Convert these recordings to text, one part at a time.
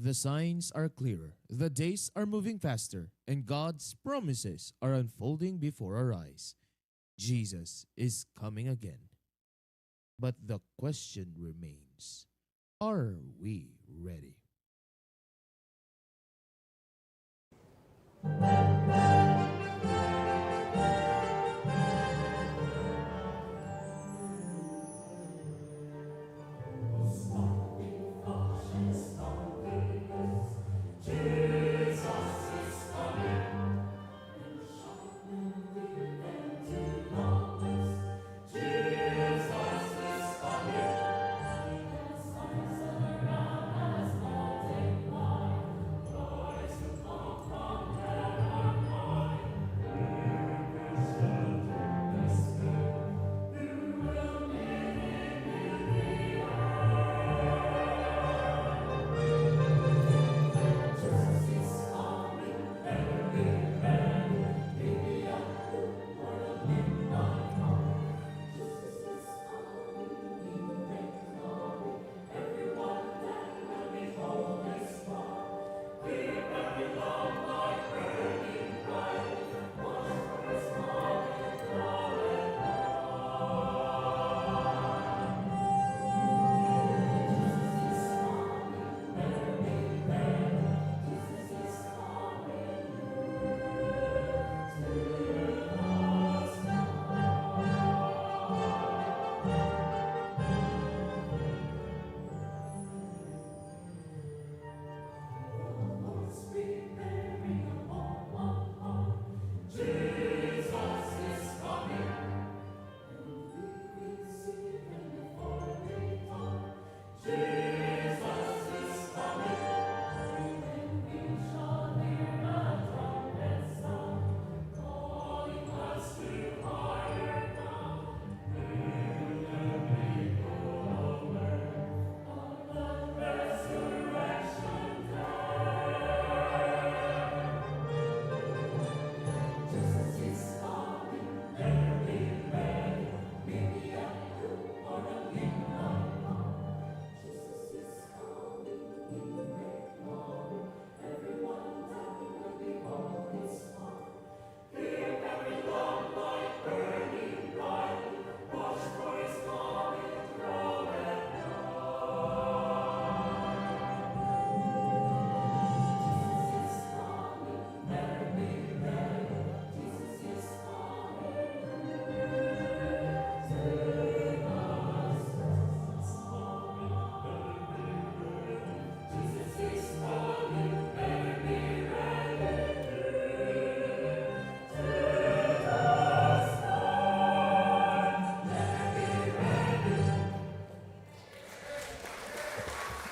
The signs are clear, the days are moving faster, and God's promises are unfolding before our eyes. Jesus is coming again. But the question remains, are we ready?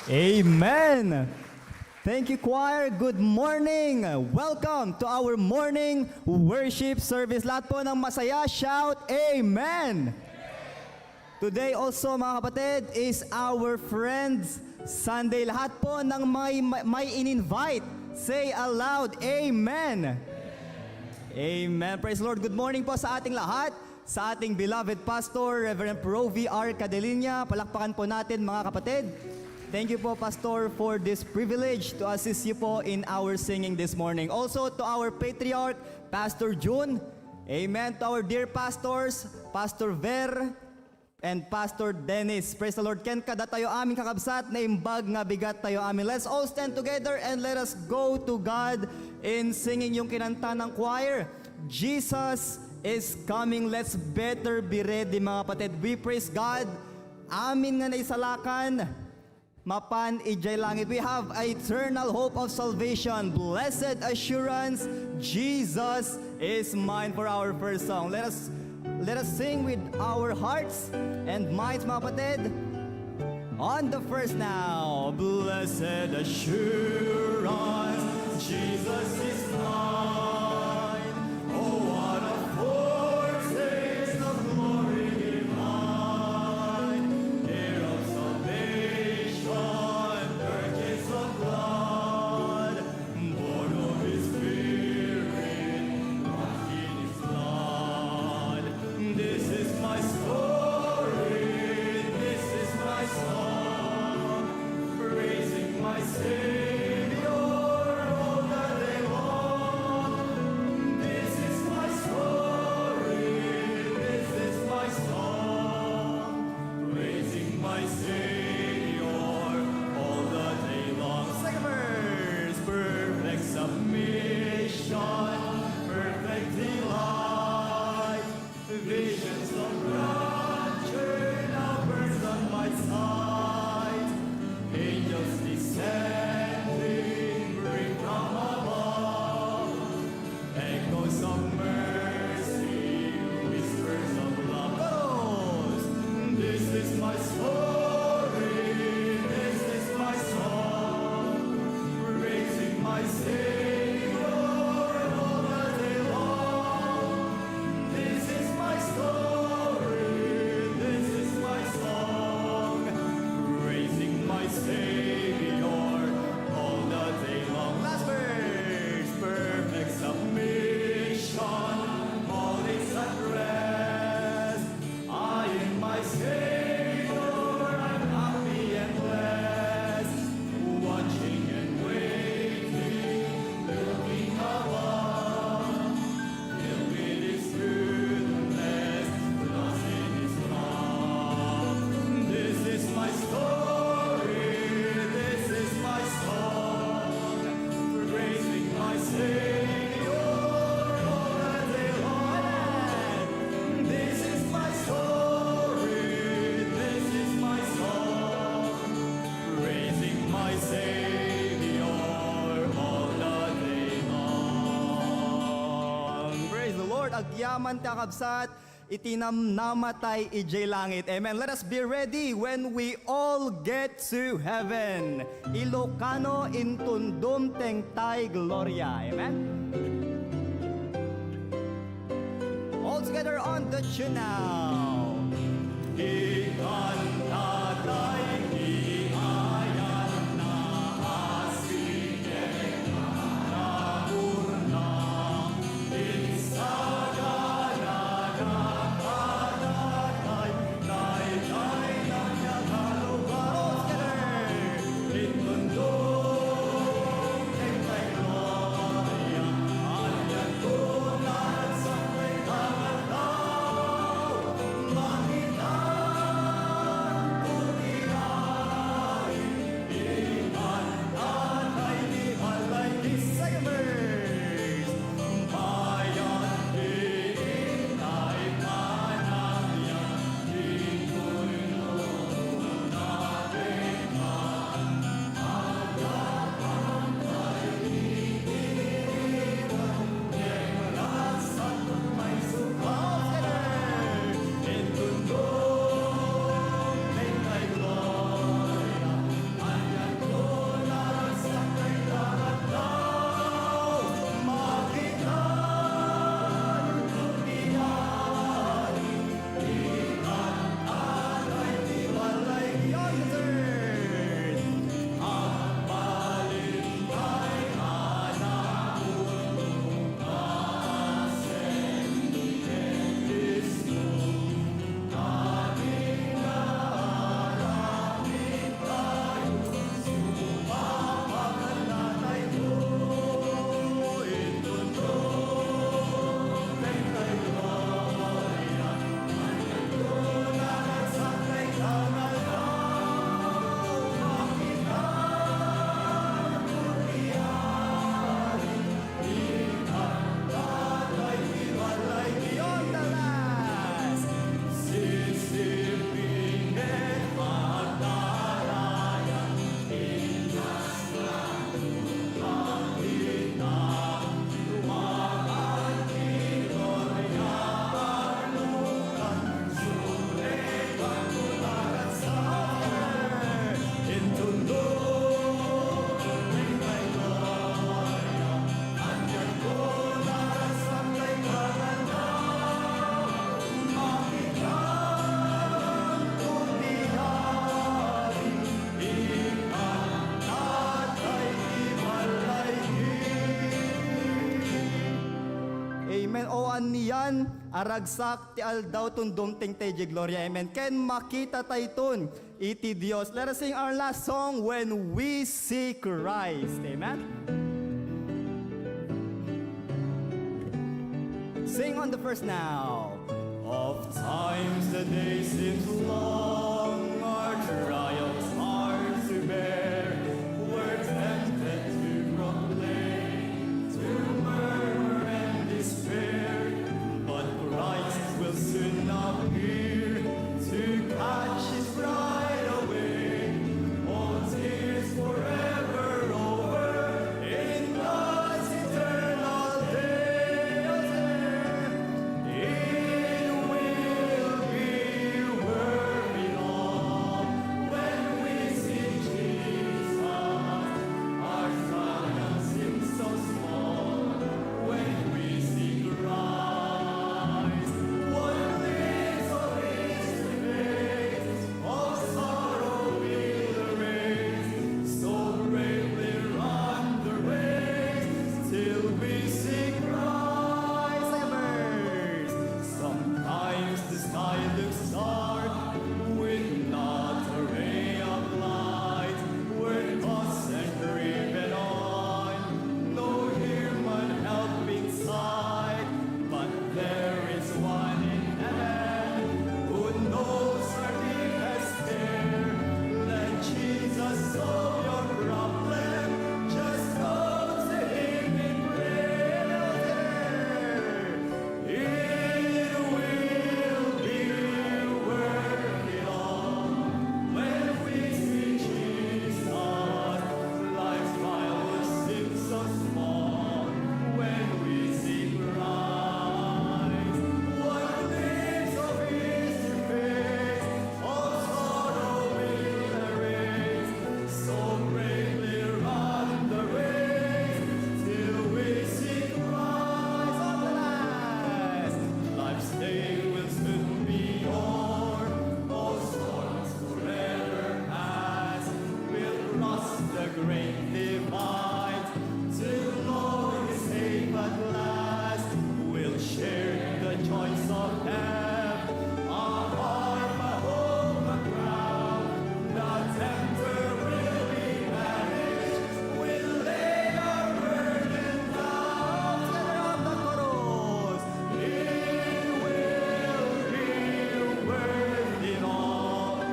Amen! Thank you, choir. Good morning! Welcome to our morning worship service. Lahat po ng masaya, shout Amen! Today also, mga kapatid, is our Friends Sunday. Lahat po ng may in-invite, say aloud, Amen! Amen. Praise the Lord. Good morning po sa ating lahat. Sa ating beloved Pastor, Reverend Provi R. Cadelinia. Palakpakan po natin, mga kapatid. Thank you po, Pastor, for this privilege to assist you po in our singing this morning. Also to our Patriarch, Pastor June. Amen. To our dear pastors, Pastor Ver and Pastor Dennis. Praise the Lord. Ken kada tayo aming kakabsat na imbag nga bigat tayo amin. Let's all stand together and let us go to God in singing yung kinanta ng choir. Jesus is coming. Let's better be ready, mga kapatid. We praise God. Amin nga naisalakan. Mapan ijay langit. We have eternal hope of salvation. Blessed assurance, Jesus is mine for our first song. Let us sing with our hearts and minds, mga kapatid. On the first now. Blessed assurance, Jesus is mine. Oh, what a foretaste of glory divine. Heir of salvation, purchase of blood, born of His Spirit, washed in His blood. This is my story, this is my song, praising my Savior. agyaman ti akabsat, itinam namatay ijay langit. Amen. Let us be ready when we all get to heaven. Ilocano intundum teng tay gloria. Amen. All together on the tune now. Amen. O aniyan, aragsak ti aldaw tundom ting teje gloria. Amen. Ken makita tayton iti Dios. Let us sing our last song, When We See Christ. Amen. Sing on the first now. Of times the day seems long, our trials hard to bear. We're tempted to complain, to murmur and despair, but Christ will soon appear to catch his bride away. All tears forever over in God's eternal day. It will be worth it all. the great divide. To Lord is safe at last. We'll share the joys of heaven. A harp, a home, a crown. The tempter will be banished. We'll lay our burden down. Together on the chorus. It will be worth it all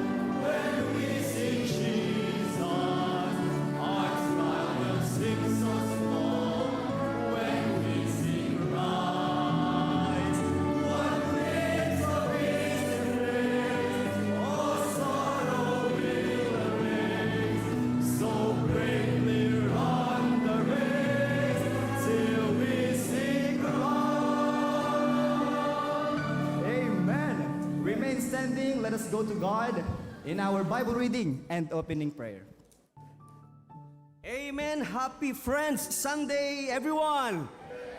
when we sing Jesus. Our smile will sing so small when we sing rise. What flames of His embrace, all sorrow will erase. So bravely run the race till we sing rise. Amen. Remain standing. Let us go to God in our Bible reading and opening prayer. Amen. Happy Friends Sunday, everyone.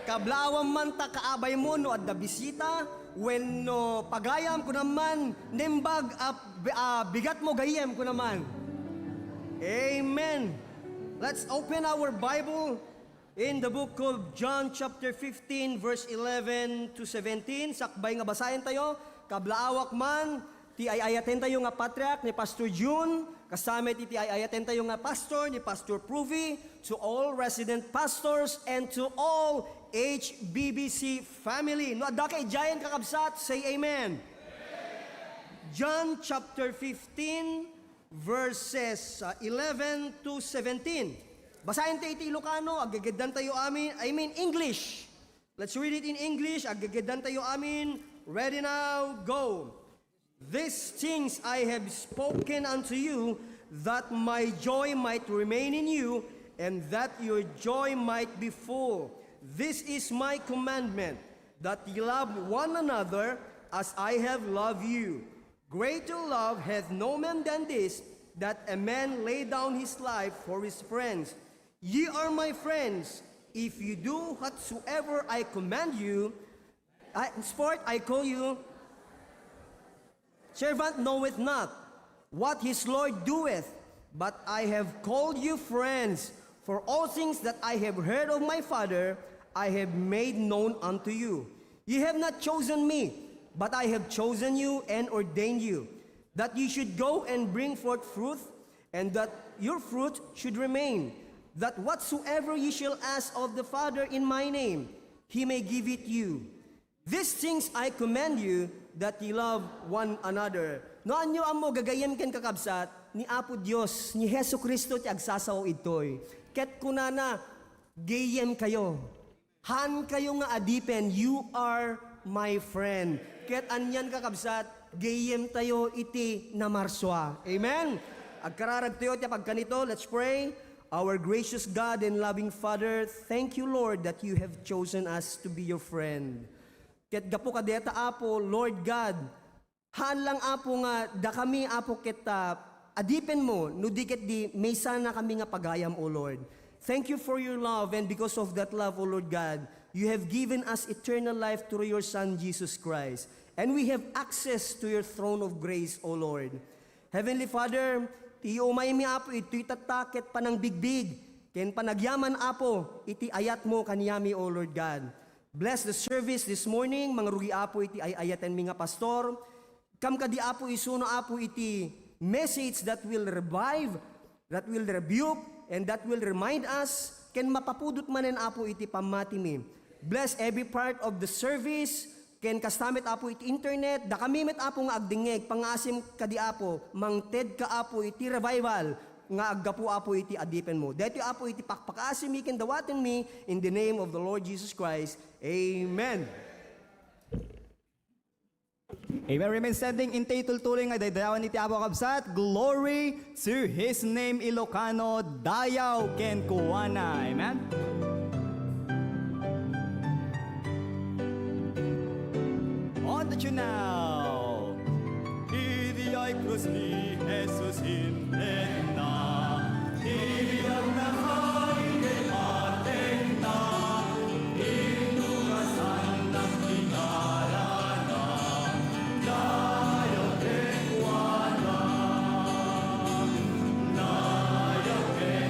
Kablawang man ta kaabay mo no adda bisita when no pagayam ko naman nimbag bigat mo gayem ko naman. Amen. Let's open our Bible in the book of John chapter 15 verse 11 to 17. Sakbay nga basahin tayo. Kablaawak man ti ayaten tayo nga patriarch ni Pastor June. Kasama iti ayaten tayo nga pastor ni Pastor Pruvi, to all resident pastors and to all HBBC family. No adda kay giant kakabsat, say amen. John chapter 15 verses 11 to 17. Basahin tayo iti Ilocano, agagedan tayo amin, English. Let's read it in English, agagedan tayo amin. Ready now, go. These things I have spoken unto you, that my joy might remain in you, and that your joy might be full. This is my commandment, that ye love one another as I have loved you. Greater love hath no man than this, that a man lay down his life for his friends. Ye are my friends, if you do whatsoever I command you. Henceforth I call you servant knoweth not what his Lord doeth, but I have called you friends, for all things that I have heard of my Father, I have made known unto you. Ye have not chosen me, but I have chosen you and ordained you, that ye should go and bring forth fruit, and that your fruit should remain, that whatsoever ye shall ask of the Father in my name, he may give it you. These things I command you, that ye love one another. No anyo amo gagayem ken kakabsat ni Apo Dios ni Hesu Kristo ti agsasaw itoy. Ket kunana gayem kayo. Han kayo nga adipen, you are my friend. Ket anyan kakabsat gayem tayo iti namarswa. Amen. Agkararag tayo ti pagkanito, let's pray. Our gracious God and loving Father, thank you Lord that you have chosen us to be your friend. Ket gapo kadeta Apo, Lord God, haan lang Apo nga, da kami Apo kita, adipen mo, no di ket di, may sana kami nga pagayam, O Lord. Thank you for your love, and because of that love, O Lord God, you have given us eternal life through your Son, Jesus Christ. And we have access to your throne of grace, O Lord. Heavenly Father, tiyo umay mi Apo, ito'y tatakit panang bigbig, ken panagyaman Apo, iti ayat mo kaniyami, O Lord God. Bless the service this morning, mga rugi Apo iti ayaten mi nga pastor. Kam kadi Apo isuno Apo iti message that will revive, that will rebuke, and that will remind us, ken mapapudot manen Apo iti pamati mi. Bless every part of the service, ken kastamit Apo iti internet, da kami met Apo nga agdingeg, pangasim kadi Apo, mangted ka Apo iti revival, nga aggapu Apo iti adipen mo. Dito Apo iti pakpakasim mi ken dawaten mi, in the name of the Lord Jesus Christ. Amen. Amen. Remain standing in tuloy nga daydayawan iti Apo kabsat. Glory to His name Ilocano, dayaw ken kuwana. Amen. On the tune now. Idi ay krus ni Jesus hinenda. Idi ang nakainin ating na. Inugasan ng inarana. Dayaw ken kuwana. Dayaw ken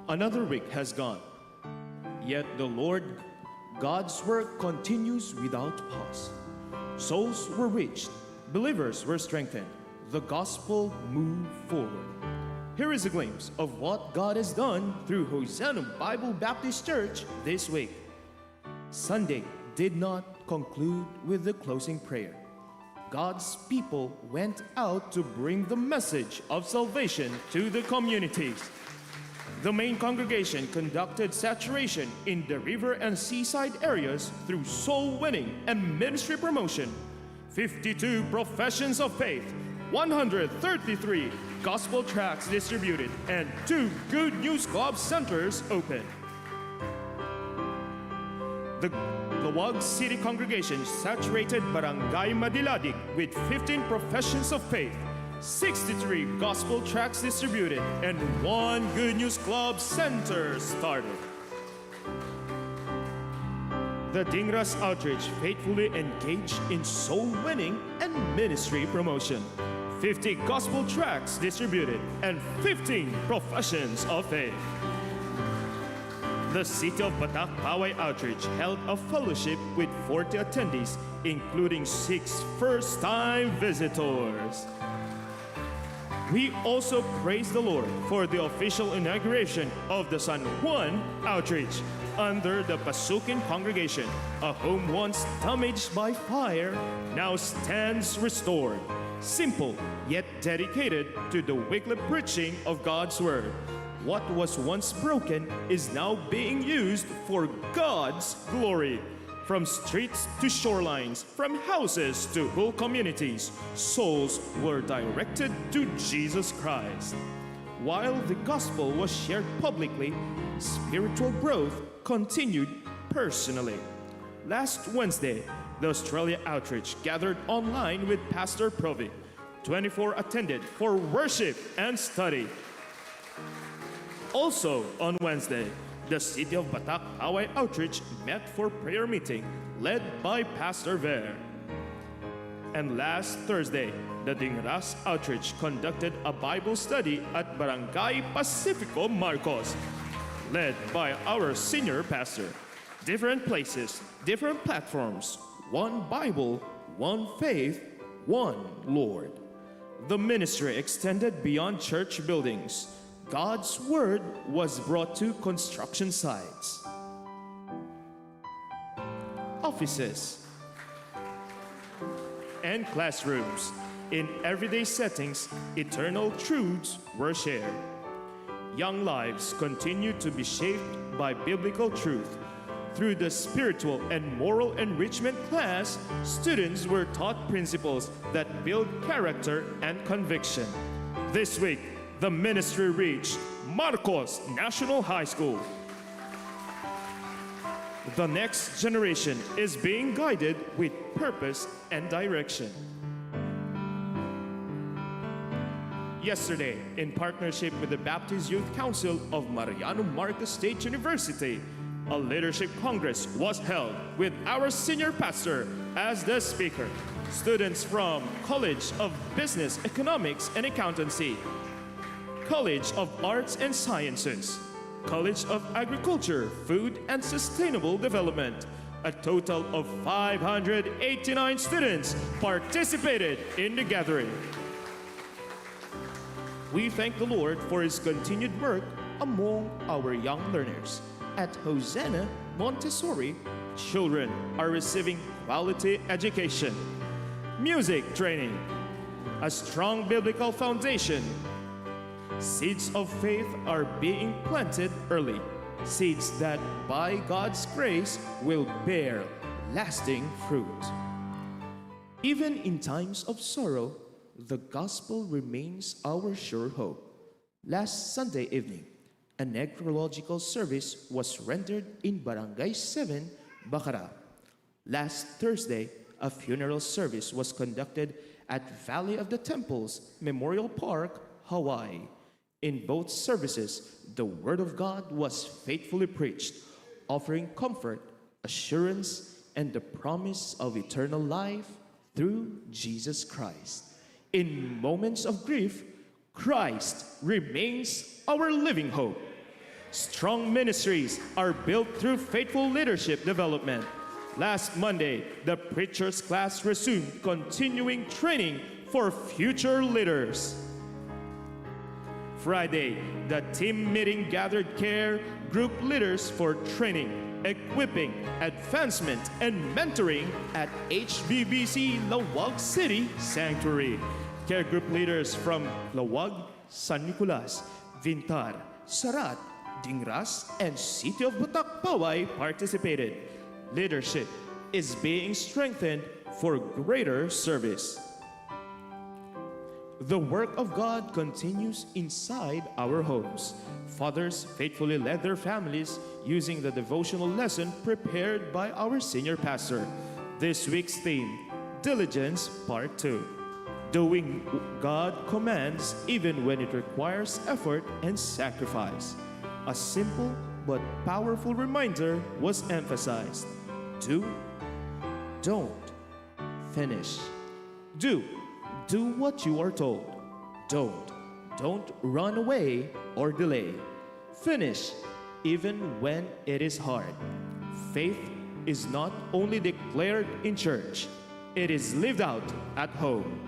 Another week has gone, yet the Lord God's work continues without pause. Souls were reached, believers were strengthened, the gospel moved forward. Here is a glimpse of what God has done through Hosanna Bible Baptist Church this week. Sunday did not conclude with the closing prayer. God's people went out to bring the message of salvation to the communities. The main congregation conducted saturation in the river and seaside areas through soul winning and ministry promotion. 52 professions of faith, 133 gospel tracts distributed, and 2 Good News Club centers opened. The Luwag City congregation saturated Barangay Madiladig with 15 professions of faith, 63 gospel tracts distributed, and 1 Good News Club center started. The Dingras Outreach faithfully engaged in soul winning and ministry promotion. 50 gospel tracts distributed, and 15 professions of faith. The City of Batak Paway Outreach held a fellowship with 40 attendees, including 6 first-time visitors. We also praise the Lord for the official inauguration of the San Juan Outreach under the Pasukin congregation. A home once damaged by fire now stands restored. Simple yet dedicated to the weekly preaching of God's Word. What was once broken is now being used for God's glory. From streets to shorelines, from houses to whole communities, souls were directed to Jesus Christ. While the gospel was shared publicly, spiritual growth continued personally. Last Wednesday, the Australia Outreach gathered online with Pastor Provi. 24 attended for worship and study. Also on Wednesday, the City of Batak Paway Outreach met for prayer meeting led by Pastor Ver. And last Thursday, the Dingras Outreach conducted a Bible study at Barangay Pacifico Marcos, led by our senior pastor. Different places, different platforms, one Bible, one faith, one Lord. The ministry extended beyond church buildings. God's Word was brought to construction sites, offices, and classrooms. In everyday settings, eternal truths were shared. Young lives continued to be shaped by biblical truth. Through the spiritual and moral enrichment class, students were taught principles that build character and conviction. This week, the ministry reached Marcos National High School. The next generation is being guided with purpose and direction. Yesterday, in partnership with the Baptist Youth Council of Mariano Marcos State University, a leadership congress was held with our senior pastor as the speaker. Students from College of Business, Economics, and Accountancy, College of Arts and Sciences, College of Agriculture, Food and Sustainable Development. A total of 589 students participated in the gathering. We thank the Lord for His continued work among our young learners. At Hosanna Montessori, children are receiving quality education, music training, a strong biblical foundation. Seeds of faith are being planted early, seeds that by God's grace will bear lasting fruit. Even in times of sorrow, the gospel remains our sure hope. Last Sunday evening, a necrological service was rendered in Barangay 7, Bacara. Last Thursday, a funeral service was conducted at Valley of the Temples Memorial Park, Hawaii. In both services, the Word of God was faithfully preached, offering comfort, assurance, and the promise of eternal life through Jesus Christ. In moments of grief, Christ remains our living hope. Strong ministries are built through faithful leadership development. Last Monday, the preacher's class resumed continuing training for future leaders. Friday, the team meeting gathered care group leaders for training, equipping, advancement, and mentoring at HBBC Lawag City Sanctuary. Care group leaders from Lawag, San Nicolas, Vintar, Sarat, Dingras, and City of Butak Paway participated. Leadership is being strengthened for greater service. The work of God continues inside our homes. Fathers faithfully led their families using the devotional lesson prepared by our senior pastor. This week's theme, Diligence Part 2. Doing God commands even when it requires effort and sacrifice. A simple but powerful reminder was emphasized. Do, don't, finish. Do what you are told. Don't run away or delay. Finish even when it is hard. Faith is not only declared in church, it is lived out at home.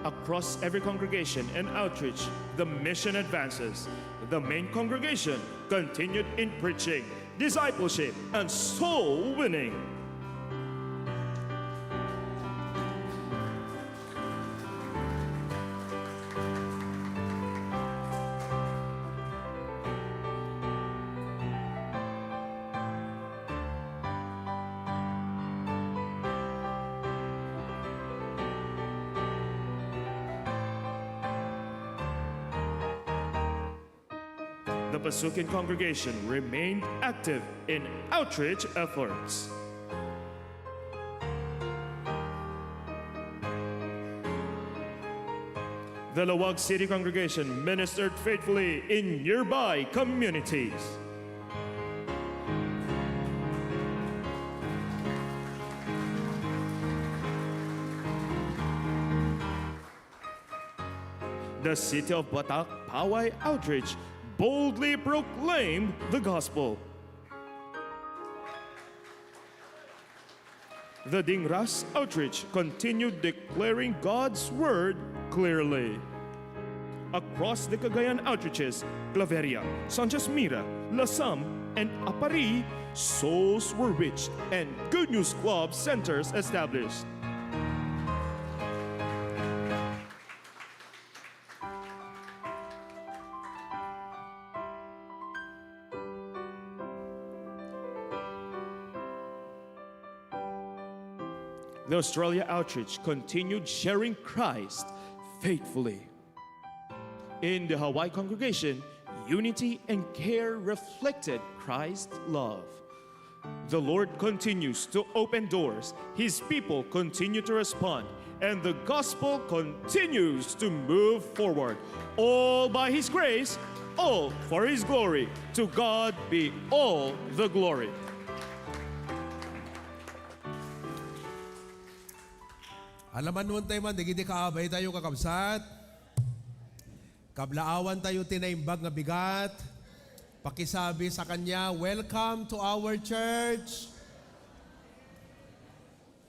Across every congregation and outreach, the mission advances. The main congregation continued in preaching, discipleship, and soul winning. The Pasukin congregation remained active in outreach efforts. The Lawag City congregation ministered faithfully in nearby communities. The City of Batak Paway Outreach boldly proclaimed the gospel. The Dingras Outreach continued declaring God's word clearly. Across the Cagayan outreaches, Claveria, Sanchez Mira, Lasam, and Apari, souls were reached and Good News Club centers established. The Australia outreach continued sharing Christ faithfully. In the Hawaii congregation, unity and care reflected Christ's love. The Lord continues to open doors, His people continue to respond, and the gospel continues to move forward. All by His grace, all for His glory. To God be all the glory. Alaman nun tayo man, digidi kaabay tayo kakabsat. Kablaawan tayo tinaimbag nga bigat. Pakisabi sa kanya, welcome to our church.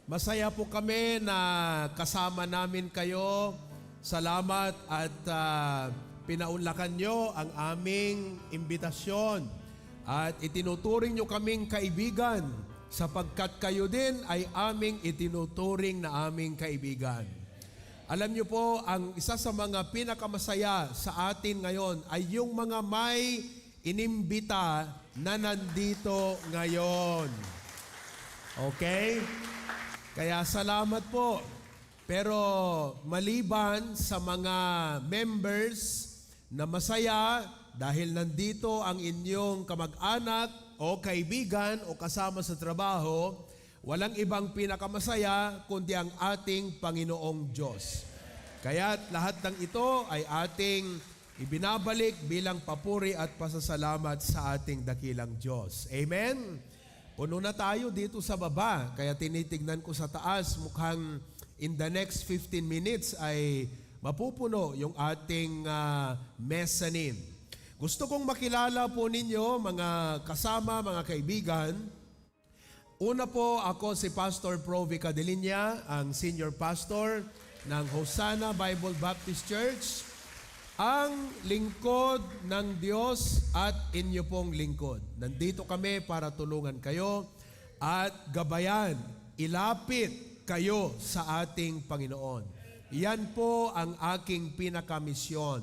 Masaya po kami na kasama namin kayo. Salamat at pinaunlakan nyo ang aming imbitasyon. At itinuturing nyo kaming kaibigan sapagkat kayo din ay aming itinuturing na aming kaibigan. Alam niyo po, ang isa sa mga pinakamasaya sa atin ngayon ay yung mga may inimbita na nandito ngayon. Okay? Kaya salamat po. Pero maliban sa mga members na masaya dahil nandito ang inyong kamag-anak o kaibigan o kasama sa trabaho, walang ibang pinakamasaya kundi ang ating Panginoong Diyos. Kaya't lahat ng ito ay ating ibinabalik bilang papuri at pasasalamat sa ating dakilang Diyos. Amen? Puno na tayo dito sa baba, kaya tinitignan ko sa taas, mukhang in the next 15 minutes ay mapupuno yung ating mezzanine. Gusto kong makilala po ninyo, mga kasama, mga kaibigan. Una po, ako si Pastor Provi Cadelinia, ang senior pastor ng Hosanna Bible Baptist Church, ang lingkod ng Diyos at inyo pong lingkod. Nandito kami para tulungan kayo at gabayan, ilapit kayo sa ating Panginoon. Yan po ang aking pinakamisyon,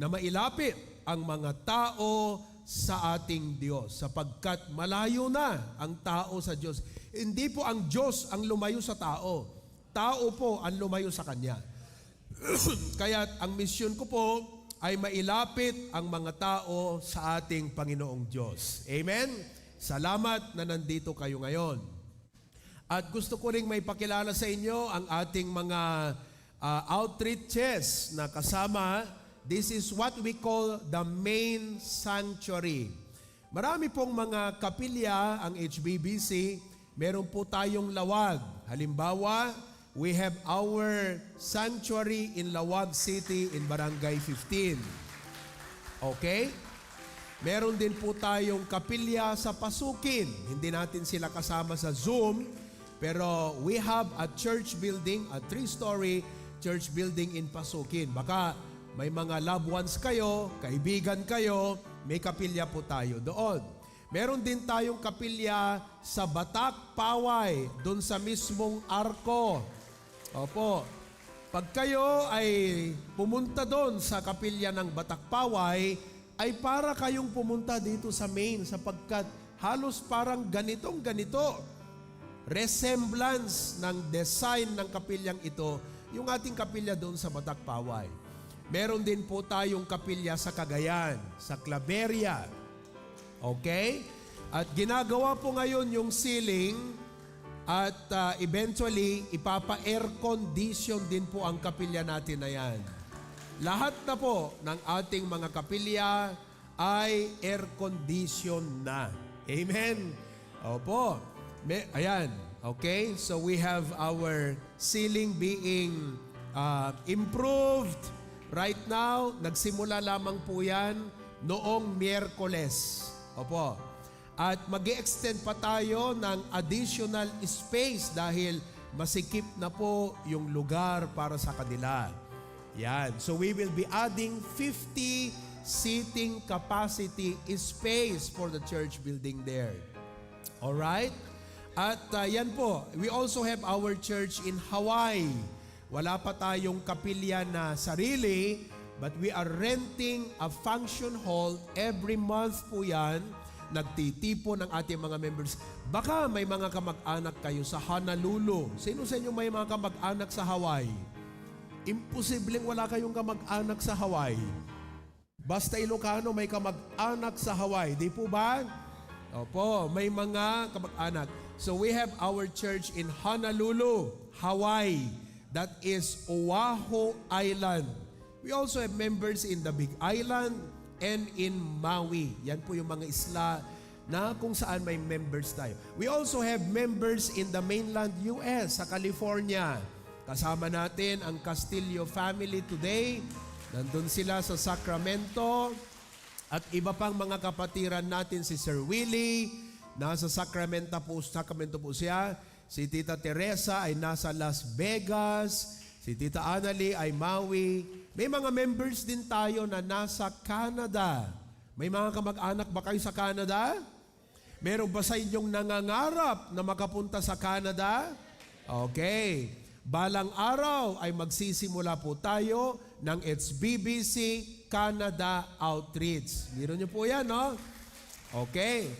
na mailapit ang mga tao sa ating Diyos, sapagkat malayo na ang tao sa Diyos. Hindi po ang Diyos ang lumayo sa tao. Tao po ang lumayo sa Kanya. Kaya ang misyon ko po ay mailapit ang mga tao sa ating Panginoong Diyos. Amen? Salamat na nandito kayo ngayon. At gusto ko ring may pakilala sa inyo ang ating mga outreaches na kasama. This is what we call the main sanctuary. Marami pong mga kapilya ang HBBC. Meron po tayong lawag. Halimbawa, we have our sanctuary in Lawag City in Barangay 15. Okay? Meron din po tayong kapilya sa Pasukin. Hindi natin sila kasama sa Zoom, pero we have a church building, a 3-story church building in Pasukin. Baka may mga loved ones kayo, kaibigan kayo, may kapilya po tayo doon. Meron din tayong kapilya sa Batak, Paway, doon sa mismong Arco. Opo. Pag kayo ay pumunta doon sa kapilya ng Batak, Paway, ay para kayong pumunta dito sa main sapagkat halos parang ganito. Resemblance ng design ng kapilyang ito, yung ating kapilya doon sa Batak, Paway. Meron din po tayong kapilya sa Cagayan, sa Claveria. Okay? At ginagawa po ngayon yung ceiling at eventually ipapa-air condition din po ang kapilya natin na yan. Lahat na po ng ating mga kapilya ay air condition na. Amen? Opo. Ayan. Okay? So we have our ceiling being improved. Right now, nagsimula lamang po yan noong Miyerkules. Opo. At mag-extend pa tayo ng additional space dahil masikip na po yung lugar para sa kanila. Yan. So we will be adding 50 seating capacity space for the church building there. Alright? At yan po, we also have our church in Hawaii. Wala pa tayong kapilya na sarili, but we are renting a function hall every month po yan. Nagtitipon ng ating mga members. Baka may mga kamag-anak kayo sa Honolulu. Sino sa inyo may mga kamag-anak sa Hawaii? Imposibleng wala kayong kamag-anak sa Hawaii. Basta Ilocano may kamag-anak sa Hawaii. Di po ba? Opo, may mga kamag-anak. So we have our church in Honolulu, Hawaii. That is Oahu Island. We also have members in the Big Island and in Maui. Yan po yung mga isla na kung saan may members tayo. We also have members in the mainland US, sa California. Kasama natin ang Castillo family today. Nandun sila sa Sacramento. At iba pang mga kapatiran natin, si Sir Willie, nasa Sacramento po siya. Si Tita Teresa ay nasa Las Vegas. Si Tita Annalie ay Maui. May mga members din tayo na nasa Canada. May mga kamag-anak ba kayo sa Canada? Meron ba sa inyong nangangarap na makapunta sa Canada? Okay. Balang araw ay magsisimula po tayo ng HBBC Canada Outreach. Meron niyo po yan, no? Okay.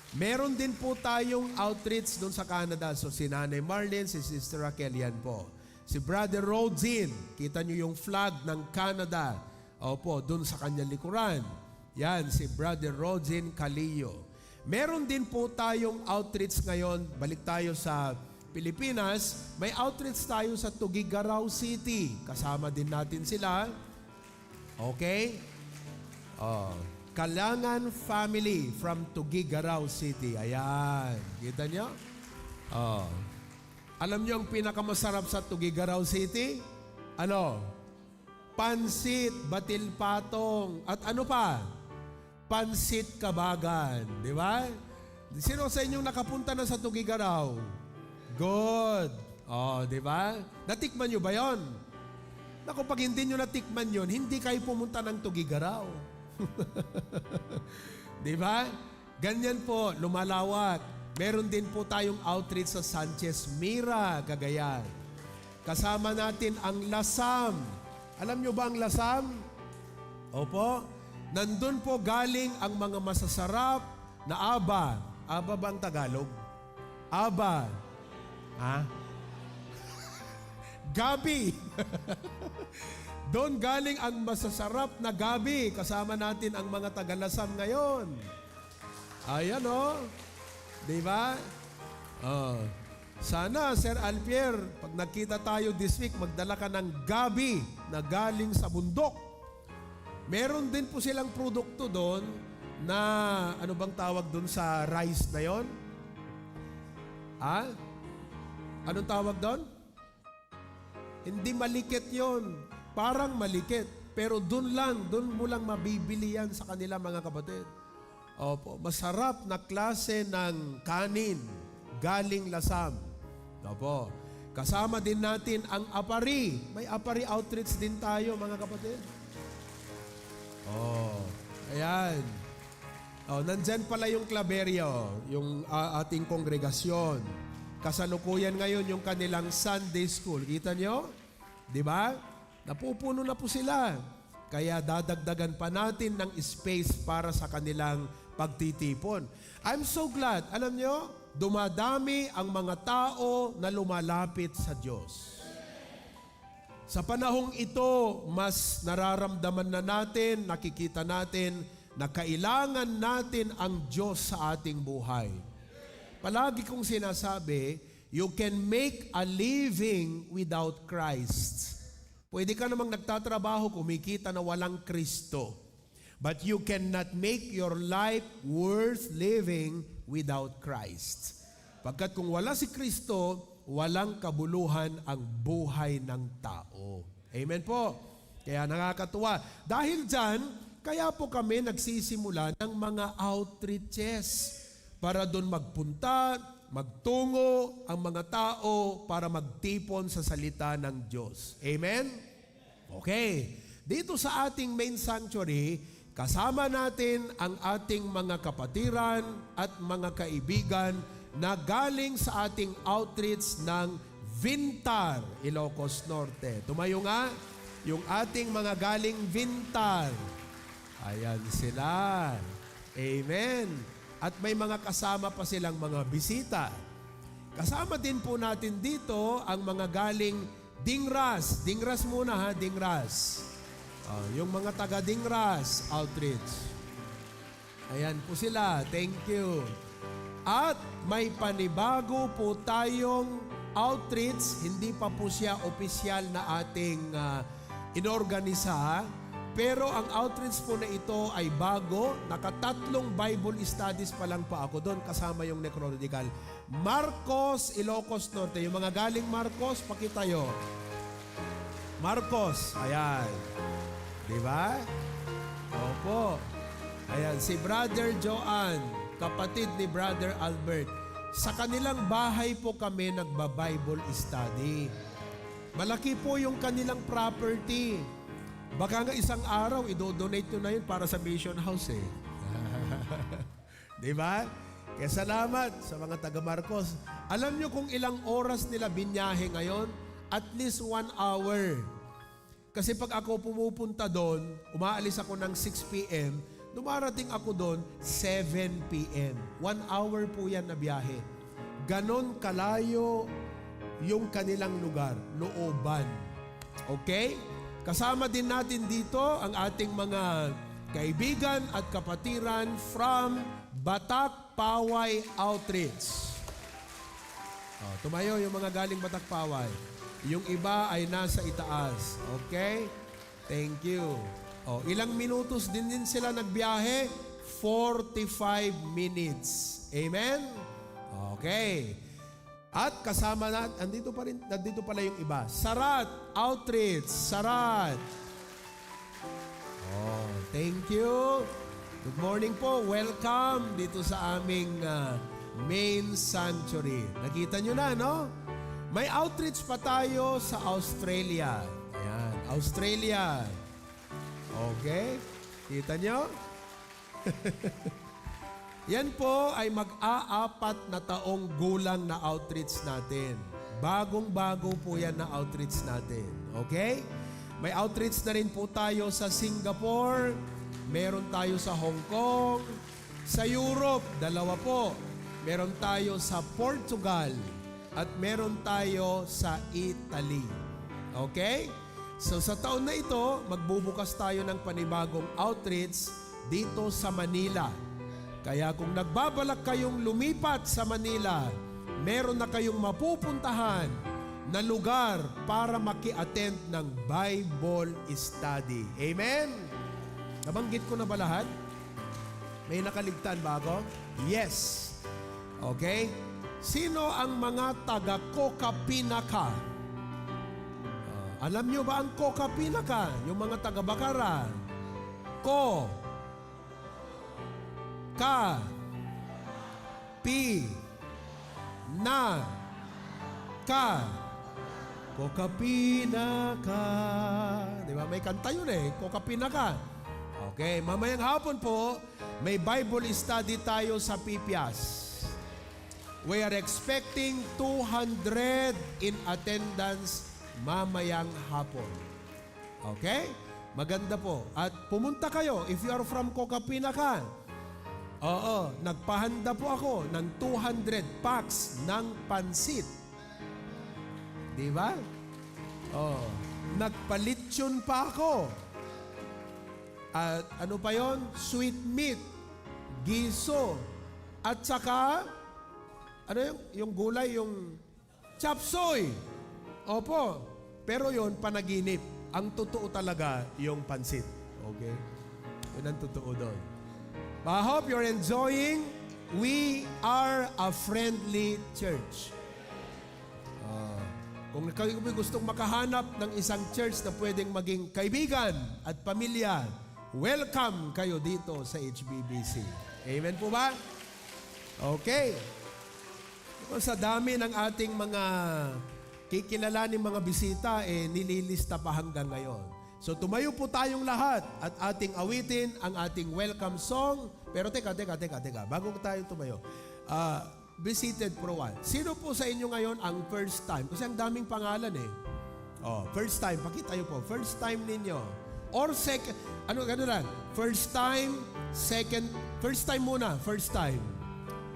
Meron din po tayong outreach doon sa Canada. So si Nanay Marlene, si Sister Raquel, yan po. Si Brother Rodin, kita niyo yung flag ng Canada. Opo, doon sa kanyang likuran. Yan, si Brother Rodin Calillo. Meron din po tayong outreach ngayon. Balik tayo sa Pilipinas. May outreach tayo sa Tuguegarao City. Kasama din natin sila. Okay? Kalangan family from Tuguegarao City. Ayan. Kita nyo? Alam nyo ang pinakamasarap sa Tuguegarao City? Ano? Pansit, batil patong, at ano pa? Pansit kabagan. Di ba? Sino sa inyong nakapunta na sa Tuguegarao? Good. Di ba? Natikman nyo ba yon? Naku, pag hindi nyo natikman yon, hindi kayo pumunta ng Tuguegarao. Di ba? Ganyan po, lumalawak. Meron din po tayong outreach sa Sanchez Mira, Cagayan. Kasama natin ang Lasam. Alam nyo ba ang Lasam? Opo. Nandun po galing ang mga masasarap na aba. Aba ba ang Tagalog? Aba. Ha? Gabi. Doon galing ang masasarap na gabi. Kasama natin ang mga taga-Lasam ngayon. Ayan o. Diba? Sana, Sir Alpier, pag nakita tayo this week, magdala ka ng gabi na galing sa bundok. Meron din po silang produkto doon na, ano bang tawag doon sa rice na yon? Anong tawag doon? Hindi malikit yon. Parang malikit. Pero doon mo lang mabibili yan sa kanila mga kapatid. Opo, masarap na klase ng kanin galing Lasam. Opo, kasama din natin ang Apari. May Apari outreach din tayo mga kapatid. Ayan. Nandyan pala yung Claverio, yung ating kongregasyon. Kasalukuyan ngayon yung kanilang Sunday School. Kita nyo? Di ba? Napupuno na po sila. Kaya dadagdagan pa natin ng space para sa kanilang pagtitipon. I'm so glad. Alam nyo, dumadami ang mga tao na lumalapit sa Diyos. Sa panahong ito, mas nararamdaman na natin, nakikita natin, na kailangan natin ang Diyos sa ating buhay. Palagi kong sinasabi, you can make a living without Christ. Pwede ka namang nagtatrabaho, kumikita na walang Kristo. But you cannot make your life worth living without Christ. Pagkat kung wala si Kristo, walang kabuluhan ang buhay ng tao. Amen po. Kaya nakakatuwa. Dahil dyan, kaya po kami nagsisimula ng mga outreaches para doon magpunta, magtungo ang mga tao para magtipon sa salita ng Diyos. Amen? Okay. Dito sa ating main sanctuary, kasama natin ang ating mga kapatiran at mga kaibigan na galing sa ating outreach ng Vintar, Ilocos Norte. Tumayo nga, yung ating mga galing Vintar. Ayan sila. Amen. At may mga kasama pa silang mga bisita. Kasama din po natin dito ang mga galing Dingras. Dingras muna ha, Dingras. Yung mga taga Dingras outreach. Ayan po sila. Thank you. At may panibago po tayong outreach. Hindi pa po siya opisyal na ating inorganisa. Pero ang outreach po na ito ay bago. Nakatatlong Bible studies pa lang pa ako doon. Kasama yung necrological. Marcos, Ilocos Norte. Yung mga galing Marcos, pakitayo. Marcos. Ayan. Diba? Opo. Ayan, si Brother Joan, kapatid ni Brother Albert. Sa kanilang bahay po kami nagba-Bible study. Malaki po yung kanilang property. Baka nga isang araw, i-donate nyo na yun para sa mission house eh. Diba? Kaya salamat sa mga taga Marcos. Alam nyo kung ilang oras nila binyahe ngayon? At least 1 hour. Kasi pag ako pumupunta doon, umaalis ako ng 6 p.m., dumarating ako doon 7 p.m. 1 hour po yan na biyahe. Ganon kalayo yung kanilang lugar, looban. Okay? Kasama din natin dito ang ating mga kaibigan at kapatiran from Batak Paway Outreach. Tumayo yung mga galing Batak Paway. Yung iba ay nasa itaas. Okay? Thank you. Ilang minutos din sila nagbiyahe? 45 minutes. Amen? Okay. At kasama nandito pala yung iba. Sarat Outreach. Sarat. Thank you. Good morning po. Welcome dito sa aming main sanctuary. Nakita nyo na, no? May outreach pa tayo sa Australia. Ayan, Australia. Okay? Kita nyo? Yan po ay mag-aapat na taong gulang na outreach natin. Bagong-bago po yan na outreach natin. Okay? May outreach na rin po tayo sa Singapore. Meron tayo sa Hong Kong. Sa Europe, 2 po. Meron tayo sa Portugal. At meron tayo sa Italy. Okay? So sa taon na ito, magbubukas tayo ng panibagong outreach dito sa Manila. Kaya kung nagbabalak kayong lumipat sa Manila, meron na kayong mapupuntahan na lugar para maki-attend ng Bible study. Amen? Nabanggit ko na ba lahat? May nakaligtaan ba ako? Yes. Okay? Sino ang mga taga-Kokapinaka? Alam nyo ba ang Kokapinaka? Yung mga taga-Bakara. Ko. Ka. Pi. Na. Ka. Kokapinaka. Di ba? May kanta yun eh. Kokapinaka. Okay. Mamayang hapon po, may Bible study tayo sa Pipias. We are expecting 200 in attendance mamayang hapon. Okay? Maganda po. At pumunta kayo if you are from Kokapinaka. Nagpahanda po ako ng 200 packs ng pansit. Di ba? Nagpalitsyon pa ako. At ano pa yon? Sweet meat, giso, at saka yung gulay, yung chapsoy. Opo. Pero yon panaginip. Ang totoo talaga, yung pansit. Okay? Yun ang totoo doon. I hope you're enjoying. We are a friendly church. Kung kayo gustong makahanap ng isang church na pwedeng maging kaibigan at pamilya, welcome kayo dito sa HBBC. Amen po ba? Okay. Sa dami ng ating mga kikilalaning mga bisita, nililista pa hanggang ngayon. So tumayo po tayong lahat at ating awitin ang ating welcome song. Pero teka. Bago tayo tumayo, be seated for a while. Sino po sa inyo ngayon ang first time? Kasi ang daming pangalan eh. First time. Pakita nyo po. First time ninyo. Or second. Gano'n lang. First time, second. First time muna. First time.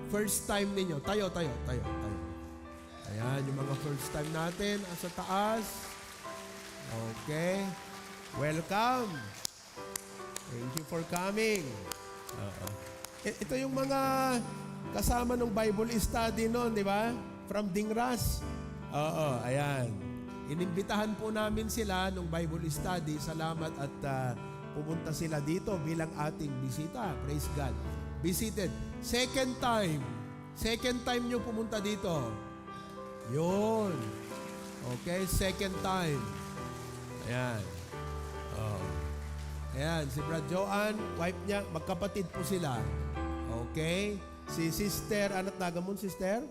First time ninyo. Tayo. Ayan, yung mga first time natin. Sa taas. Okay. Welcome. Thank you for coming. Ito yung mga kasama ng Bible study noon, di ba? From Dingras. Ayan. Inimbitahan po namin sila nung Bible study. Salamat at pumunta sila dito bilang ating bisita. Praise God. Be seated. Second time nyo pumunta dito. Yun. Okay, second time. Ayan. Ayan, si Brad Joanne, wife niya, magkapatid po sila. Okay? Si Sister, anong taga mo, Sister?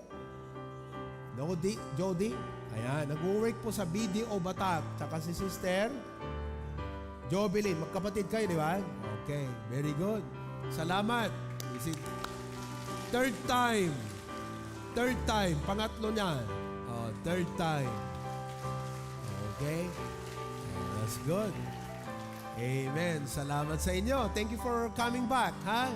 Jody. Ayan, nag-work po sa BDO Batak. Tsaka si Sister Jovelyn, magkapatid kayo, di ba? Okay, very good. Salamat. Third time, pangatlo niya. Third time. Okay? That's good. Amen. Salamat sa inyo. Thank you for coming back, ha?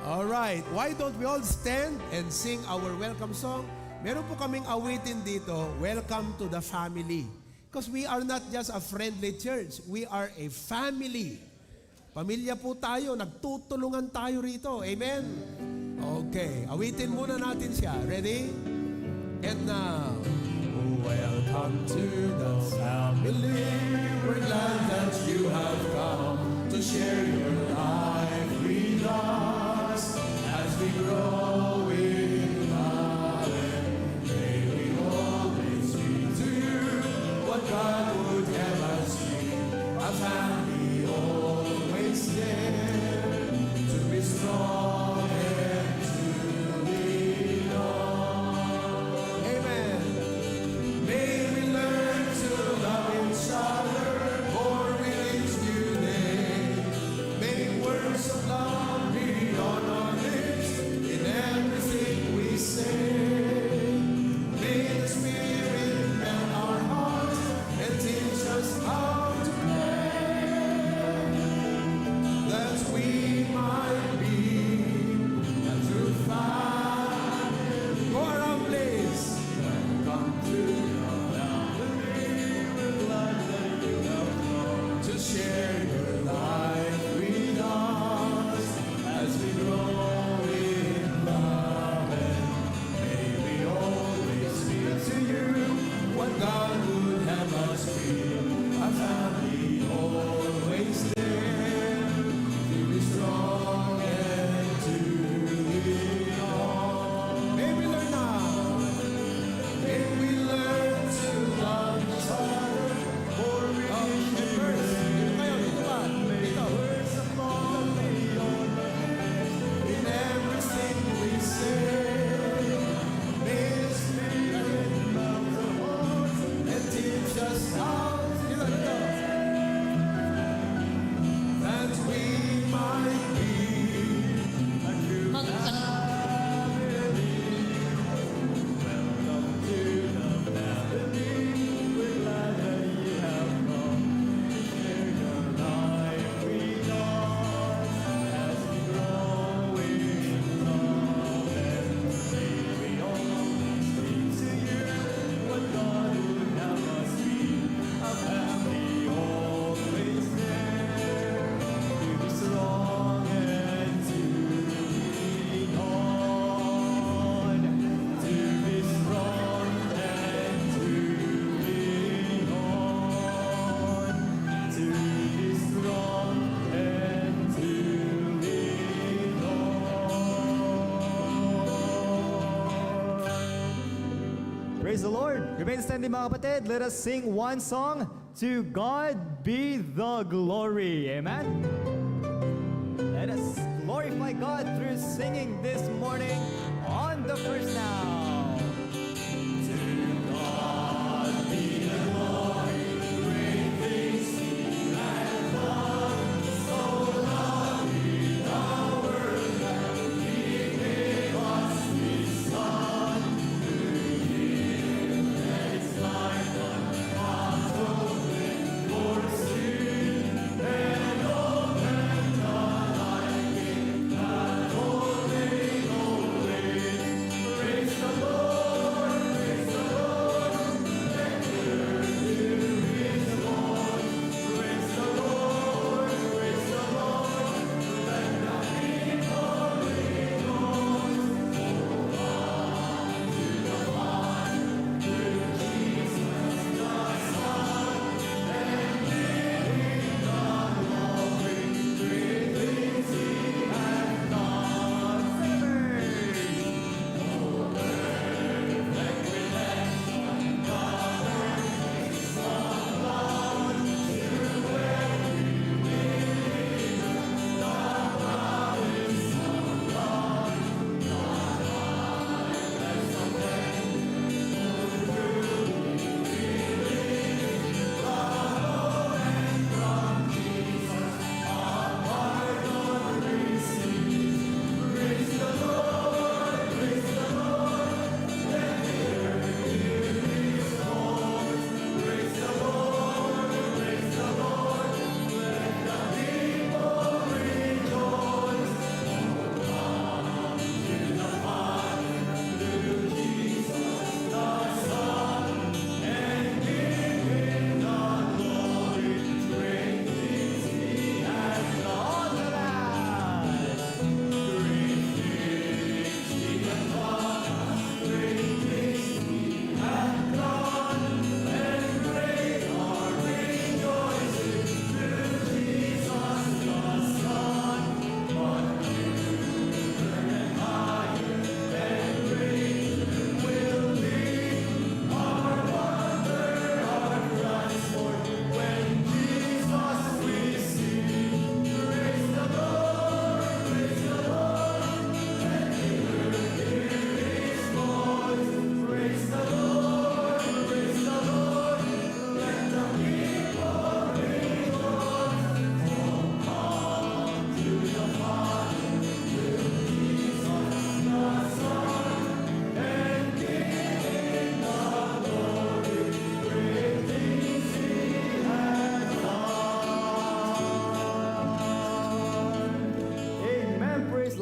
All right. Why don't we all stand and sing our welcome song? Meron po kaming awitin dito, Welcome to the Family. Because we are not just a friendly church. We are a family. Pamilya po tayo, nagtutulungan tayo rito. Amen? Okay, awitin muna natin siya. Ready? And now, welcome to the family. We're glad that you have come to share your life with us as we grow in knowledge. May we always be to you what God would have us be. A family always there to be strong and to lean on. Amen. May we learn to love each other for we reach new day. May words of love be on our lips in everything we say. May the Spirit melt our hearts and teach us how to pray, that we might be a true family. Go around, please. Welcome to the family. We're glad that you have come to share your life with us as we grow in love. And may we always be to you what God would have us be. A family always there to be strong and to lean on. May we learn now. May we learn to love each other for we reach the first. Dito kayo, dito ba? Dito. In everything we say, may the Spirit melt the hearts and teach us how to live, that we might be a true family. Welcome to the family. We're glad that you have come to share your life with us as we grow in love. And may we always be to you what God would have us be. A family always there to be strong and to lean on. To be strong and to lean on. To be strong and to lean on. Praise the Lord. Remain standing mga kapatid. Let us sing one song. To God be the glory. Amen. Let us glorify God through singing this morning on the first now. To God be the glory, great things He hath done. So lovely the world that He gave us His Son, to give His life atonement for sin, and open the life gate that all may know it. Praise the Lord.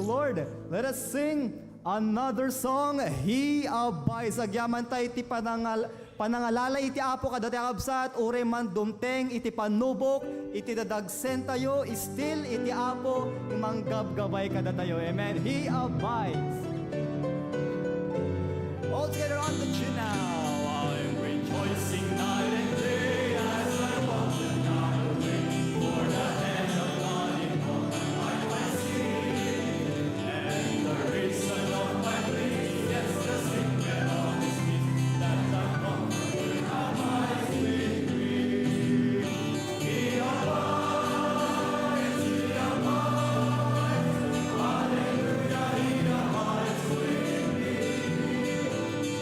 Lord. Let us sing another song. He abides. Agyaman tayo iti panangalala iti apo kadati akabsat. Ure man dumteng iti panubok. Iti dadagsen tayo. Still iti apo. Imanggabgabay kadatayo. Amen. He abides. All together on the chin now. I'm rejoicing night and day as I walk the narrow way. For the hand of God in all my life I see. And the reason of my praise, yes, the singer of his peace, that the comforter abides with me. He abides, he abides. Hallelujah, he abides with me.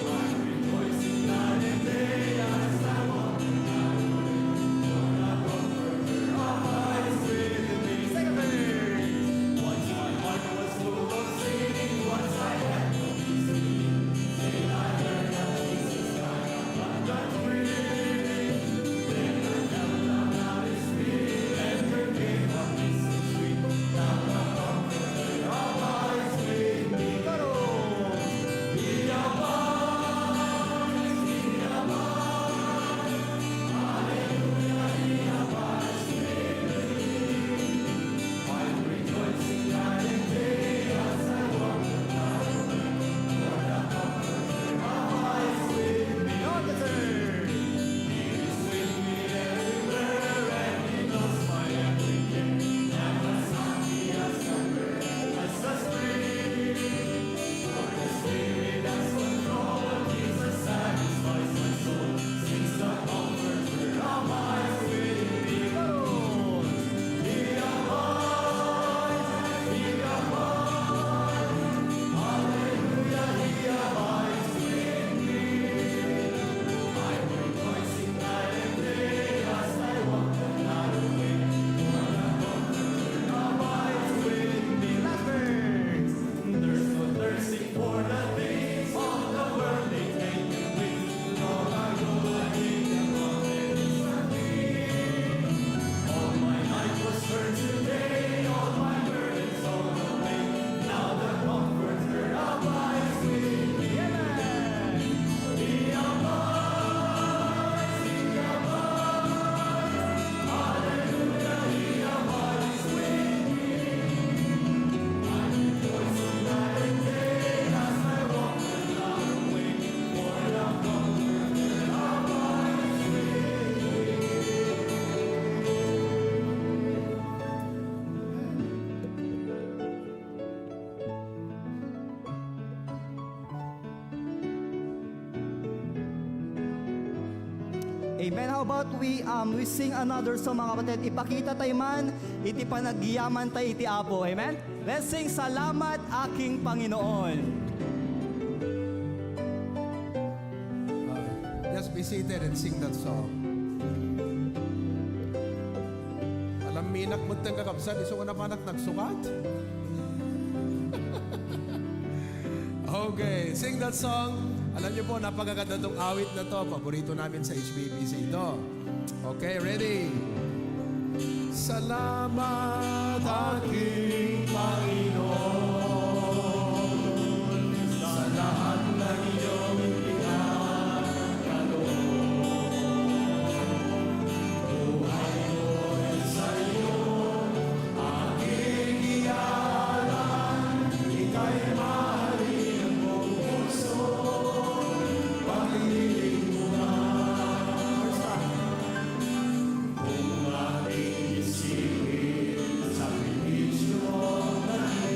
I'm rejoicing night and day as I walk the narrow way. For the comforter abides with me. Second verse. Once my heart was full of sin, once I had no peace in me. Then I heard that Jesus died abundant free. Then I knelt down at his feet and forgave what is so sweet. Now the comforter abides with me. He abides, he abides. Hallelujah, he abides with me. I'm rejoicing night and day as I walk the narrow way. For the comforter abides with me. On the third. He is with me everywhere and he knows my every day. And the sun he has conquered as the spring. For the Spirit has control, Jesus satisfies my soul. Since the comforter abides with me. He abides, he abides. Hallelujah, he abides with me. I'm rejoicing night and day as I walk the narrow way. For the comforter abides with me. Last verse. There's no thirsting for the things of the world they take you with. Lord, I go and take them all that is for me. All my night was turned today, all my burdens all away. Now the comforter abides with me. Amen. He abides, he abides. Hallelujah, he abides with me. I'm rejoicing night and day as I walk the narrow way. For the comforter abides with Amen. How about we sing another song mga kapatid. Ipakita tayo man, iti panagyaman tayo iti Apo. Amen. Let's sing Salamat Aking Panginoon. Just be seated and sing that song. Alam minak mo tang kakabsat, iso ko na panak nagsukat. Okay, sing that song. Alam niyo po, napakaganda tong awit na to. Paborito namin sa HBBC ito. Okay, ready? Salamat aking Panginoon sa lahat ng iyong Sakripisyo ng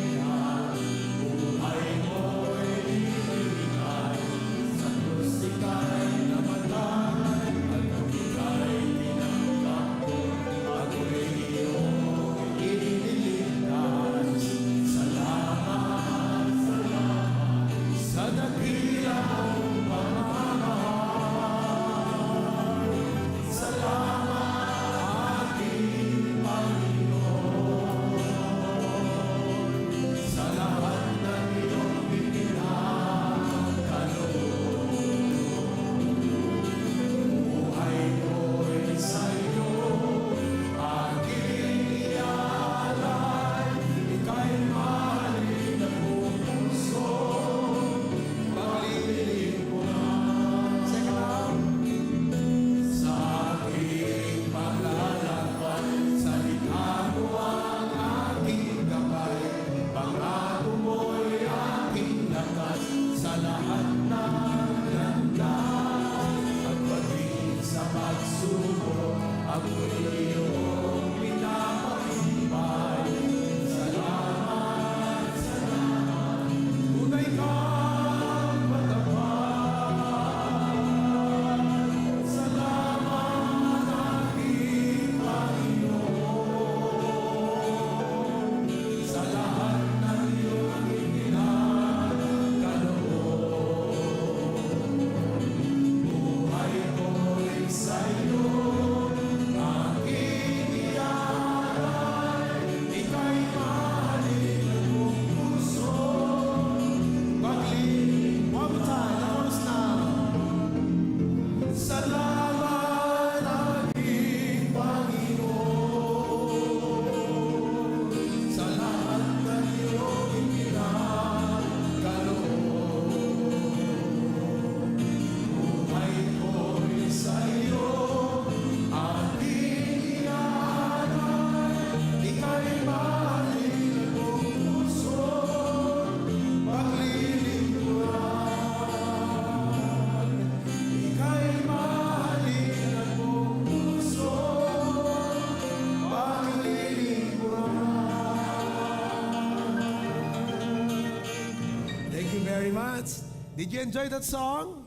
very much. Did you enjoy that song?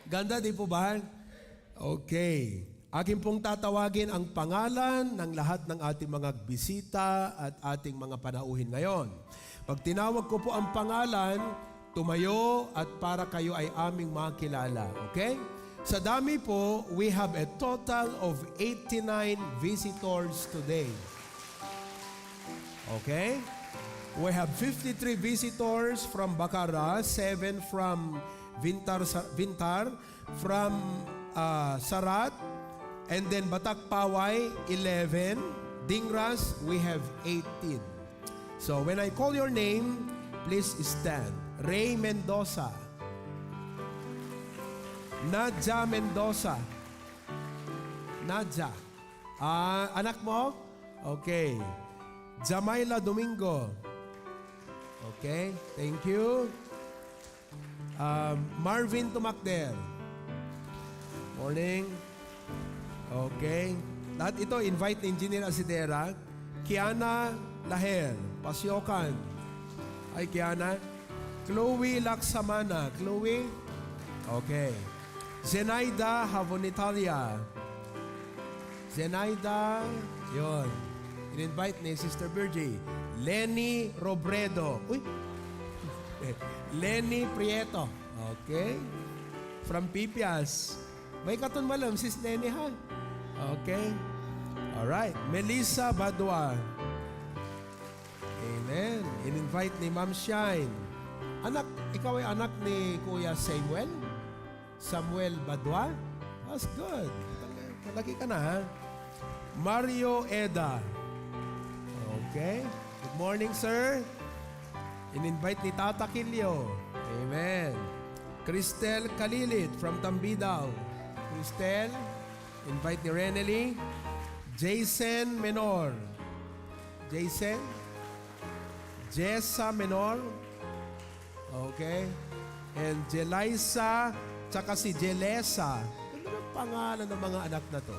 Ganda, di po ba? Okay. Akin pong tatawagin ang pangalan ng lahat ng ating mga bisita at ating mga panauhin ngayon. Pag tinawag ko po ang pangalan, tumayo at para kayo ay aming makilala. Okay? Sa dami po, we have a total of 89 visitors today. Okay? We have 53 visitors from Bacara, 7 from Vintar, from Sarat, and then Batak Paway, 11. Dingras, we have 18. So when I call your name, please stand. Ray Mendoza. Nadja Mendoza. Nadja. Anak mo? Okay. Jamaila Domingo. Okay, thank you. Marvin Tumakder. Morning. Okay. Lahat ito, invite ni Engineer Asidera. Kiana Laher, Pasyokan. Ay, Kiana. Chloe Laksamana. Chloe? Okay. Zenaida Havonitalia. Zenaida, yon. In-invite ni Sister Virgie. Lenny Robredo. Uy! Lenny Prieto. Okay. From Pipias. May katon malam, sis Lenny ha? Okay. Alright. Melissa Badua. Amen. In-invite ni Ma'am Shine. Anak, ikaw ay anak ni Kuya Samuel? Samuel Badua? That's good. Malaki ka na ha? Mario Eda. Okay. Good morning, sir. In-invite ni Tata Kilio. Amen. Cristel Kalilit from Tambidao. Cristel. Invite ni Renely. Jason Menor. Jason. Jessa Menor. Okay. And Jelisa, tsaka si Jelesa. Ano ang pangalan ng mga anak na to?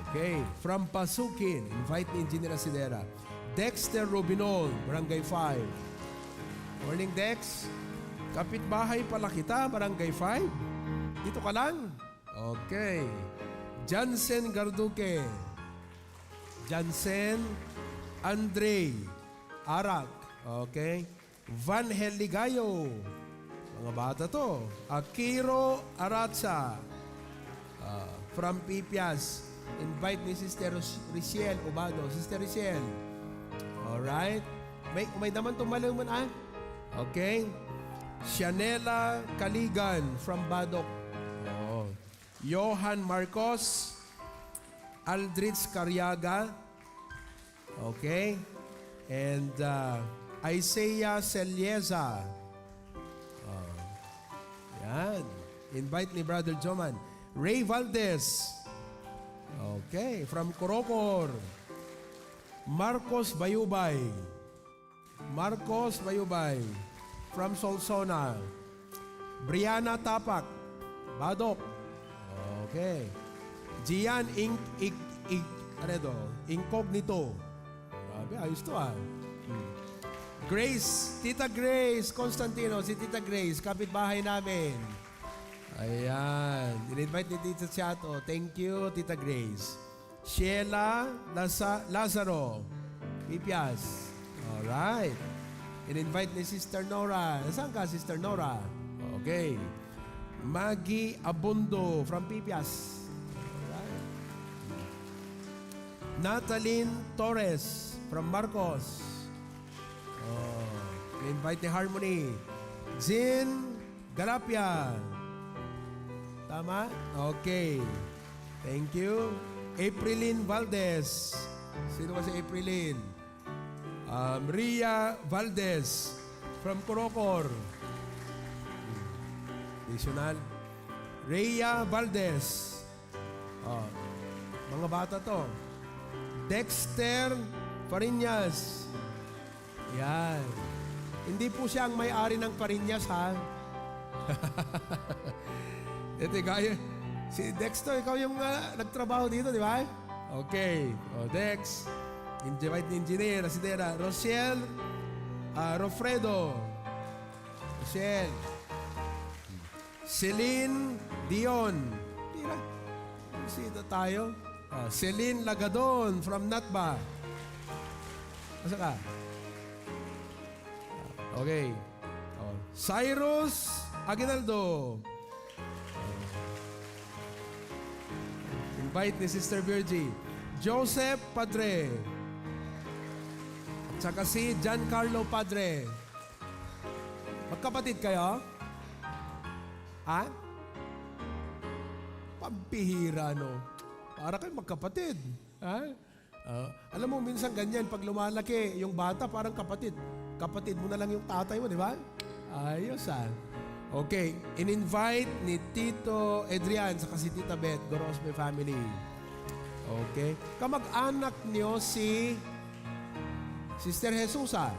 Okay. From Pasukin, invite ni Engineer Asidera. Dexter Rubinol, Barangay 5. Morning, Dex. Kapitbahay pala kita, Barangay 5. Dito ka lang? Okay. Jansen Garduque. Jansen Andre Arak. Okay. Van Heligayo. Mga bata to. Akiro Aratsa. From Pipias. Invite ni Sister Riciel Ubado. Sister Riciel. Alright. May naman tumalong mo na. Okay. Shanela Kaligan from Badok. Oh. Johan Marcos. Aldrich Cariaga. Okay. And Isaiah Celieza. Yan. Invite ni Brother Joman. Ray Valdez. Okay. From Corocor. Marcos Bayubay. Marcos Bayubay. From Solsona. Brianna Tapak. Badok. Okay. Gian Incognito. Grabe, ayos to ah. Grace, Tita Grace Constantino, si Tita Grace, kapitbahay namin. Ayan. In-invite ni Tita Chato. Thank you, Tita Grace. Sheila Lazaro, Pipias. Alright. In-invite ni Sister Nora. Saan ka, Sister Nora? Okay. Maggie Abundo from Pipias. Alright. Natalie Torres from Marcos. Oh. In-invite ni Harmony. Jean Galapia. Tama? Okay. Thank you. Aprilyn Valdez. Sino ba si Aprilyn? Ria Valdez from Corocor. Additional. Rhea Valdez. Mga bata to. Dexter Fariñas. Yan. Hindi po siya ang may-ari ng Fariñas, ha? Ito, kaya. Si Dexter, ikaw yung nagtrabaho dito, di ba? Okay. Dex. Invite ni Engineer Asidera. Rosiel Rofredo. Michelle. Celine Dion. Tira. Sino tayo? Celine Lagadon from Natba. Asa ka? Okay. Cyrus Aguinaldo. Invite ni Sister Virgie. Joseph Padre. At saka si Giancarlo Padre. Magkapatid kayo? Ha? Pampihira, no? Para kayo magkapatid. Ha? Alam mo, minsan ganyan, pag lumalaki, yung bata parang kapatid. Kapatid mo na lang yung tatay mo, di ba? Ayos, Okay, in-invite ni Tito Adrian sa si Tita Beth, Gorospe family. Okay. Kamag-anak niyo si Sister Jesusa.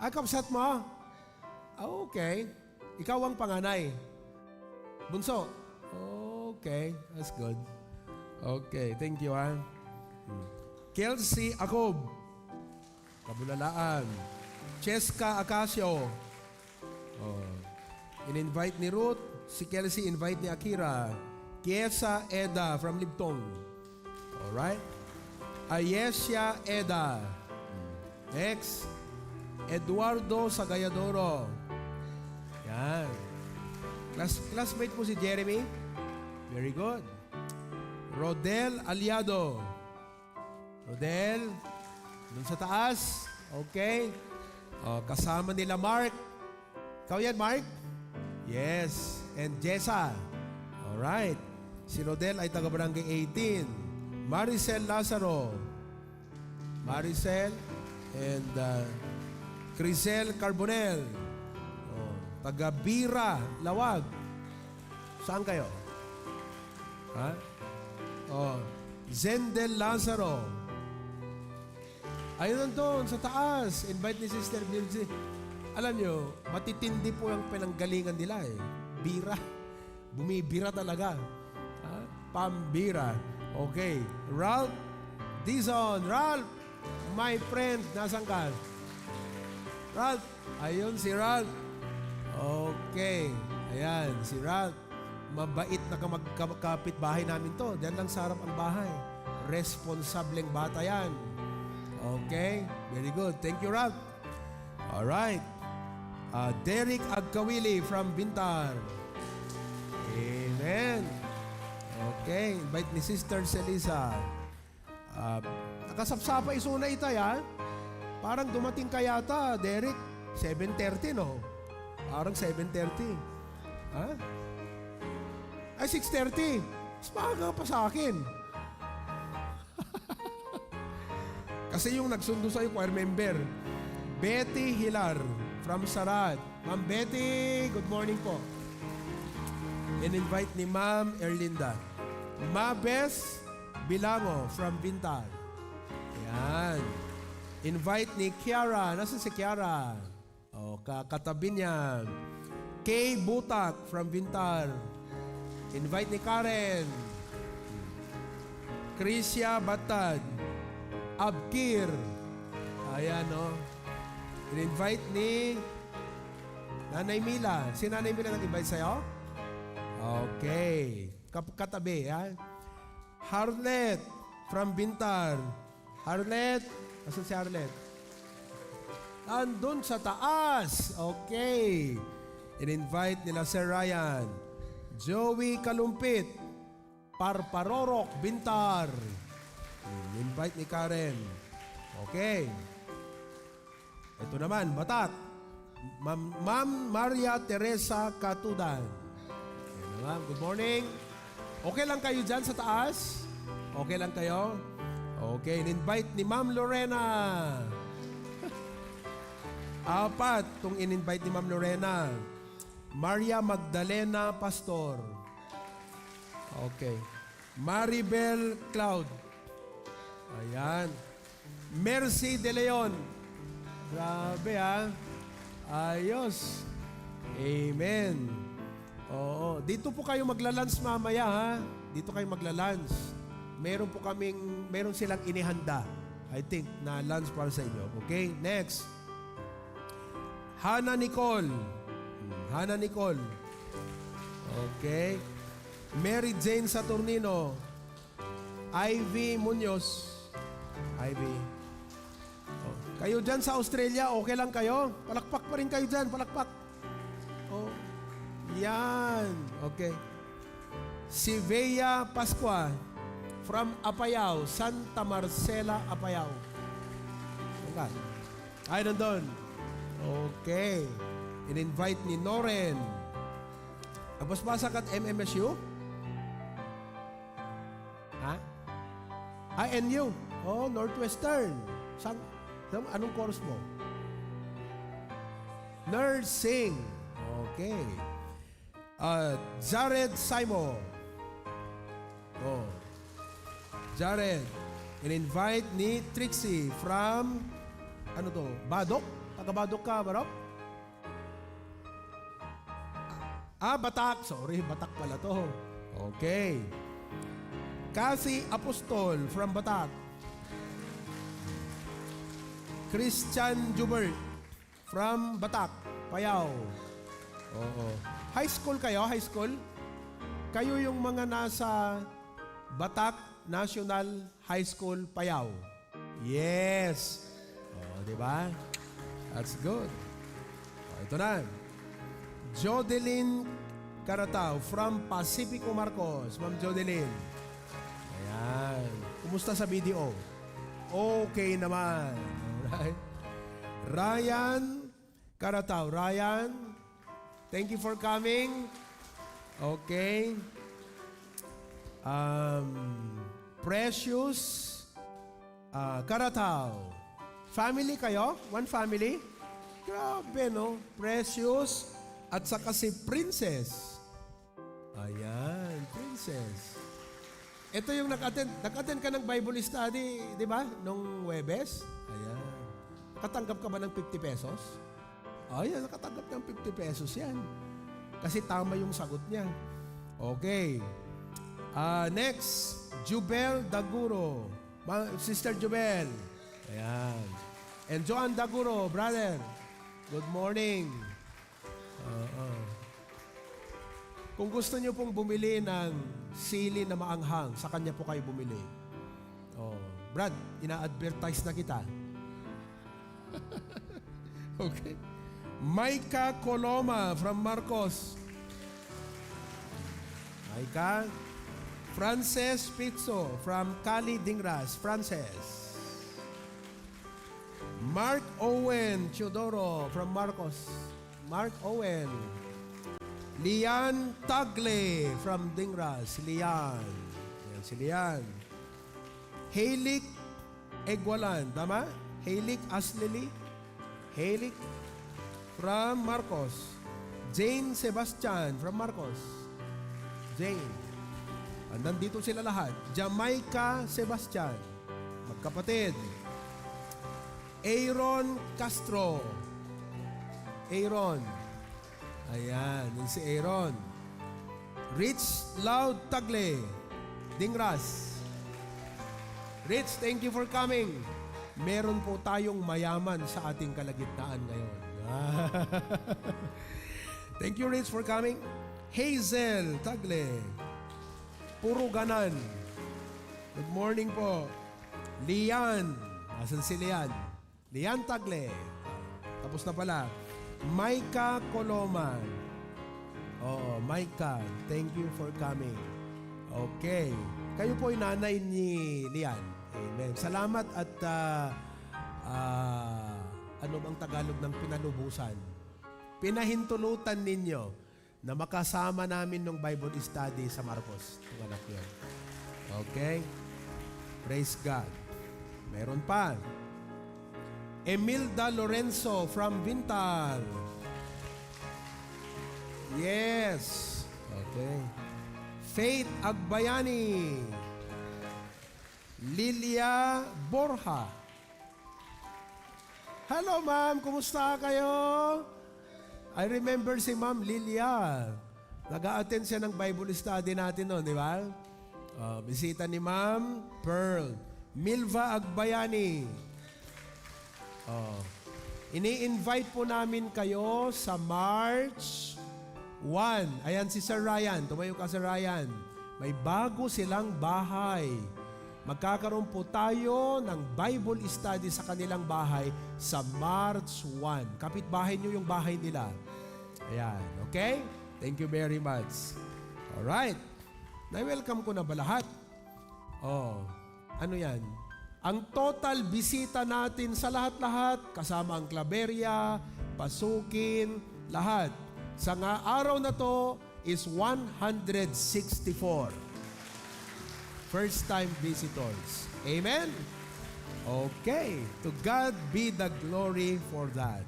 Kapsat mo? Okay. Ikaw ang panganay. Bunso? Okay, that's good. Okay, thank you, Kelsey Acob. Kabulalaan. Cheska Acacio. In-invite ni Ruth. Si Kelsey invite ni Akira. Kiesa Eda from Libtong. Alright. Ayesia Eda. Next. Eduardo Sagayadoro. Yan. Classmate mo si Jeremy? Very good. Rodel Aliado. Rodel, dun sa taas. Okay. Kasama nila Mark. Ikaw yan, Mark? Yes. And Jessa. Alright. Si Rodel ay taga-barangay 18. Maricel Lazaro. Maricel and Crisel Carbonel. Taga-Bira, Lawag. Saan kayo? Ha? Zendel Lazaro. Ayun nandun, sa taas. Invite ni Sister Virgie. Alam nyo, matitindi po yung pinanggalingan nila eh. Bira. Bumibira talaga. Pambira. Okay. Ralph Dizon. Ralph, my friend. Nasaan ka? Ralph. Ayun si Ralph. Okay. Ayan, si Ralph. Mabait na kapitbahay namin to. Diyan lang sa harap ang bahay. Responsableng bata yan. Okay. Very good. Thank you, Ralph. Alright. Derek Agkawili from Bintar. Amen. Okay. Invite ni Sister Celisa. Nakasapsapa isuna itay, ha? Parang dumating ka yata, Derek. 7:30, no? Parang 7:30. Ha? Ay, 6:30. Mas maaga pa sa akin. Kasi yung nagsundo sa'yo, choir member, Betty Hilar from Sarat. Ma'am Betty, good morning po. In-invite ni Ma'am Erlinda. Mabes Bilango from Bintar. Ayan. Invite ni Kiara. Nasaan si Kiara? Katabi niya. Kay Butak from Bintar. Invite ni Karen. Krisya Batad. Abkir. Ayan, In-invite ni Nanay Mila. Si Nanay Mila nag-invite sa'yo? Okay. Katabi, ha? Harlet from Bintar. Harlet. Asan si Harlet? Andun sa taas. Okay. In-invite nila Sir Ryan. Joey Kalumpit. Parparorok, Bintar. Invite ni Karen. Okay. Ito naman, Batak. Ma'am Maria Teresa Katudan. Ma'am, good morning. Okay lang kayo dyan sa taas? Okay lang kayo? Okay, in-invite ni Ma'am Lorena. 4 itong in-invite ni Ma'am Lorena. Maria Magdalena Pastor. Okay. Maribel Cloud. Ayan. Mercy De Leon. Grabe, ha? Ayos. Amen. Oo. Dito po kayo maglalunch mamaya, ha? Dito kayo maglalunch. Meron silang inihanda, I think, na lunch para sa inyo. Okay? Next. Hannah Nicole. Hannah Nicole. Okay. Mary Jane Saturnino. Ivy Munoz. Ivy. Oh. Kayo dyan sa Australia, okay lang kayo? Palakpak pa rin kayo dyan, palakpak. Oh. Yan. Okay. Si Vea Pascua from Apayao, Santa Marcela, Apayao. Okay. Ay, nandun. Okay. In-invite ni Noren. Tapos basa ka at MMSU? Ha? NU. Oh, Northwestern. Anong course mo? Nursing. Okay. Jared Simon. Oh. Jared. In-invite ni Trixie from, ano to? Badok? Taga-Badok ka, Barok? Batak. Sorry, Batak pala to. Okay. Cassie Apostol from Batak. Christian Jubert from Batak, Payao. Oo. High school kayo? High school? Kayo yung mga nasa Batak National High School, Payao. Yes. Di ba? That's good. Ito na. Jodeline Caratao from Pacifico Marcos. Ma'am Jodeline. Ayan. Kumusta sa BDO? Okay naman. Alright. Ryan Caratao. Ryan, thank you for coming. Okay. Precious Caratao. Family kayo? One family? Grabe, no? Precious at saka si Princess. Ayan, Princess. Ito yung nag-attend ka ng Bible study, di ba? Nung Webes. Ayan. Nakatanggap ka ba ng 50 pesos? Ayan, nakatanggap ng 50 pesos yan. Kasi tama yung sagot niya. Okay. Next, Jubel Daguro. Sister Jubel. Ayan. And Joan Daguro, brother. Good morning. Kung gusto niyo pong bumili ng sili na maanghang, sa kanya po kayo bumili. Oh, Brad, ina-advertise na kita. Okay. Maika Coloma from Marcos. Maika. Frances Pizzo from Cali Dingras. Frances. Mark Owen Teodoro from Marcos. Mark Owen. Lian Tagle from Dingras. Lian. Yan si Lian. Halik Egwalan. Tama? Halik Aslili. Halik from Marcos. Jane Sebastian from Marcos. Jane. Nandito sila lahat. Jamaica Sebastian. Magkapatid. Aaron Castro. Aaron. Ayan, yun si Aaron. Rich Loud Tagle. Dingras. Rich, thank you for coming. Meron po tayong mayaman sa ating kalagitnaan ngayon. Thank you, Rich, for coming. Hazel Tagle. Puro ganan. Good morning po. Lian. Asan si Lian? Lian Tagle. Tapos na pala. Maika Coloma. Oo, Maika. Thank you for coming. Okay. Kayo po ay nanay ni Lian. Amen. Salamat at ano bang Tagalog ng pinalubusan? Pinahintulutan ninyo na makasama namin ng Bible study sa Marcos. Yung anak yun. Okay? Praise God. Meron pa. Emilda Lorenzo from Vintal. Yes. Okay. Faith Agbayani. Lilia Borja. Hello, ma'am. Kumusta kayo? I remember si Ma'am Lilia. Nag-a-attend siya ng Bible study natin noon, di ba? Bisita ni Ma'am Pearl. Milva Agbayani. Ini-invite po namin kayo sa March 1. Ayan si Sir Ryan. Tumayo ka, Sir Ryan. May bago silang bahay. Magkakaroon po tayo ng Bible study sa kanilang bahay sa March 1. Kapitbahay nyo yung bahay nila. Ayan, okay? Thank you very much. Alright. Na-welcome ko na ba lahat? Oh, ano yan? Ang total bisita natin sa lahat-lahat, kasama ang Claveria, Pasukin, lahat. Sa araw na to is 164. First-time visitors. Amen? Okay. To God be the glory for that.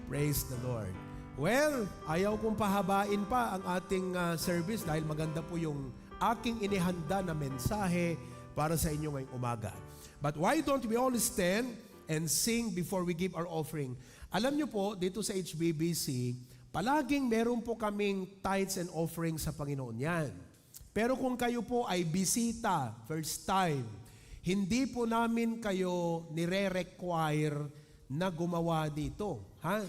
Praise the Lord. Well, ayaw kong pahabain pa ang ating service dahil maganda po yung aking inihanda na mensahe para sa inyo ngayong umaga. But why don't we all stand and sing before we give our offering? Alam nyo po, dito sa HBBC, palaging meron po kaming tithes and offerings sa Panginoon yan. Pero kung kayo po ay bisita, first time, hindi po namin kayo nire-require na gumawa dito. Ha?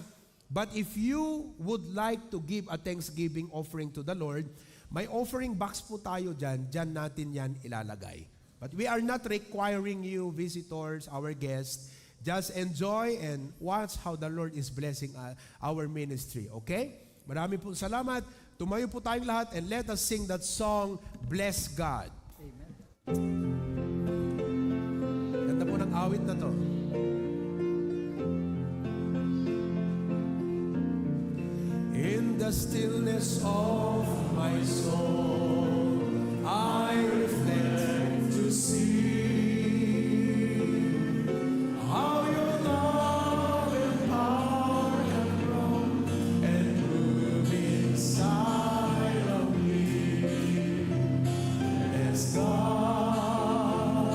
But if you would like to give a thanksgiving offering to the Lord, may offering box po tayo dyan. Dyan natin yan ilalagay. But we are not requiring you, visitors, our guests, just enjoy and watch how the Lord is blessing our ministry. Okay? Marami po salamat. Tumayo po tayong lahat and let us sing that song, Bless God. Amen. Ganda po ng awit na to. In the stillness of my soul, I reflect to see how your love and power have grown and moved inside of me. Bless God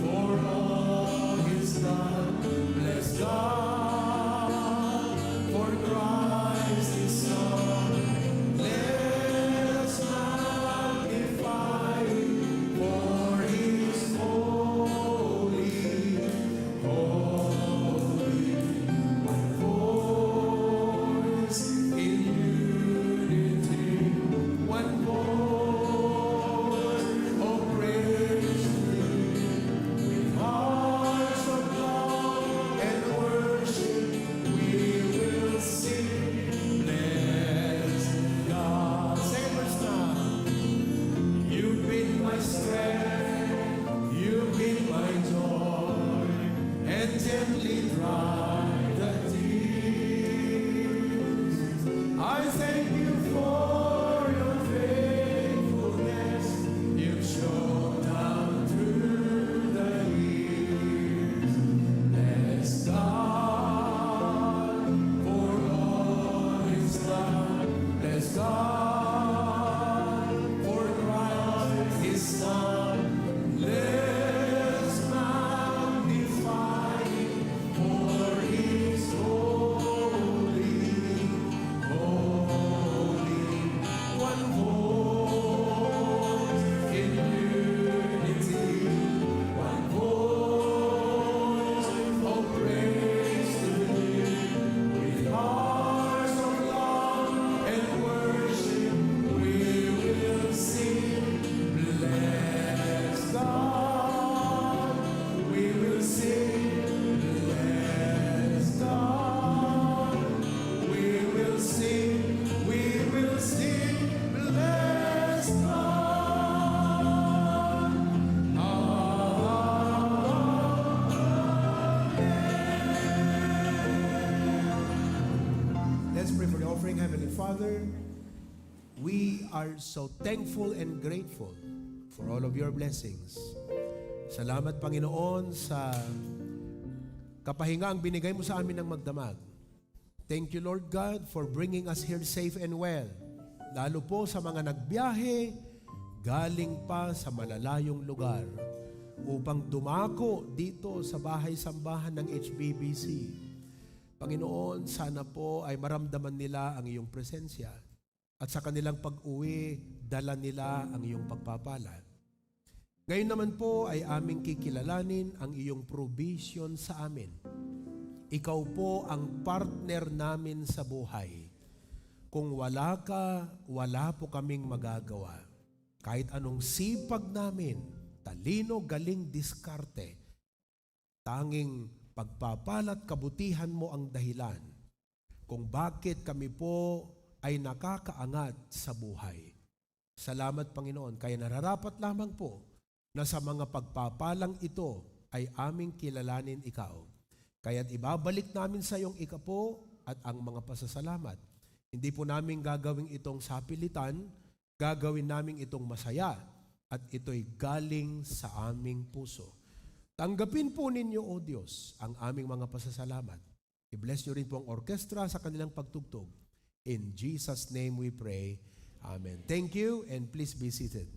for all He's done. Bless God for Christ His Son. Let's magnify Him for His holy, holy. One voice in unity, one voice of praise to Thee. With hearts of love and worship, we will sing, bless God. Second verse now. You've been my strength, you've been my joy, and gently dry the tears. I thank you for your faithfulness, you've shown down through the years. Bless God for all His done. Bless God for Christ His Son. Let's magnify Him for His holy, holy. One voice in unity, one voice of praise to Thee. With hearts of love and worship, we will sing, bless God. We will sing, bless God. We will sing, bless God. Let's pray for the offering. Heavenly Father, we are so thankful and grateful for all of your blessings. Salamat, Panginoon, sa kapahingaang binigay mo sa amin ng magdamag. Thank you, Lord God, for bringing us here safe and well. Lalo po sa mga nagbiyahe, galing pa sa malalayong lugar upang dumako dito sa bahay-sambahan ng HBBC. Panginoon, sana po ay maramdaman nila ang iyong presensya at sa kanilang pag-uwi, dala nila ang iyong pagpapala. Ngayon naman po ay aming kikilalanin ang iyong provision sa amin. ikaw po ang partner namin sa buhay. Kung wala ka, wala po kaming magagawa. Kahit anong sipag namin, talino, galing, diskarte, tanging pagpapalat kabutihan mo ang dahilan kung bakit kami po ay nakakaangat sa buhay. Salamat, Panginoon. Kaya nararapat lamang po na sa mga pagpapalang ito ay aming kilalanin ikaw. Kaya't ibabalik namin sa iyong ikapo at ang mga pasasalamat. Hindi po namin gagawin itong sapilitan, gagawin namin itong masaya at ito'y galing sa aming puso. Tanggapin po ninyo, O Diyos, ang aming mga pasasalamat. I-bless nyo rin po ang orkestra sa kanilang pagtugtog. In Jesus' name we pray. Amen. Thank you and please be seated.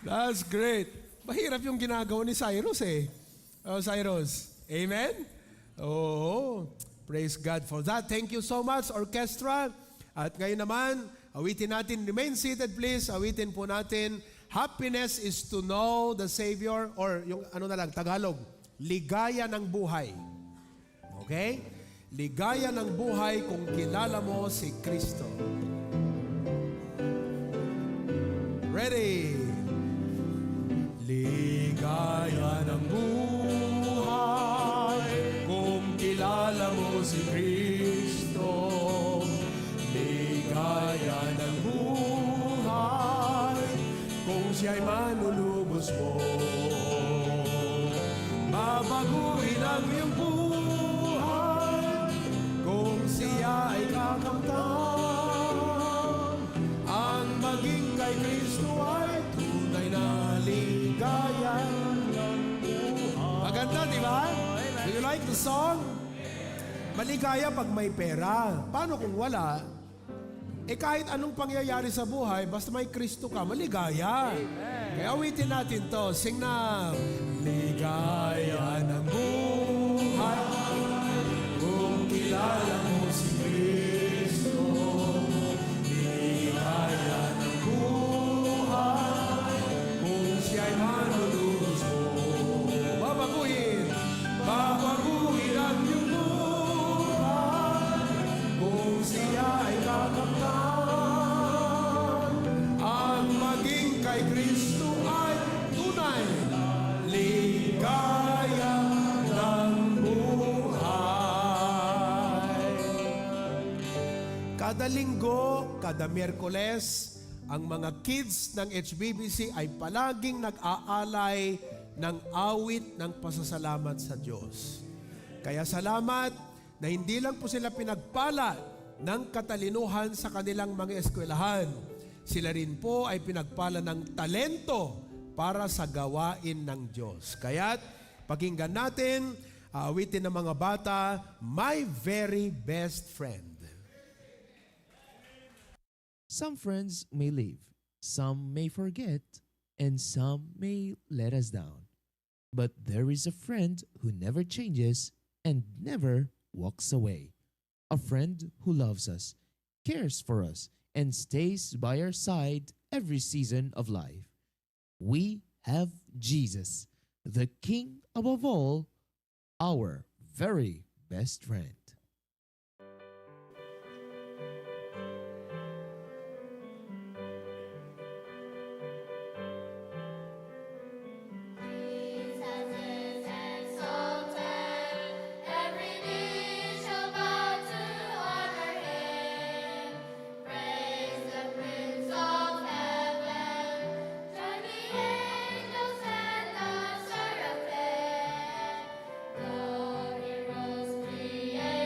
That's great. Mahirap yung ginagawa ni Cyrus eh. Oh, Cyrus. Amen? Oh, praise God for that. Thank you so much, orchestra. At ngayon naman, awitin natin, remain seated please, awitin po natin, happiness is to know the Savior, or yung ano na lang, Tagalog, ligaya ng buhay. Okay? Ligaya ng buhay kung kilala mo si Kristo. Ready? Ligaya ng buhay kung kilala mo si Kristo. Ligaya ng buhay kung siya'y manulubos mo. babaguhin ang iyong buhay kung siya ay kakamtan. Ang maging kay Kristo ay tunay na ligaya ng buhay. Maganda, di ba? Do you like the song? Maligaya pag may pera. Paano kung wala? Kahit anong pangyayari sa buhay, basta may Kristo ka, maligaya. Kaya awitin natin to. Sing na. Ligaya ng buhay kung kilala mo si Kristo. Ligaya ng buhay kung siya'y manulubos mo. Babaguhin ang iyong buhay kung siya ay kakamtan. Ang maging kay Kristo ay tunay ligaya ng buhay. Kada linggo, kada Miyerkules, ang mga kids ng HBBC ay palaging nag-aalay ng awit ng pasasalamat sa Diyos. Kaya salamat na hindi lang po sila pinagpala ng katalinuhan sa kanilang mga eskwelahan. Sila rin po ay pinagpala ng talento para sa gawain ng Diyos. Kaya't pakinggan natin, awitin ng mga bata, My Very Best Friend. Some friends may leave, some may forget, and some may let us down. But there is a friend who never changes and never walks away. A friend who loves us, cares for us, and stays by our side every season of life. We have Jesus, the King above all, our very best friend. Jesus is exalted, every knee shall bow to honor him. Praise the Prince of Heaven, join the angels and the seraphim. The heroes created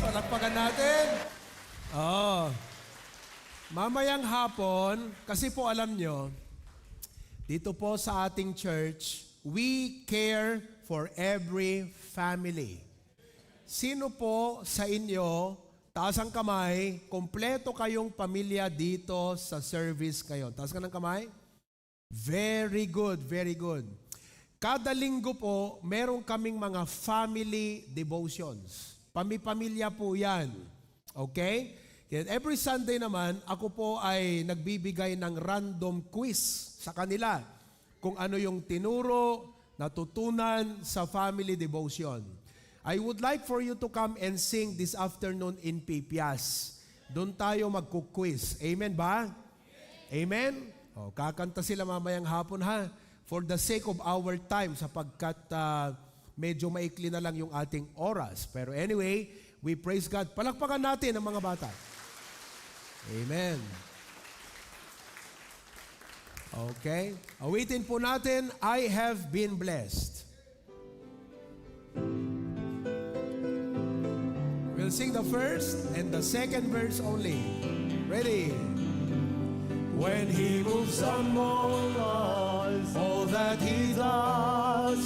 Palakpakan natin. Oh. Mamayang hapon, kasi po alam nyo, dito po sa ating church, we care for every family. Sino po sa inyo, taas ang kamay, kompleto kayong pamilya dito sa service kayo? Taas ka ng kamay? Very good, very good. Kada linggo po, meron kaming mga family devotions. Pamilya po yan. Okay? And every Sunday naman, ako po ay nagbibigay ng random quiz sa kanila kung ano yung tinuro, natutunan sa family devotion. I would like for you to come and sing this afternoon in Pipias. Doon tayo magkuquiz. Amen ba? Amen? O, kakanta sila mamayang hapon ha. For the sake of our time, sapagkat medyo maikli na lang yung ating oras. Pero anyway, we praise God. Palakpakan natin ang mga bata. Amen. Okay. Awitin po natin, I have been blessed. We'll sing the first and the second verse only. Ready? When He moves among us, all that He does,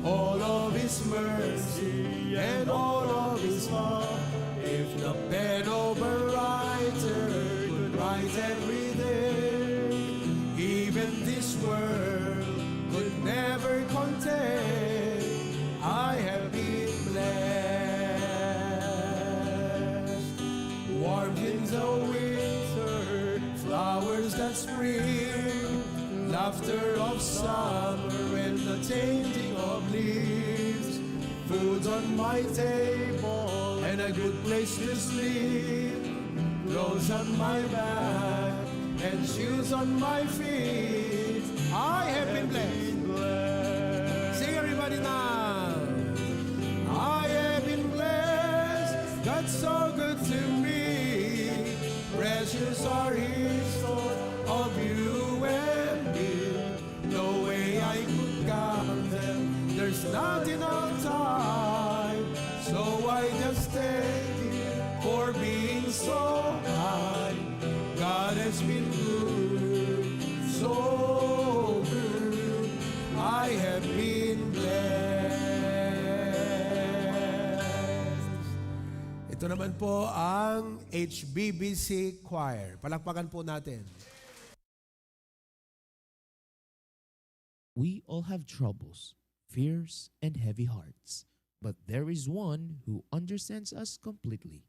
all of His mercy and all of His love, if the pen of a writer could write every day, even this world could never contain, I have been blessed. Warm in the winter, flowers that spring, laughter of summer and the changing of leaves, food on my table and a good place to sleep, clothes on my back and shoes on my feet. I have been blessed. Sing everybody now. I have been blessed. God's so good to me. Precious are His thoughts of you and me. No way I could count them. There's not enough time. So I just thank Him for being so kind. God has been good, so good. I have been blessed. Ito naman po ang HBBC Choir. Palakpakan po natin. We all have troubles, fears, and heavy hearts, but there is one who understands us completely.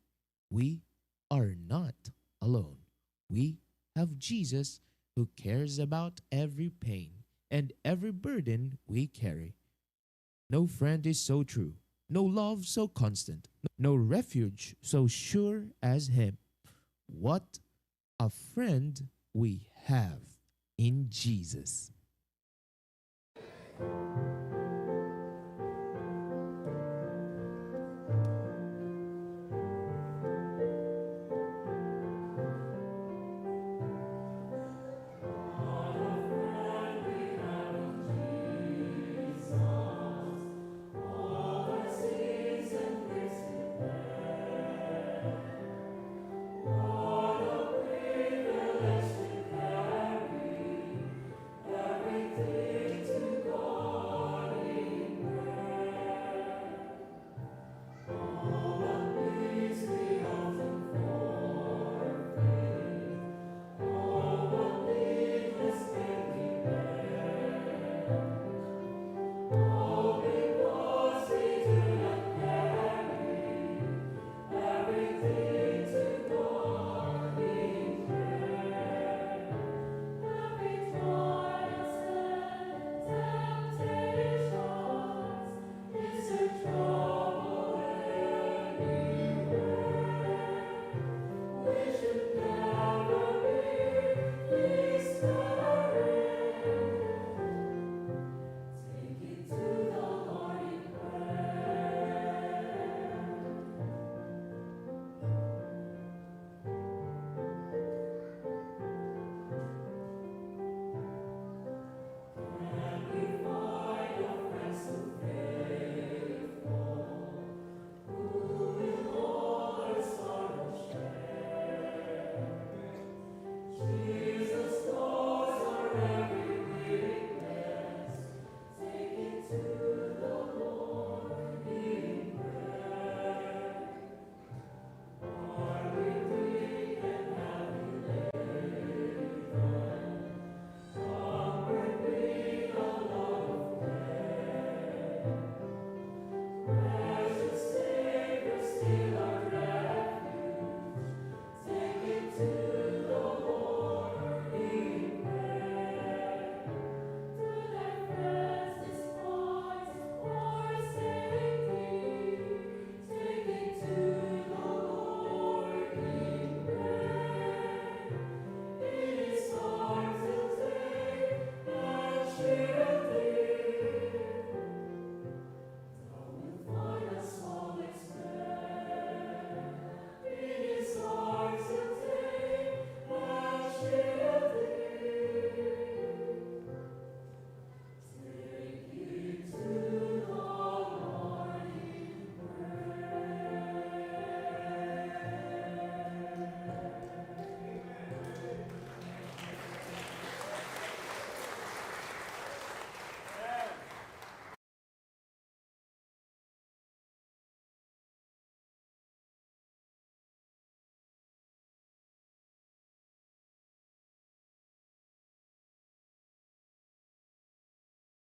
We are not alone. We have Jesus who cares about every pain and every burden we carry. No friend is so true, no love so constant, no refuge so sure as Him. What a friend we have in Jesus.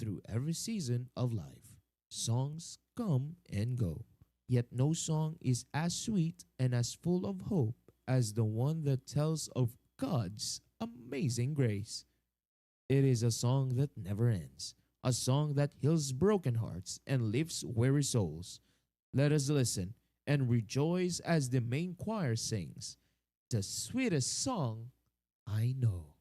through every season of life. Songs come and go, yet no song is as sweet and as full of hope as the one that tells of God's amazing grace. It is a song that never ends, a song that heals broken hearts and lifts weary souls. Let us listen and rejoice as the main choir sings, "The sweetest song I know."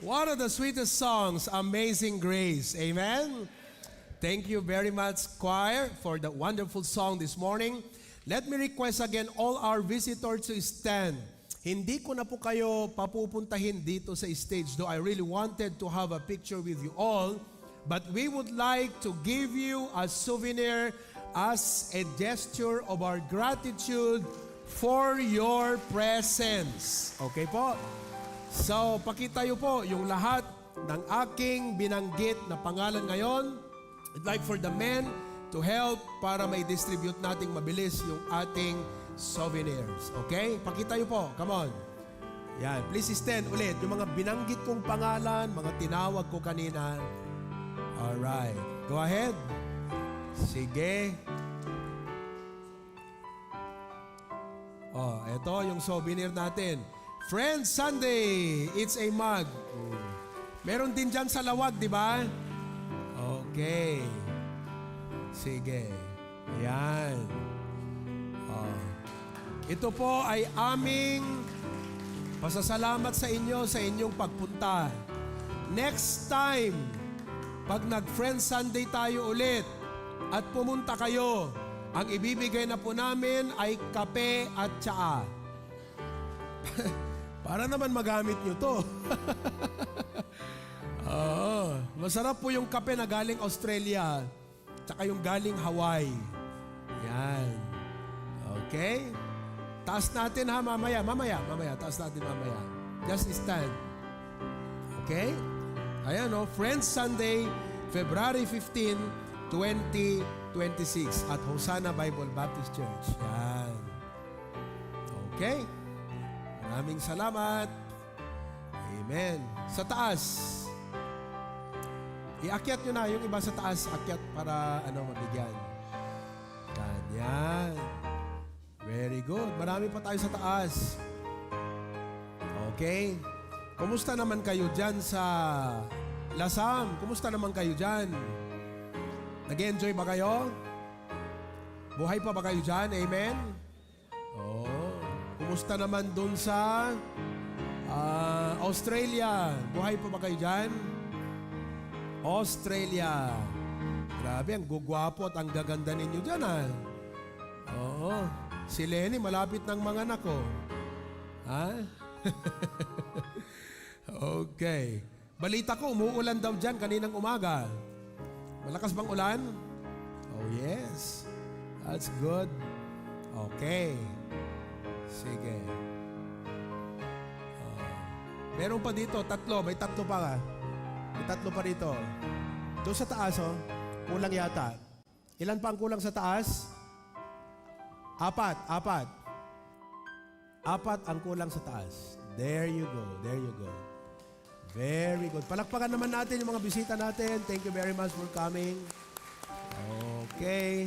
One of the sweetest songs, Amazing Grace. Amen? Thank you very much, choir, for the wonderful song this morning. Let me request again all our visitors to stand. Hindi ko na po kayo papupuntahin dito sa stage, though I really wanted to have a picture with you all. But we would like to give you a souvenir as a gesture of our gratitude for your presence. Okay po? So, pakitayo po yung lahat ng aking binanggit na pangalan ngayon. I'd like for the men to help para may distribute nating mabilis yung ating souvenirs. Okay? Pakitayo po. Come on. Yan. Please stand ulit. Yung mga binanggit kong pangalan, mga tinawag ko kanina. Alright. Go ahead. Sige. Oh, ito yung souvenir natin. Friends Sunday, it's a mug. Meron din dyan sa lawag, di ba? Okay. Sige. Ayan. Oh. Ito po ay aming pasasalamat sa inyo sa inyong pagpunta. Next time, pag nag-Friends Sunday tayo ulit at pumunta kayo, ang ibibigay na po namin ay kape at tsaa. Para naman magamit nyo to. Masarap po yung kape na galing Australia tsaka yung galing Hawaii. Yan. Okay? Taas natin ha mamaya. Taas natin mamaya. Just stand. Okay? Ayan o, Friends Sunday, February 15, 2026 at Hosanna Bible Baptist Church. Yan. Okay. Maraming salamat. Amen. Sa taas. Iakyat nyo na yung iba sa taas. Akyat para mabigyan. Ganyan. Very good. Marami pa tayo sa taas. Okay. Kumusta naman kayo dyan sa Lasam? Kumusta naman kayo dyan? Nag-enjoy ba kayo? Buhay pa ba kayo dyan? Amen? Oh. Kumusta naman dun sa Australia? Buhay pa ba kayo dyan? Australia. Grabe, ang gugwapo at ang gaganda ninyo dyan, ha? Oo. Si Lenny, malapit ng mga anak ko. Ha? Okay. Balita ko, umuulan daw dyan kaninang umaga. Malakas bang ulan? Oh, yes. That's good. Okay. Sige. Meron pa dito, tatlo. May tatlo pa ka. May tatlo pa dito. Doon sa taas, oh. Kulang yata. Ilan pa ang kulang sa taas? Apat. Apat ang kulang sa taas. There you go. There you go. Very good. Palakpakan naman natin yung mga bisita natin. Thank you very much for coming. Okay.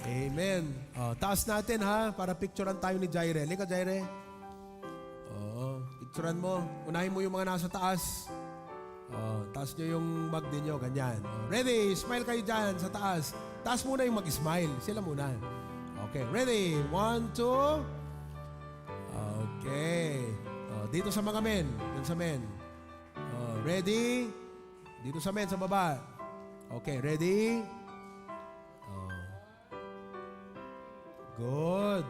Amen. Taas natin ha, para picturean tayo ni Jaire. Lika, Jaire. Picturean mo. Unahin mo yung mga nasa taas. Taas nyo yung mug ninyo. Ganyan. Ready? Smile kayo dyan sa taas. Taas muna yung mag-smile. Sila muna. Okay. Ready? 1, 2. Okay. Dito sa mga men. Dun sa men. Ready? Dito sa men, sa baba. Okay, ready? Good.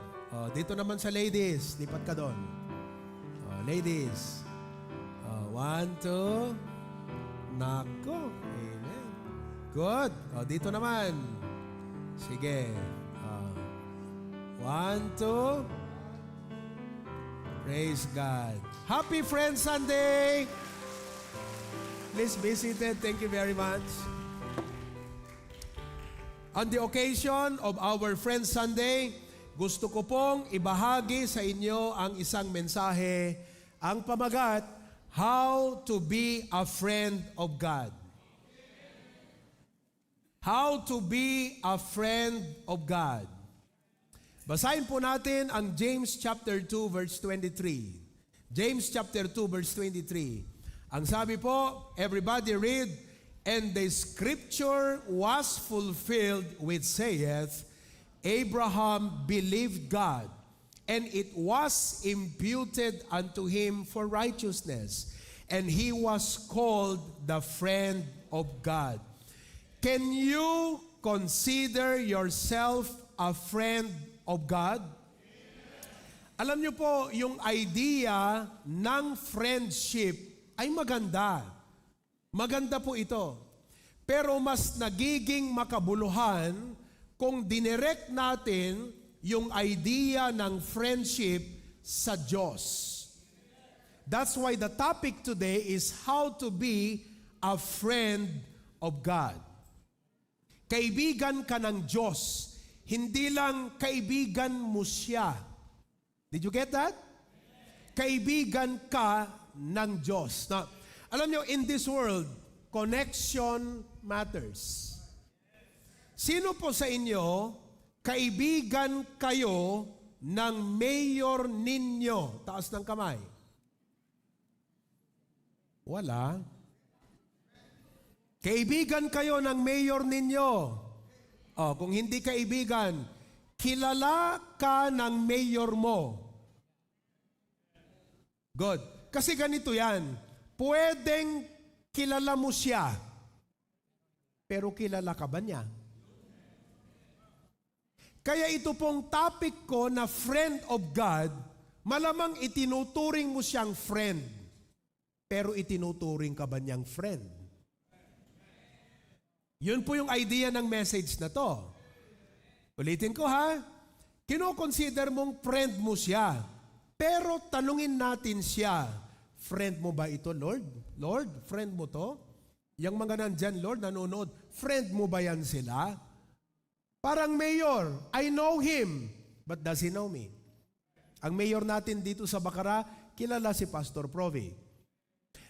Dito naman sa ladies. Lipat ka doon. Ladies. 1, 2. Nako. Amen. Good. Dito naman. Sige. 1, 2. Praise God. Happy Friends Sunday! Please be seated. Thank you very much. On the occasion of our Friends Sunday, gusto ko pong ibahagi sa inyo ang isang mensahe, ang pamagat, How to be a Friend of God. How to be a Friend of God. Basahin po natin ang James chapter 2 verse 23. James chapter 2 verse 23. Ang sabi po, everybody read, and the scripture was fulfilled which saith, Abraham believed God, and it was imputed unto him for righteousness, and he was called the friend of God. Can you consider yourself a friend of God? Alam niyo po, yung idea ng friendship ay maganda. Maganda po ito. Pero mas nagiging makabuluhan kung dinirect natin yung idea ng friendship sa Diyos. That's why the topic today is how to be a friend of God. Kaibigan ka ng Diyos. Hindi lang kaibigan mo siya. Did you get that? Kaibigan ka ng Diyos. Now, alam nyo, in this world, connection matters. Sino po sa inyo, kaibigan kayo ng mayor ninyo? Taas ng kamay. Wala. Kaibigan kayo ng mayor ninyo. Kung hindi kaibigan, kilala ka ng mayor mo. Good. Kasi ganito yan, pwedeng kilala mo siya, pero kilala ka ba niya? Kaya ito pong topic ko na friend of God, malamang itinuturing mo siyang friend, pero itinuturing ka ba niyang friend? Yun po yung idea ng message na to. Ulitin ko ha, kino-consider mong friend mo siya, pero tanungin natin siya, Friend mo ba ito, Lord? Lord, friend mo to? Yang mga nandyan, Lord, nanonood, friend mo ba yan sila? Parang mayor, I know him, but does he know me? Ang mayor natin dito sa Bacara, kilala si Pastor Provi.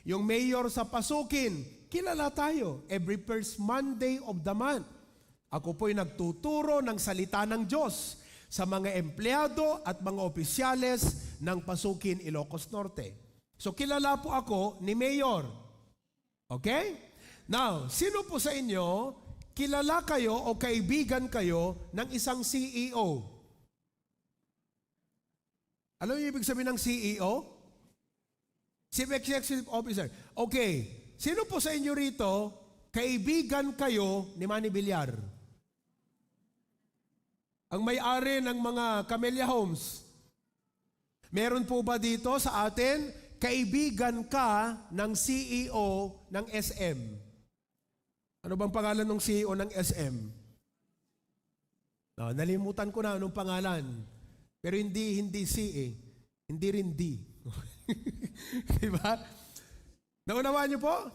Yung mayor sa Pasukin, kilala tayo. Every first Monday of the month, ako po'y nagtuturo ng salita ng Diyos sa mga empleyado at mga opisyales ng Pasukin, Ilocos Norte. So kilala po ako ni Mayor. Okay? Now, sino po sa inyo, kilala kayo o kaibigan kayo ng isang CEO? Alam niyo ibig sabihin ng CEO? Chief Executive Officer. Okay. Sino po sa inyo rito, kaibigan kayo ni Manny Villar? Ang may-ari ng mga Camellia Homes. Meron po ba dito sa atin, kaibigan ka ng CEO ng SM? Ano bang pangalan ng CEO ng SM? No, nalimutan ko na anong pangalan. Pero hindi C eh. Hindi rin D. Diba? Naunawaan niyo po?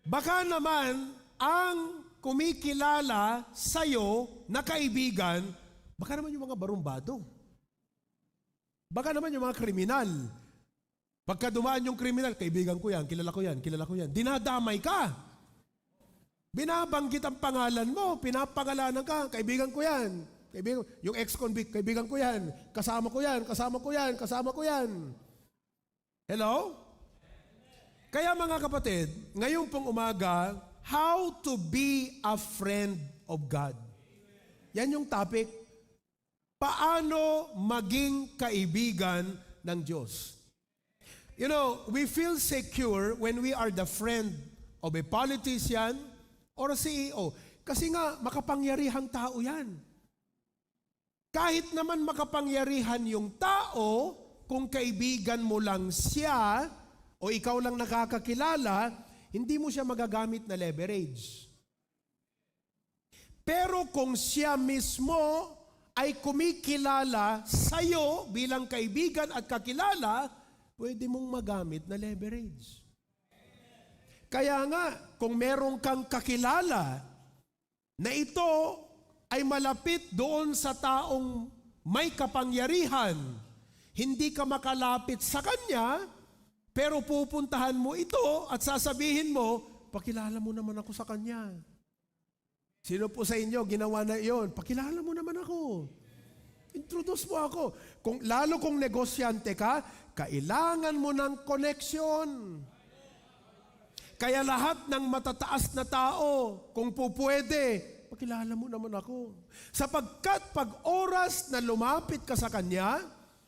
Baka naman ang kumikilala sa'yo na kaibigan, baka naman yung mga barumbado. Baka naman yung mga kriminal. Pagka dumaan yung kriminal, kaibigan ko yan, kilala ko yan, kilala ko yan. Dinadamay ka. Binabanggit ang pangalan mo, pinapangalanan ka, kaibigan ko yan. Kaibigan, yung ex-convict, kaibigan ko yan, kasama ko yan, kasama ko yan, kasama ko yan. Hello? Kaya mga kapatid, ngayon pong umaga, how to be a friend of God. Yan yung topic. Paano maging kaibigan ng Diyos? You know, we feel secure when we are the friend of a politician or a CEO. Kasi nga, makapangyarihang tao yan. Kahit naman makapangyarihan yung tao, kung kaibigan mo lang siya o ikaw lang nakakakilala, hindi mo siya magagamit na leverage. Pero kung siya mismo ay kumikilala sa'yo bilang kaibigan at kakilala, pwede mong magamit na leverage. Kaya nga, kung meron kang kakilala na ito ay malapit doon sa taong may kapangyarihan, hindi ka makalapit sa kanya, pero pupuntahan mo ito at sasabihin mo, pakilala mo naman ako sa kanya. Sino po sa inyo ginawa na iyon? Pakilala mo naman ako. Introduce mo ako. Lalo kung negosyante ka, kailangan mo ng connection. Kaya lahat ng matataas na tao, kung pupwede, pakilala mo naman ako. Sapagkat pag oras na lumapit ka sa kanya,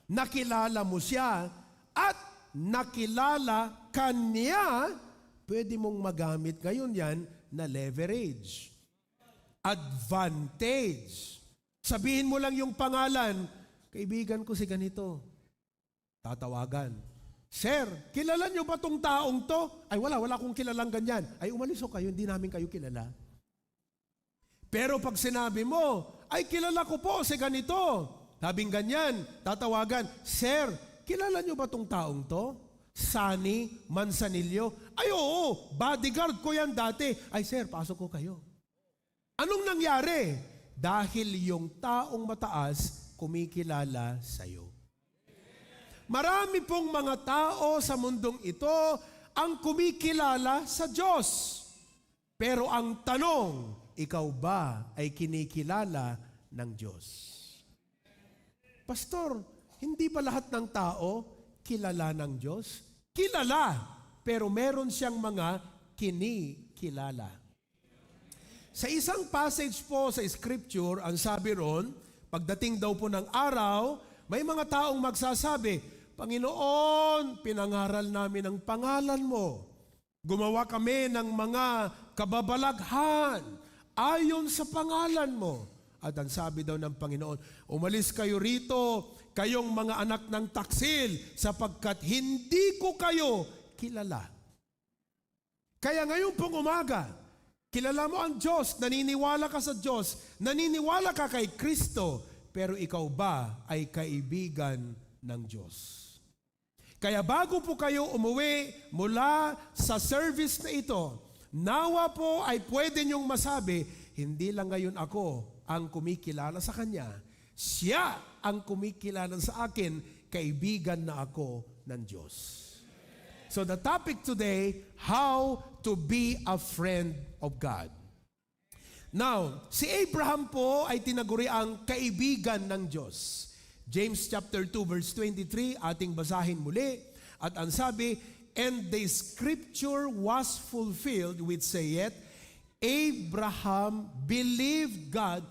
nakilala mo siya, at nakilala kanya, pwede mong magamit ngayon yan na leverage. Advantage. Sabihin mo lang yung pangalan, kaibigan ko si ganito. Tatawagan. Sir, kilala niyo ba tong taong to? Ay wala akong kilalang ganyan. Ay umalis o kayo, hindi namin kayo kilala. Pero pag sinabi mo, ay kilala ko po si ganito. Sabing ganyan, tatawagan, Sir, kilala niyo ba tong taong to? Sunny Manzanillo. Ay oo, bodyguard ko yan dati. Ay sir, pasok ko kayo. Anong nangyari? Dahil yung taong mataas kumikilala sa'yo. Marami pong mga tao sa mundong ito ang kumikilala sa Diyos. Pero ang tanong, ikaw ba ay kinikilala ng Diyos? Pastor, hindi ba lahat ng tao kilala ng Diyos? Kilala, pero meron siyang mga kinikilala. Sa isang passage po sa Scripture, ang sabi ron, pagdating daw po ng araw, may mga taong magsasabi, Panginoon, pinangaral namin ang pangalan mo. Gumawa kami ng mga kababalaghan ayon sa pangalan mo. At ang sabi daw ng Panginoon, umalis kayo rito, kayong mga anak ng taksil, sapagkat hindi ko kayo kilala. Kaya ngayon pong umaga, kilala mo ang Diyos, naniniwala ka sa Diyos, naniniwala ka kay Kristo, pero ikaw ba ay kaibigan ng Diyos? Kaya bago po kayo umuwi mula sa service na ito, nawa po ay pwede niyong masabi, hindi lang ngayon ako ang kumikilala sa Kanya. Siya ang kumikilala sa akin, kaibigan na ako ng Diyos. So the topic today, how to be a friend of God. Now, si Abraham po ay tinaguri ang kaibigan ng Diyos. James chapter 2 verse 23, ating basahin muli. At ang sabi, and the scripture was fulfilled which saith, Abraham believed God,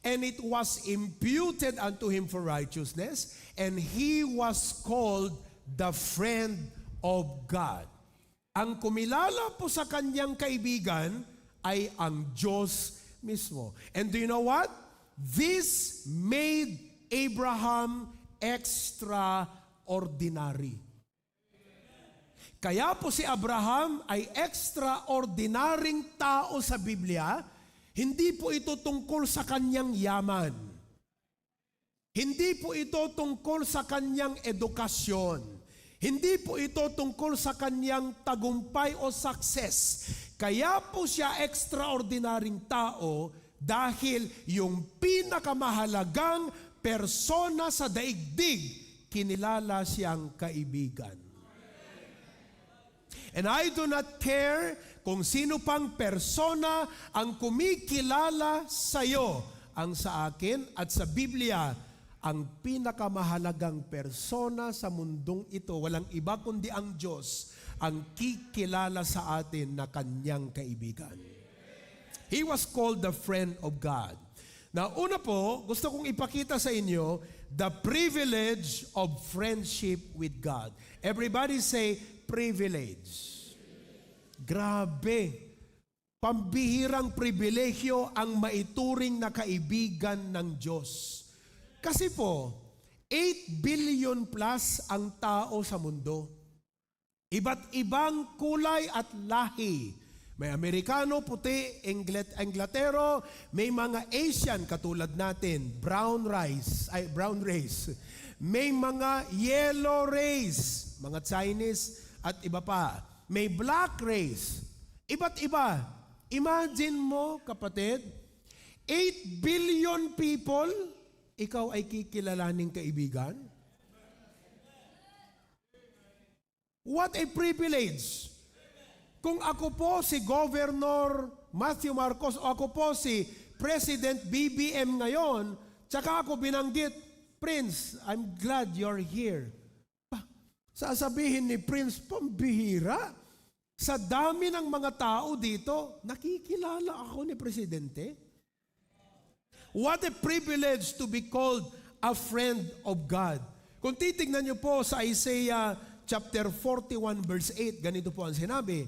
and it was imputed unto him for righteousness, and he was called the friend of God. Ang kumilala po sa kanyang kaibigan ay ang Diyos mismo. And do you know what? This made Abraham extraordinary. Kaya po si Abraham ay extraordinaryong tao sa Biblia. Hindi po ito tungkol sa kanyang yaman. Hindi po ito tungkol sa kanyang edukasyon. Hindi po ito tungkol sa kanyang tagumpay o success. Kaya po siya extraordinaryong tao dahil yung pinakamahalagang persona sa daigdig, kinilala siyang kaibigan. And I do not care kung sino pang persona ang kumikilala sa iyo. Ang sa akin at sa Biblia, ang pinakamahalagang persona sa mundong ito, walang iba kundi ang Diyos, ang kikilala sa atin na kanyang kaibigan. He was called the friend of God. Now, una po, gusto kong ipakita sa inyo the privilege of friendship with God. Everybody say, privilege. Grabe. Pambihirang pribilehyo ang maituring na kaibigan ng Diyos. Kasi po, 8 billion plus ang tao sa mundo. Iba't ibang kulay at lahi. May Amerikano, puti, Englatero, may mga Asian katulad natin, brown race. May mga yellow race, mga Chinese at iba pa. May black race. Iba't iba. Imagine mo, kapatid, 8 billion people, ikaw ay kikilalaning kaibigan? What a privilege! Kung ako po si Governor Matthew Marcos o ako po si President BBM ngayon, tsaka ako binanggit, Prince, I'm glad you're here. Sasabihin ni Prince, pambihira. Sa dami ng mga tao dito, nakikilala ako ni Presidente. What a privilege to be called a friend of God. Kung titignan niyo po sa Isaiah chapter 41 verse 8, ganito po ang sinabi,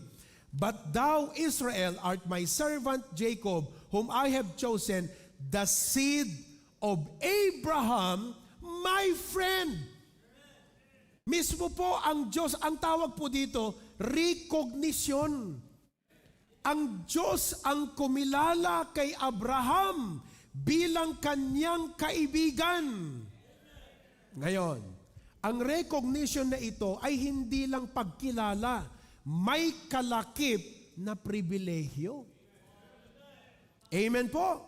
But thou, Israel, art my servant Jacob, whom I have chosen, the seed of Abraham, my friend. Mismo po ang Diyos, ang tawag po dito, recognition. Ang Diyos ang kumilala kay Abraham bilang kanyang kaibigan. Ngayon, ang recognition na ito ay hindi lang pagkilala, may kalakip na pribilehyo. Amen po?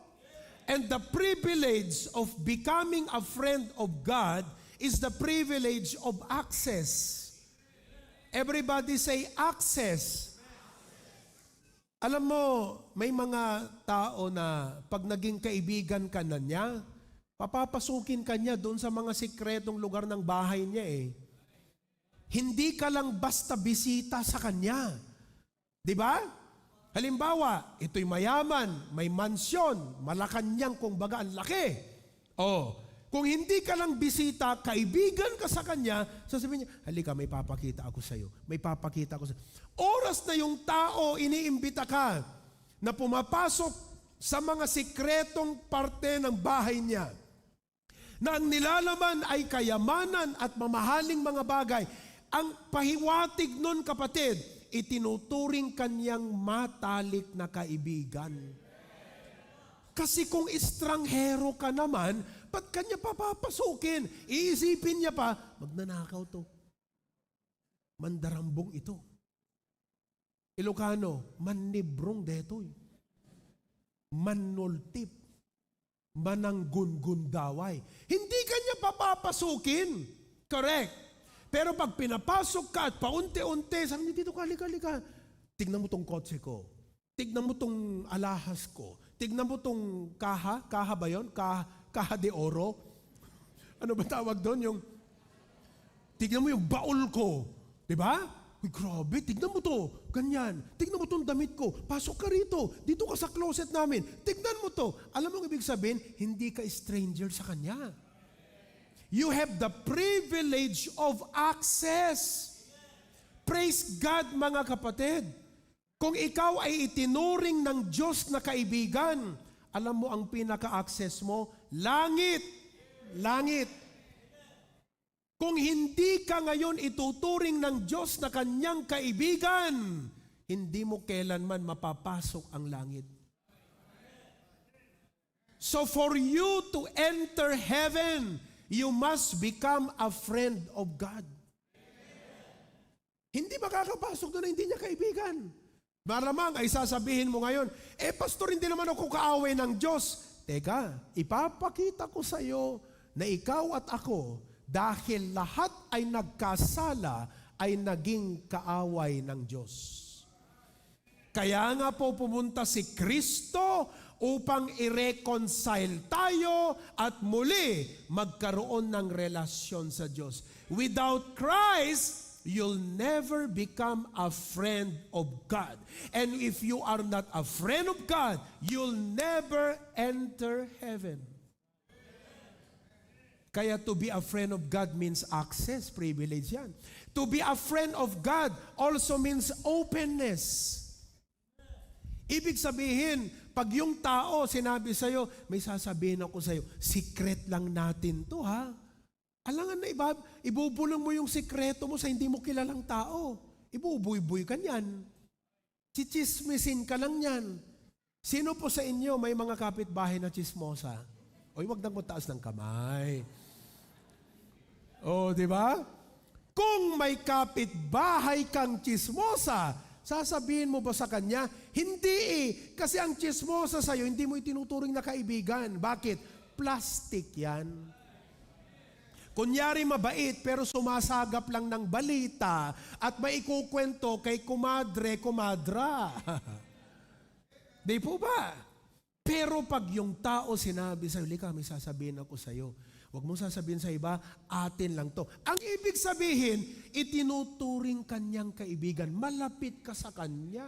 And the privilege of becoming a friend of God is the privilege of access. Everybody say access. Alam mo, may mga tao na pag naging kaibigan ka na niya, papapasukin ka niya doon sa mga sikretong lugar ng bahay niya eh. Hindi ka lang basta bisita sa kanya. Di ba? Halimbawa, ito'y mayaman, may mansyon, Malacanang kung baga ang laki. Kung hindi ka lang bisita, kaibigan ka sa kanya, sasabihin niya, halika, may papakita ako sa iyo. May papakita ako sa iyo. Oras na yung tao, iniimbita ka na pumapasok sa mga sikretong parte ng bahay niya, na ang nilalaman ay kayamanan at mamahaling mga bagay. Ang pahiwatig nun, kapatid, itinuturing kanyang matalik na kaibigan. Kasi kung estranghero ka naman, ba't kanya papapasukin? Iisipin niya pa, magnanakaw to. mandarambong ito. Ilocano, manibrong detoy. Manultip. Mananggungundaway. Hindi kanya papapasukin. Correct. Pero pag pinapasok ka at paunti-unti, sabi niya, dito ka, halika. Tignan mo tong kotse ko. Tignan mo tong alahas ko. Tignan mo tong kaha. Kaha ba yun? Kaha de oro. Ano ba tawag doon? Yung, tignan mo yung baul ko. Diba? Uy, grabe, tignan mo to. Ganyan. Tignan mo tong damit ko. Pasok ka rito. Dito ka sa closet namin. Tignan mo to. Alam mo ang ibig sabihin? Hindi ka stranger sa kanya. You have the privilege of access. Praise God, mga kapatid. Kung ikaw ay itinuring ng Diyos na kaibigan, alam mo ang pinaka-access mo? Langit. Langit. Kung hindi ka ngayon ituturing ng Diyos na kanyang kaibigan, hindi mo kailanman mapapasok ang langit. So for you to enter heaven, you must become a friend of God. Hindi makakapasok doon na hindi niya kaibigan. Malamang ay sasabihin mo ngayon, pastor, hindi naman ako kaaway ng Diyos. Teka, ipapakita ko sa iyo na ikaw at ako, dahil lahat ay nagkasala, ay naging kaaway ng Diyos. Kaya nga po pumunta si Kristo upang i-reconcile tayo at muli magkaroon ng relasyon sa Diyos. Without Christ, you'll never become a friend of God. And if you are not a friend of God, you'll never enter heaven. Kaya to be a friend of God means access, privilege yan. To be a friend of God also means openness. Ibig sabihin, pag yung tao sinabi sa'yo, may sasabihin ako sa'yo, secret lang natin to ha. Alangan na ibubulong mo yung sikreto mo sa hindi mo kilalang tao. Ibubuy-buy ka niyan. Chichismisin ka lang yan. Sino po sa inyo may mga kapitbahay na chismosa? Oy, wag nang mataas ng kamay. Oh, di ba? Kung may kapitbahay kang chismosa, sasabihin mo ba sa kanya? Hindi eh. Kasi ang chismosa sa'yo, hindi mo itinuturing na kaibigan. Bakit? Plastic yan. Kunyari mabait pero sumasagap lang ng balita at may ikukwento kay kumadre, kumadra. Di po ba? Pero pag yung tao sinabi sa'yo, lika, may sasabihin ako sa'yo. Huwag mo sasabihin sa iba, atin lang to. Ang ibig sabihin, itinuturing kanyang kaibigan. Malapit ka sa kanya.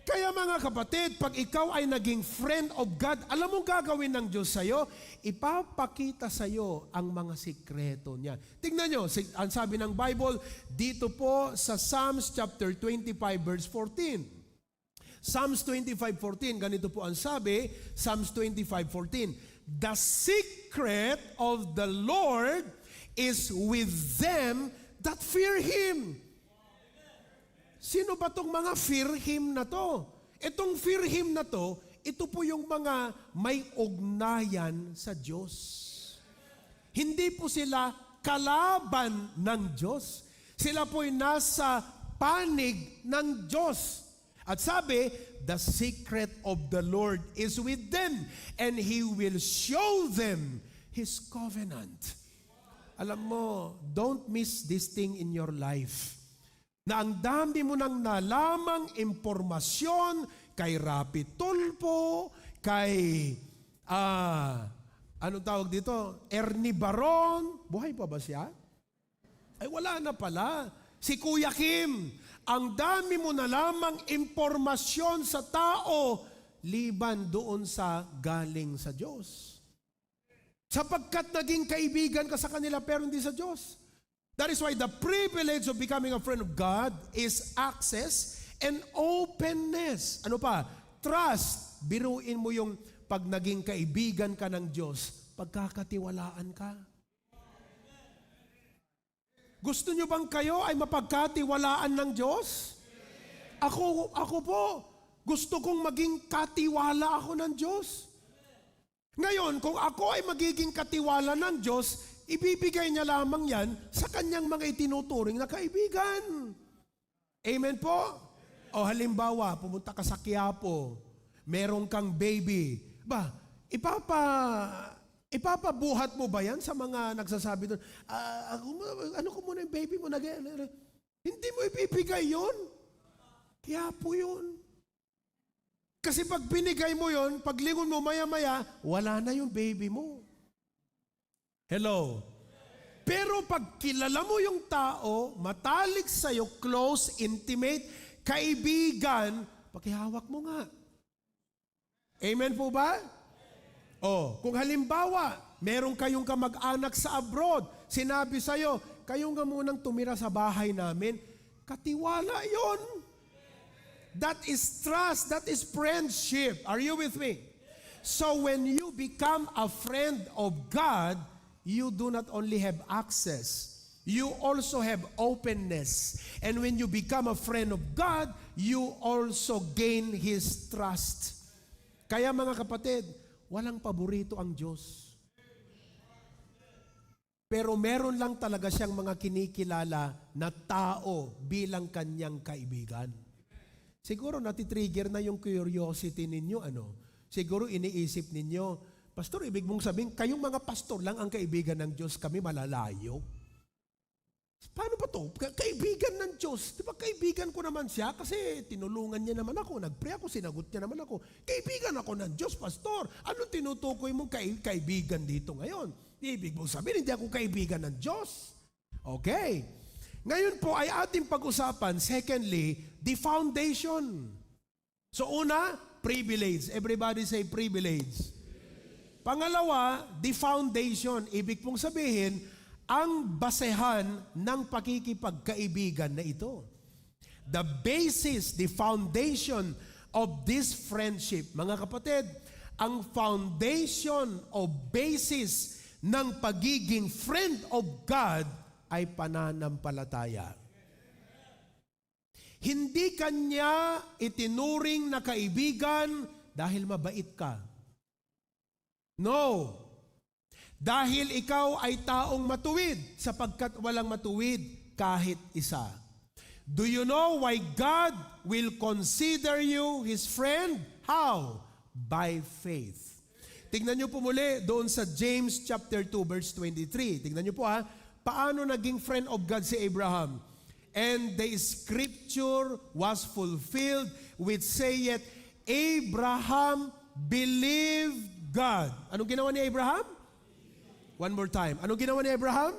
Kaya mga kapatid, pag ikaw ay naging friend of God, alam mo gagawin ng Diyos sa'yo? Ipapakita sa'yo ang mga sikreto niya. Tingnan nyo, ang sabi ng Bible, dito po sa Psalms chapter 25 verse 14. Psalms 25:14, ganito po ang sabi, Psalms 25:14. The secret of the Lord is with them that fear Him. Sino ba tong mga fear Him na to? Itong fear Him na to, ito po yung mga may ugnayan sa Diyos. Hindi po sila kalaban ng Diyos. Sila po'y nasa panig ng Diyos. At sabi, the secret of the Lord is with them, and He will show them His covenant. Alam mo, don't miss this thing in your life. Na ang dami mo nang nalamang impormasyon kay Rapi Tulfo, kay, anong tawag dito? Ernie Baron. Buhay pa ba siya? Ay, wala na pala. Si Kuya Kim. Ang dami mo na lamang impormasyon sa tao, liban doon sa galing sa Diyos. Sapagkat naging kaibigan ka sa kanila pero hindi sa Diyos. That is why the privilege of becoming a friend of God is access and openness. Ano pa? Trust. Biruin mo yung pag naging kaibigan ka ng Diyos, pagkakatiwalaan ka. Gusto nyo bang kayo ay mapagkatiwalaan ng Diyos? Ako po, gusto kong maging katiwala ako ng Diyos. Ngayon, kung ako ay magiging katiwala ng Diyos, ibibigay niya lamang yan sa kanyang mga itinuturing na kaibigan. Amen po? O halimbawa, pumunta ka sa Quiapo, meron kang baby. Ba, ipapabuhat mo ba yan sa mga nagsasabi doon, ano ko muna yung baby mo? Hindi mo ibibigay yun. Quiapo yun. Kasi pag binigay mo yun, pag lingon mo maya-maya, wala na yung baby mo. Hello? Pero pag kilala mo yung tao, matalik sa'yo, close, intimate, kaibigan, pakihawak mo nga. Amen po ba? O, kung halimbawa, meron kayong kamag-anak sa abroad, sinabi sa'yo, kayo nga munang tumira sa bahay namin, katiwala yon. That is trust, that is friendship. Are you with me? So when you become a friend of God, you do not only have access, you also have openness. And when you become a friend of God, you also gain His trust. Kaya mga kapatid, walang paborito ang Diyos. Pero meron lang talaga siyang mga kinikilala na tao bilang kanyang kaibigan. Siguro natitrigger na yung curiosity ninyo, Siguro iniisip ninyo, Pastor, ibig mong sabihin, kayong mga pastor lang ang kaibigan ng Diyos, kami malalayo. Paano ba to? Kaibigan ng Diyos. Di ba kaibigan ko naman siya kasi tinulungan niya naman ako, nagpray ako, sinagot niya naman ako. Kaibigan ako ng Diyos, Pastor. Anong tinutukoy mong kaibigan dito ngayon? Ibig mong sabihin, hindi ako kaibigan ng Diyos. Okay. Ngayon po ay ating pag-usapan, secondly, the foundation. So una, privilege. Everybody say privilege. Pangalawa, the foundation. Ibig pong sabihin, ang basehan ng pakikipagkaibigan na ito. The basis, the foundation of this friendship. Mga kapatid, ang foundation o basis ng pagiging friend of God ay pananampalataya. Hindi kanya itinuring na kaibigan dahil mabait ka. No. Dahil ikaw ay taong matuwid sapagkat walang matuwid kahit isa. Do you know why God will consider you His friend? How? By faith. Tingnan niyo po muli doon sa James chapter 2 verse 23. Tingnan niyo po paano naging friend of God si Abraham. And the scripture was fulfilled which saith, Abraham believed God. Anong ginawa ni Abraham? One more time. Anong ginawa ni Abraham?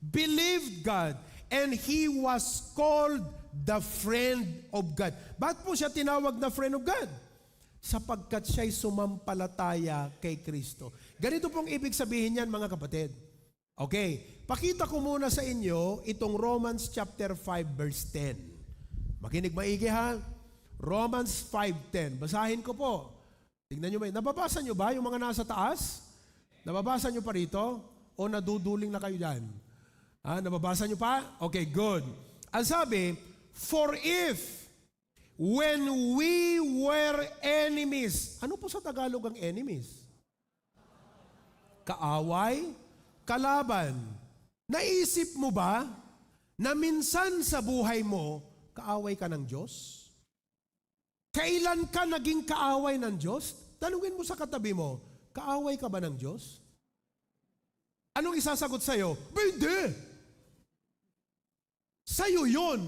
Believed God. And he was called the friend of God. Bakit po siya tinawag na friend of God? Sapagkat siya'y sumampalataya kay Kristo. Ganito pong ibig sabihin niyan, mga kapatid. Okay, pakita ko muna sa inyo itong Romans chapter 5 verse 10. Makinig maigi ha. Romans 5:10. Basahin ko po. Tingnan nyo ba? Nababasa nyo ba yung mga nasa taas? Nababasa nyo pa rito? O naduduling na kayo dyan? Nababasa nyo pa? Okay, good. Ang sabi, for if when we were enemies, ano po sa Tagalog ang enemies? Kaaway? Kalaban. Naisip mo ba na minsan sa buhay mo, kaaway ka ng Diyos? Kailan ka naging kaaway ng Diyos? Tanungin mo sa katabi mo, kaaway ka ba ng Diyos? Anong isasagot sa'yo? Hindi. Sa'yo yun.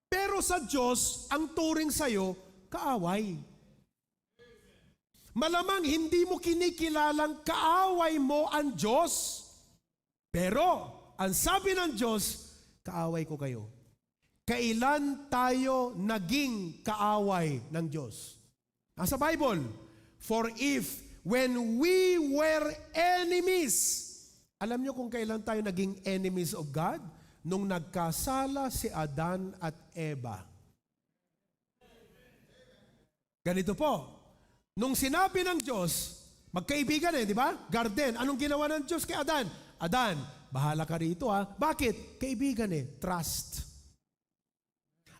Pero sa Diyos, ang turing sa'yo, kaaway. Malamang hindi mo kinikilalang kaaway mo ang Diyos. Pero, ang sabi ng Diyos, kaaway ko kayo. Kailan tayo naging kaaway ng Diyos? Nasa Bible, for if when we were enemies, alam nyo kung kailan tayo naging enemies of God? Nung nagkasala si Adan at Eva. Ganito po, nung sinabi ng Diyos, magkaibigan di ba? Garden, anong ginawa ng Diyos kay Adan? Adan, bahala ka rito Bakit? Kaibigan trust.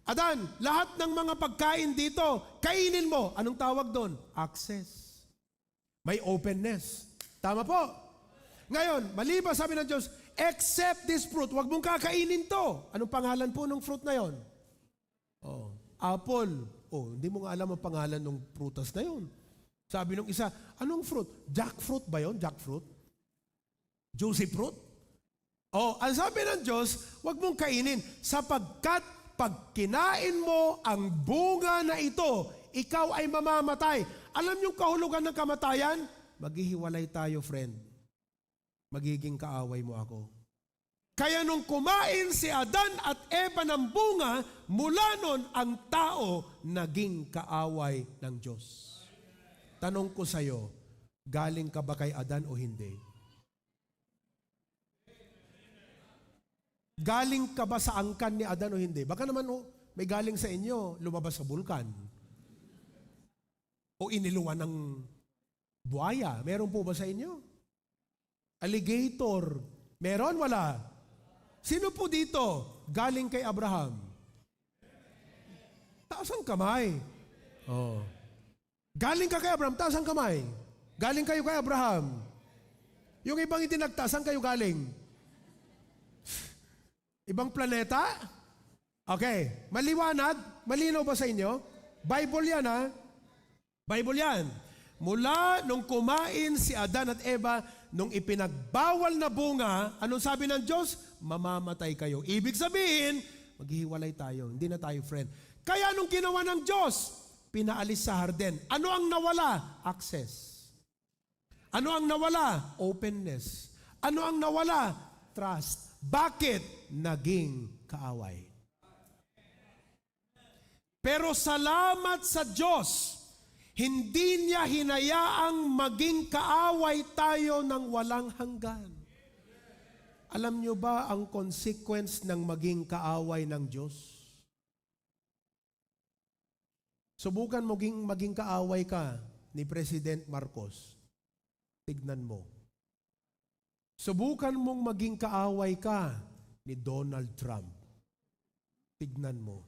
Adan, lahat ng mga pagkain dito, kainin mo. Anong tawag doon? Access. May openness. Tama po. Ngayon, maliban sabi ng Diyos, except this fruit, huwag mong kakainin to. Anong pangalan po ng fruit na yon? Oh, apple. Oh, hindi mo nga alam ang pangalan ng prutas na yon. Sabi nung isa, anong fruit? Jackfruit ba yon? Jackfruit? Juicy fruit? Oh, ang sabi ng Diyos, huwag mong kainin sapagkat pag kinain mo ang bunga na ito, ikaw ay mamamatay. Alam yung kahulugan ng kamatayan? Maghihiwalay tayo, friend. Magiging kaaway mo ako. Kaya nung kumain si Adan at Eva ng bunga, mula nun ang tao naging kaaway ng Diyos. Tanong ko sa iyo, galing ka ba kay Adan o hindi? Galing ka ba sa angkan ni Adan o hindi? Baka naman may galing sa inyo, lumabas sa bulkan. O iniluwan ng buhaya. Meron po ba sa inyo? Alligator. Meron? Wala? Sino po dito galing kay Abraham? Taas ang kamay. Oh. Galing ka kay Abraham, taas ang kamay. Galing kayo kay Abraham. Yung ibang itinagtaas, saan kayo galing? Ibang planeta? Okay. Maliwanag? Malinaw ba sa inyo? Bible yan, ha? Bible yan. Mula nung kumain si Adan at Eva, nung ipinagbawal na bunga, anong sabi ng Diyos? Mamamatay kayo. Ibig sabihin, maghihiwalay tayo. Hindi na tayo friend. Kaya nung ginawa ng Diyos, pinaalis sa harden. Ano ang nawala? Access. Ano ang nawala? Openness. Ano ang nawala? Trust. Bakit? Naging kaaway. Pero salamat sa Diyos, hindi niya hinayaang maging kaaway tayo ng walang hanggan. Alam niyo ba ang consequence ng maging kaaway ng Diyos? Subukan maging kaaway ka ni President Marcos. Tignan mo. Subukan mong maging kaaway ka ni Donald Trump. Tignan mo.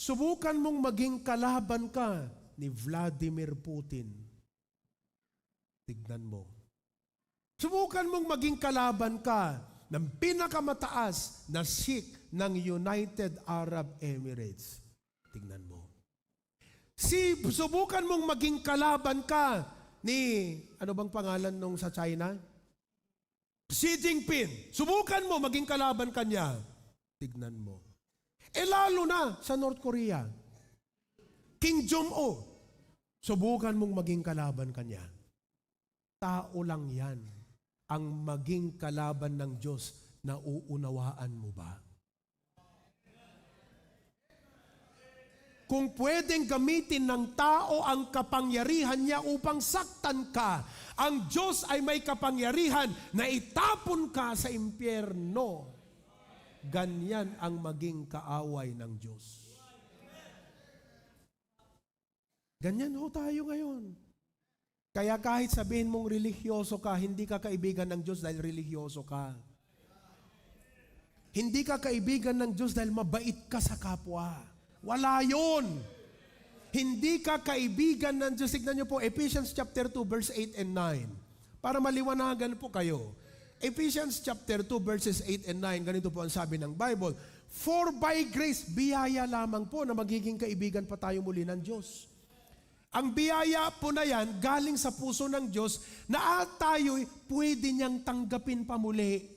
Subukan mong maging kalaban ka ni Vladimir Putin. Tignan mo. Subukan mong maging kalaban ka ng pinakamataas na Sheikh ng United Arab Emirates. Tignan mo. Subukan mong maging kalaban ka ni, ano bang pangalan nung sa China? Xi Jinping. Subukan mo maging kalaban ka niya. Tignan mo. Lalo na sa North Korea. Kim Jong-un. Subukan mong maging kalaban ka niya. Tao lang yan ang maging kalaban ng Diyos na uunawaan mo ba? Kung pwedeng gamitin ng tao ang kapangyarihan niya upang saktan ka, ang Diyos ay may kapangyarihan na itapon ka sa impyerno. Ganyan ang maging kaaway ng Diyos. Ganyan ho tayo ngayon. Kaya kahit sabihin mong religyoso ka, hindi ka kaibigan ng Diyos dahil religyoso ka. Hindi ka kaibigan ng Diyos dahil mabait ka sa kapwa. Wala yun. Hindi ka kaibigan ng Diyos. Tignan niyo po, Ephesians chapter 2, verse 8 and 9. Para maliwanagan po kayo. Ephesians chapter 2, verses 8 and 9, ganito po ang sabi ng Bible. For by grace, biyaya lamang po na magiging kaibigan pa tayo muli ng Diyos. Ang biyaya po na yan, galing sa puso ng Diyos, na tayo'y pwede niyang tanggapin pa muli.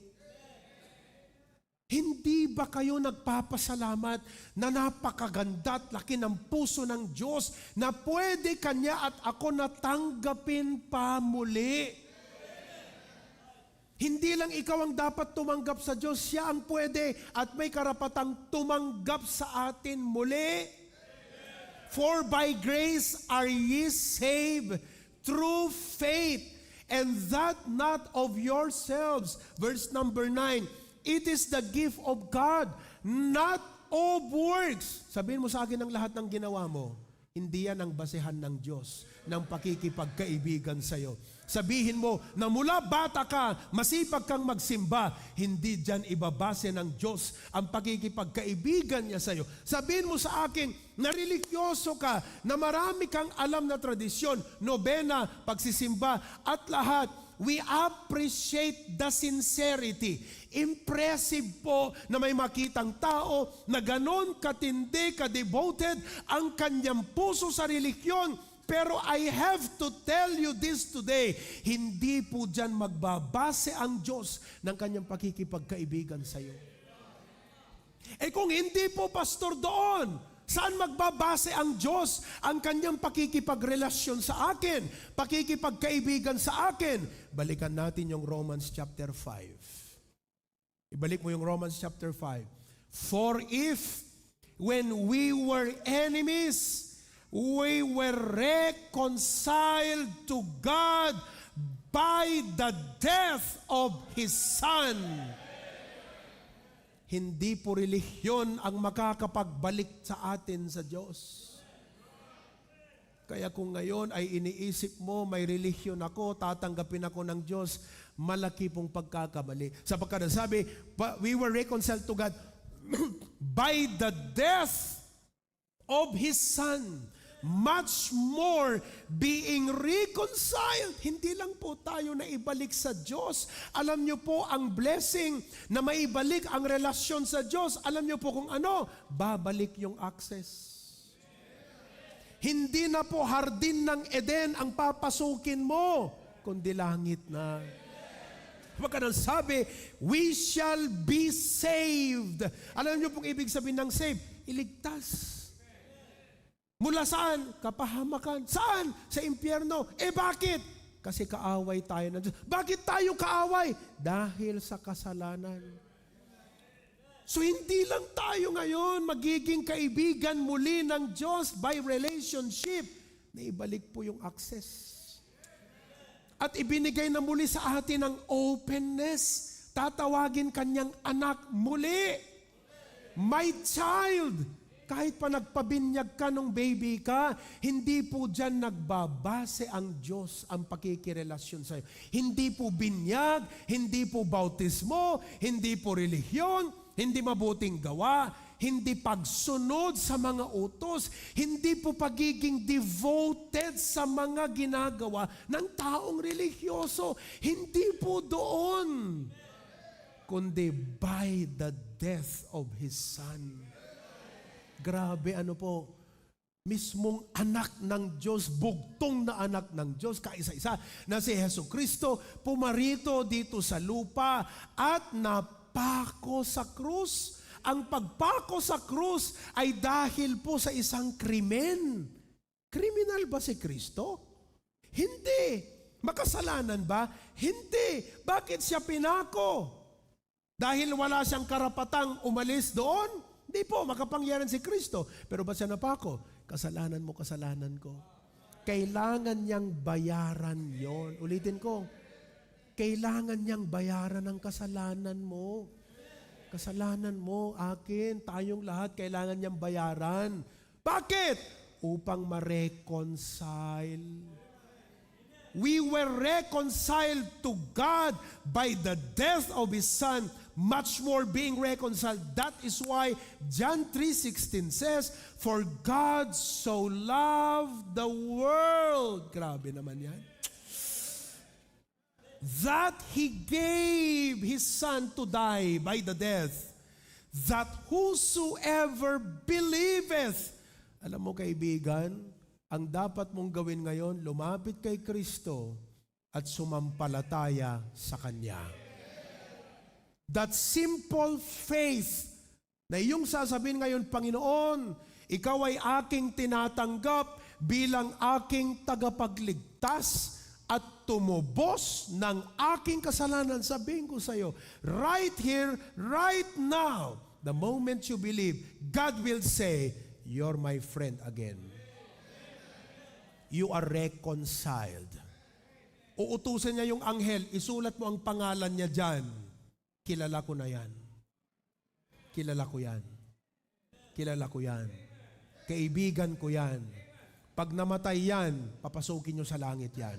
Hindi ba kayo nagpapasalamat na napakaganda at laki ng puso ng Diyos na pwede kanya at ako natanggapin pa muli? Hindi lang ikaw ang dapat tumanggap sa Diyos, siya ang pwede at may karapatang tumanggap sa atin muli. For by grace are ye saved through faith, and that not of yourselves. Verse number 9, it is the gift of God, not of works. Sabihin mo sa akin ang lahat ng ginawa mo. Hindi yan ang basehan ng Diyos ng pakikipagkaibigan sa iyo. Sabihin mo na mula bata ka, masipag kang magsimba, hindi dyan ibabase ng Diyos ang pakikipagkaibigan niya sa iyo. Sabihin mo sa akin na religyoso ka, na marami kang alam na tradisyon, nobena, pagsisimba, at lahat. we appreciate the sincerity. Impressive po na may makitang tao na ganon katindi, ka-devoted ang kanyang puso sa relihiyon. Pero I have to tell you this today, hindi po dyan magbabase ang Diyos ng kanyang pakikipagkaibigan sa iyo. Eh kung hindi po, Pastor, doon, saan magbabase ang Diyos ang kanyang pakikipagrelasyon sa akin, pakikipagkaibigan sa akin? Balikan natin yung Romans chapter 5. Ibalik mo yung Romans chapter 5. For if, when we were enemies, we were reconciled to God by the death of His Son. Hindi po relihiyon ang makakapagbalik sa atin sa Diyos. Kaya kung ngayon ay iniisip mo, may relihiyon ako, tatanggapin ako ng Diyos, malaki pong pagkakamali. Sapagkat sabi, we were reconciled to God by the death of His Son. Much more being reconciled. Hindi lang po tayo na ibalik sa Diyos. Alam niyo po ang blessing na maibalik ang relasyon sa Diyos. Alam niyo po kung ano? Babalik yung access. Hindi na po hardin ng Eden ang papasukin mo, kundi langit na. Pagka sabi, we shall be saved. Alam niyo pong ibig sabihin ng save? Iligtas. Mula saan? Kapahamakan. Saan? Sa impyerno. Eh bakit? Kasi kaaway tayo ng Diyos. Bakit tayo kaaway? Dahil sa kasalanan. So hindi lang tayo ngayon magiging kaibigan muli ng Diyos by relationship. Naibalik po yung access. At ibinigay na muli sa atin ang openness. Tatawagin kanyang anak muli. My child. Kahit pa nagpabinyag ka nung baby ka, hindi po dyan nagbabase ang Diyos ang pakikirelasyon sa'yo. Hindi po binyag, hindi po bautismo, hindi po relihiyon, hindi mabuting gawa, hindi pagsunod sa mga utos, hindi po pagiging devoted sa mga ginagawa ng taong religyoso. Hindi po doon, kundi by the death of His Son. Grabe, ano po, mismong anak ng Diyos, bugtong na anak ng Diyos, kaisa-isa na si Hesus Kristo, pumarito dito sa lupa at napako sa krus. Ang pagpako sa krus ay dahil po sa isang krimen. Kriminal ba si Kristo? Hindi. Makasalanan ba? Hindi. Bakit siya pinako? Dahil wala siyang karapatang umalis doon? Hindi po, makapangyarihan si Kristo. Pero ba siya napako? Kasalanan mo, kasalanan ko. Kailangan niyang bayaran yon. Ulitin ko. Kailangan niyang bayaran ang kasalanan mo. Kasalanan mo, akin, tayong lahat, kailangan niyang bayaran. Bakit? Upang ma-reconcile. We were reconciled to God by the death of His Son, much more being reconciled. That is why John 3:16 says, for God so loved the world. Grabe naman yan. That He gave His Son to die by the death, that whosoever believeth. Alam mo kaibigan, ang dapat mong gawin ngayon, lumapit kay Kristo at sumampalataya sa Kanya. That simple faith na iyong sasabihin ngayon, Panginoon, Ikaw ay aking tinatanggap bilang aking tagapagligtas at tumubos ng aking kasalanan. Sabihin ko sa iyo, right here, right now, the moment you believe, God will say, you're my friend again. You are reconciled. Uutusan niya yung anghel, isulat mo ang pangalan niya dyan. Kilala ko na yan. Kilala ko yan. Kilala ko yan. Kaibigan ko yan. Pag namatay yan, papasukin niyo sa langit yan.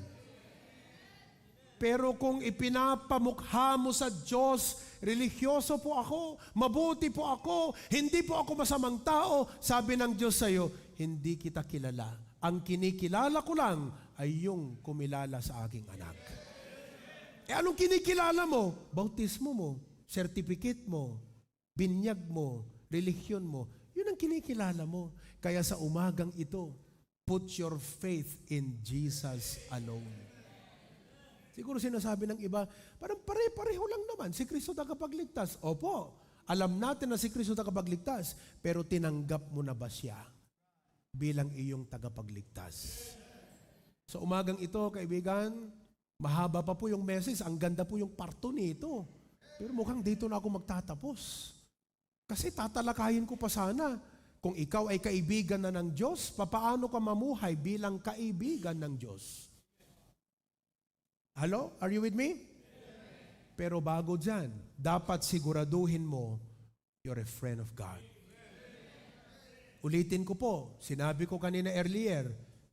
Pero kung ipinapamukha mo sa Diyos, religyoso po ako, mabuti po ako, hindi po ako masamang tao, sabi ng Diyos sa iyo, hindi kita kilala. Ang kinikilala ko lang ay yung kumilala sa aking anak. Anong kinikilala mo? Bautismo mo, certificate mo, binyag mo, relihiyon mo. Yun ang kinikilala mo. Kaya sa umagang ito, put your faith in Jesus alone. Siguro sinasabi ng iba, parang pare-pareho lang naman. Si Kristo tagapagligtas. Opo, alam natin na si Kristo tagapagligtas, pero tinanggap mo na ba siya bilang iyong tagapagligtas? Sa umagang ito, kaibigan, mahaba pa po yung message. Ang ganda po yung parto nito. Pero mukhang dito na ako magtatapos. Kasi tatalakayin ko pa sana, kung ikaw ay kaibigan na ng Diyos, papaano ka mamuhay bilang kaibigan ng Diyos? Hello? Are you with me? Pero bago dyan, dapat siguraduhin mo, you're a friend of God. Ulitin ko po, sinabi ko kanina earlier,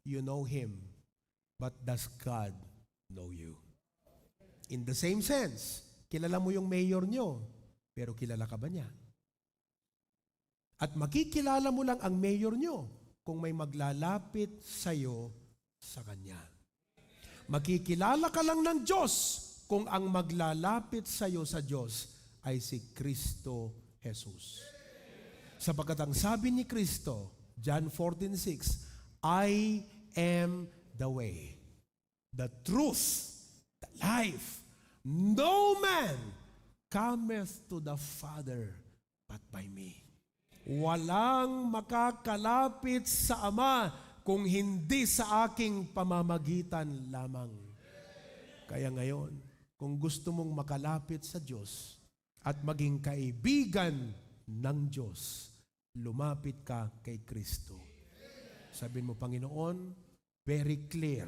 you know Him, but does God know you? In the same sense, kilala mo yung mayor nyo, pero kilala ka ba niya? At makikilala mo lang ang mayor nyo kung may maglalapit sa'yo sa Kanya. Makikilala ka lang ng Diyos kung ang maglalapit sa'yo sa Diyos ay si Kristo Jesus. Sapagkat ang sabi ni Kristo, John 14:6, I am the way, the truth, the life. No man cometh to the Father but by me. Walang makakalapit sa Ama kung hindi sa aking pamamagitan lamang. Kaya ngayon, kung gusto mong makalapit sa Diyos at maging kaibigan ng Diyos, lumapit ka kay Kristo. Sabihin mo, Panginoon, very clear,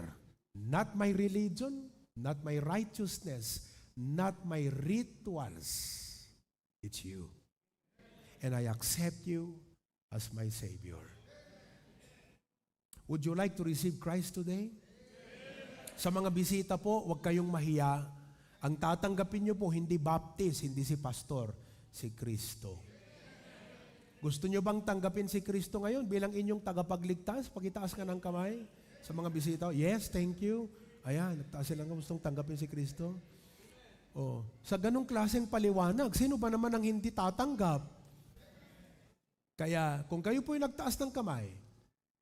not my religion, not my righteousness, not my rituals, it's you. And I accept you as my Savior. Would you like to receive Christ today? Sa mga bisita po, huwag kayong mahiya. Ang tatanggapin niyo po, hindi baptist, hindi si pastor, si Kristo. Gusto niyo bang tanggapin si Kristo ngayon bilang inyong tagapagligtas? Pakitaas ka ng kamay sa mga bisita. Yes, thank you. Ayan, nagtaas silang gustong tanggapin si Kristo. Oh, sa ganong klaseng paliwanag, sino ba naman ang hindi tatanggap? Kaya, kung kayo po yung nagtaas ng kamay,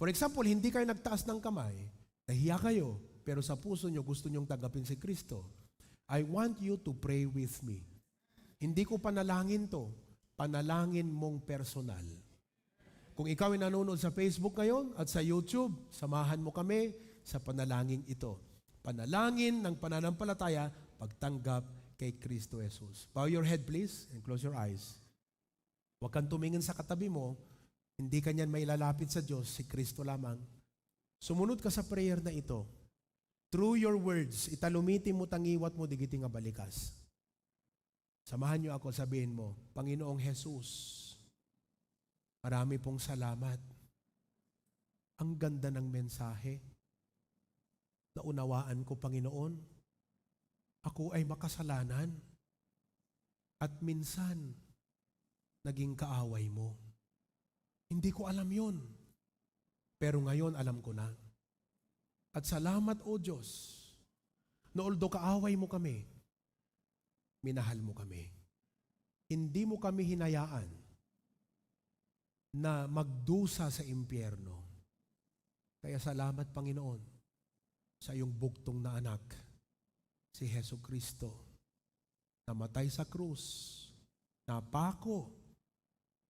for example, hindi kayo nagtaas ng kamay, nahiya kayo, pero sa puso nyo gusto nyong tanggapin si Kristo, I want you to pray with me. Hindi ko panalangin to, panalangin mong personal. Kung ikaw ay nanonood sa Facebook ngayon at sa YouTube, samahan mo kami sa panalangin ito. Panalangin ng pananampalataya, pagtanggap kay Kristo Jesus. Bow your head please and close your eyes. Huwag kang tumingin sa katabi mo, hindi ka niyan mailalapit sa Diyos, si Kristo lamang. Sumunod ka sa prayer na ito. Through your words, italumiti mo, tangiwat mo, digiti nga balikas. Samahan niyo ako, sabihin mo, Panginoong Jesus, marami pong salamat. Ang ganda ng mensahe. Naunawaan ko, Panginoon, ako ay makasalanan. At minsan, naging kaaway mo. Hindi ko alam yun. Pero ngayon, alam ko na. At salamat, O Diyos, na although kaaway mo kami, minahal mo kami. Hindi mo kami hinayaan na magdusa sa impyerno. Kaya salamat, Panginoon, sa iyong bugtong na anak, si Hesus Kristo, namatay sa krus, napako,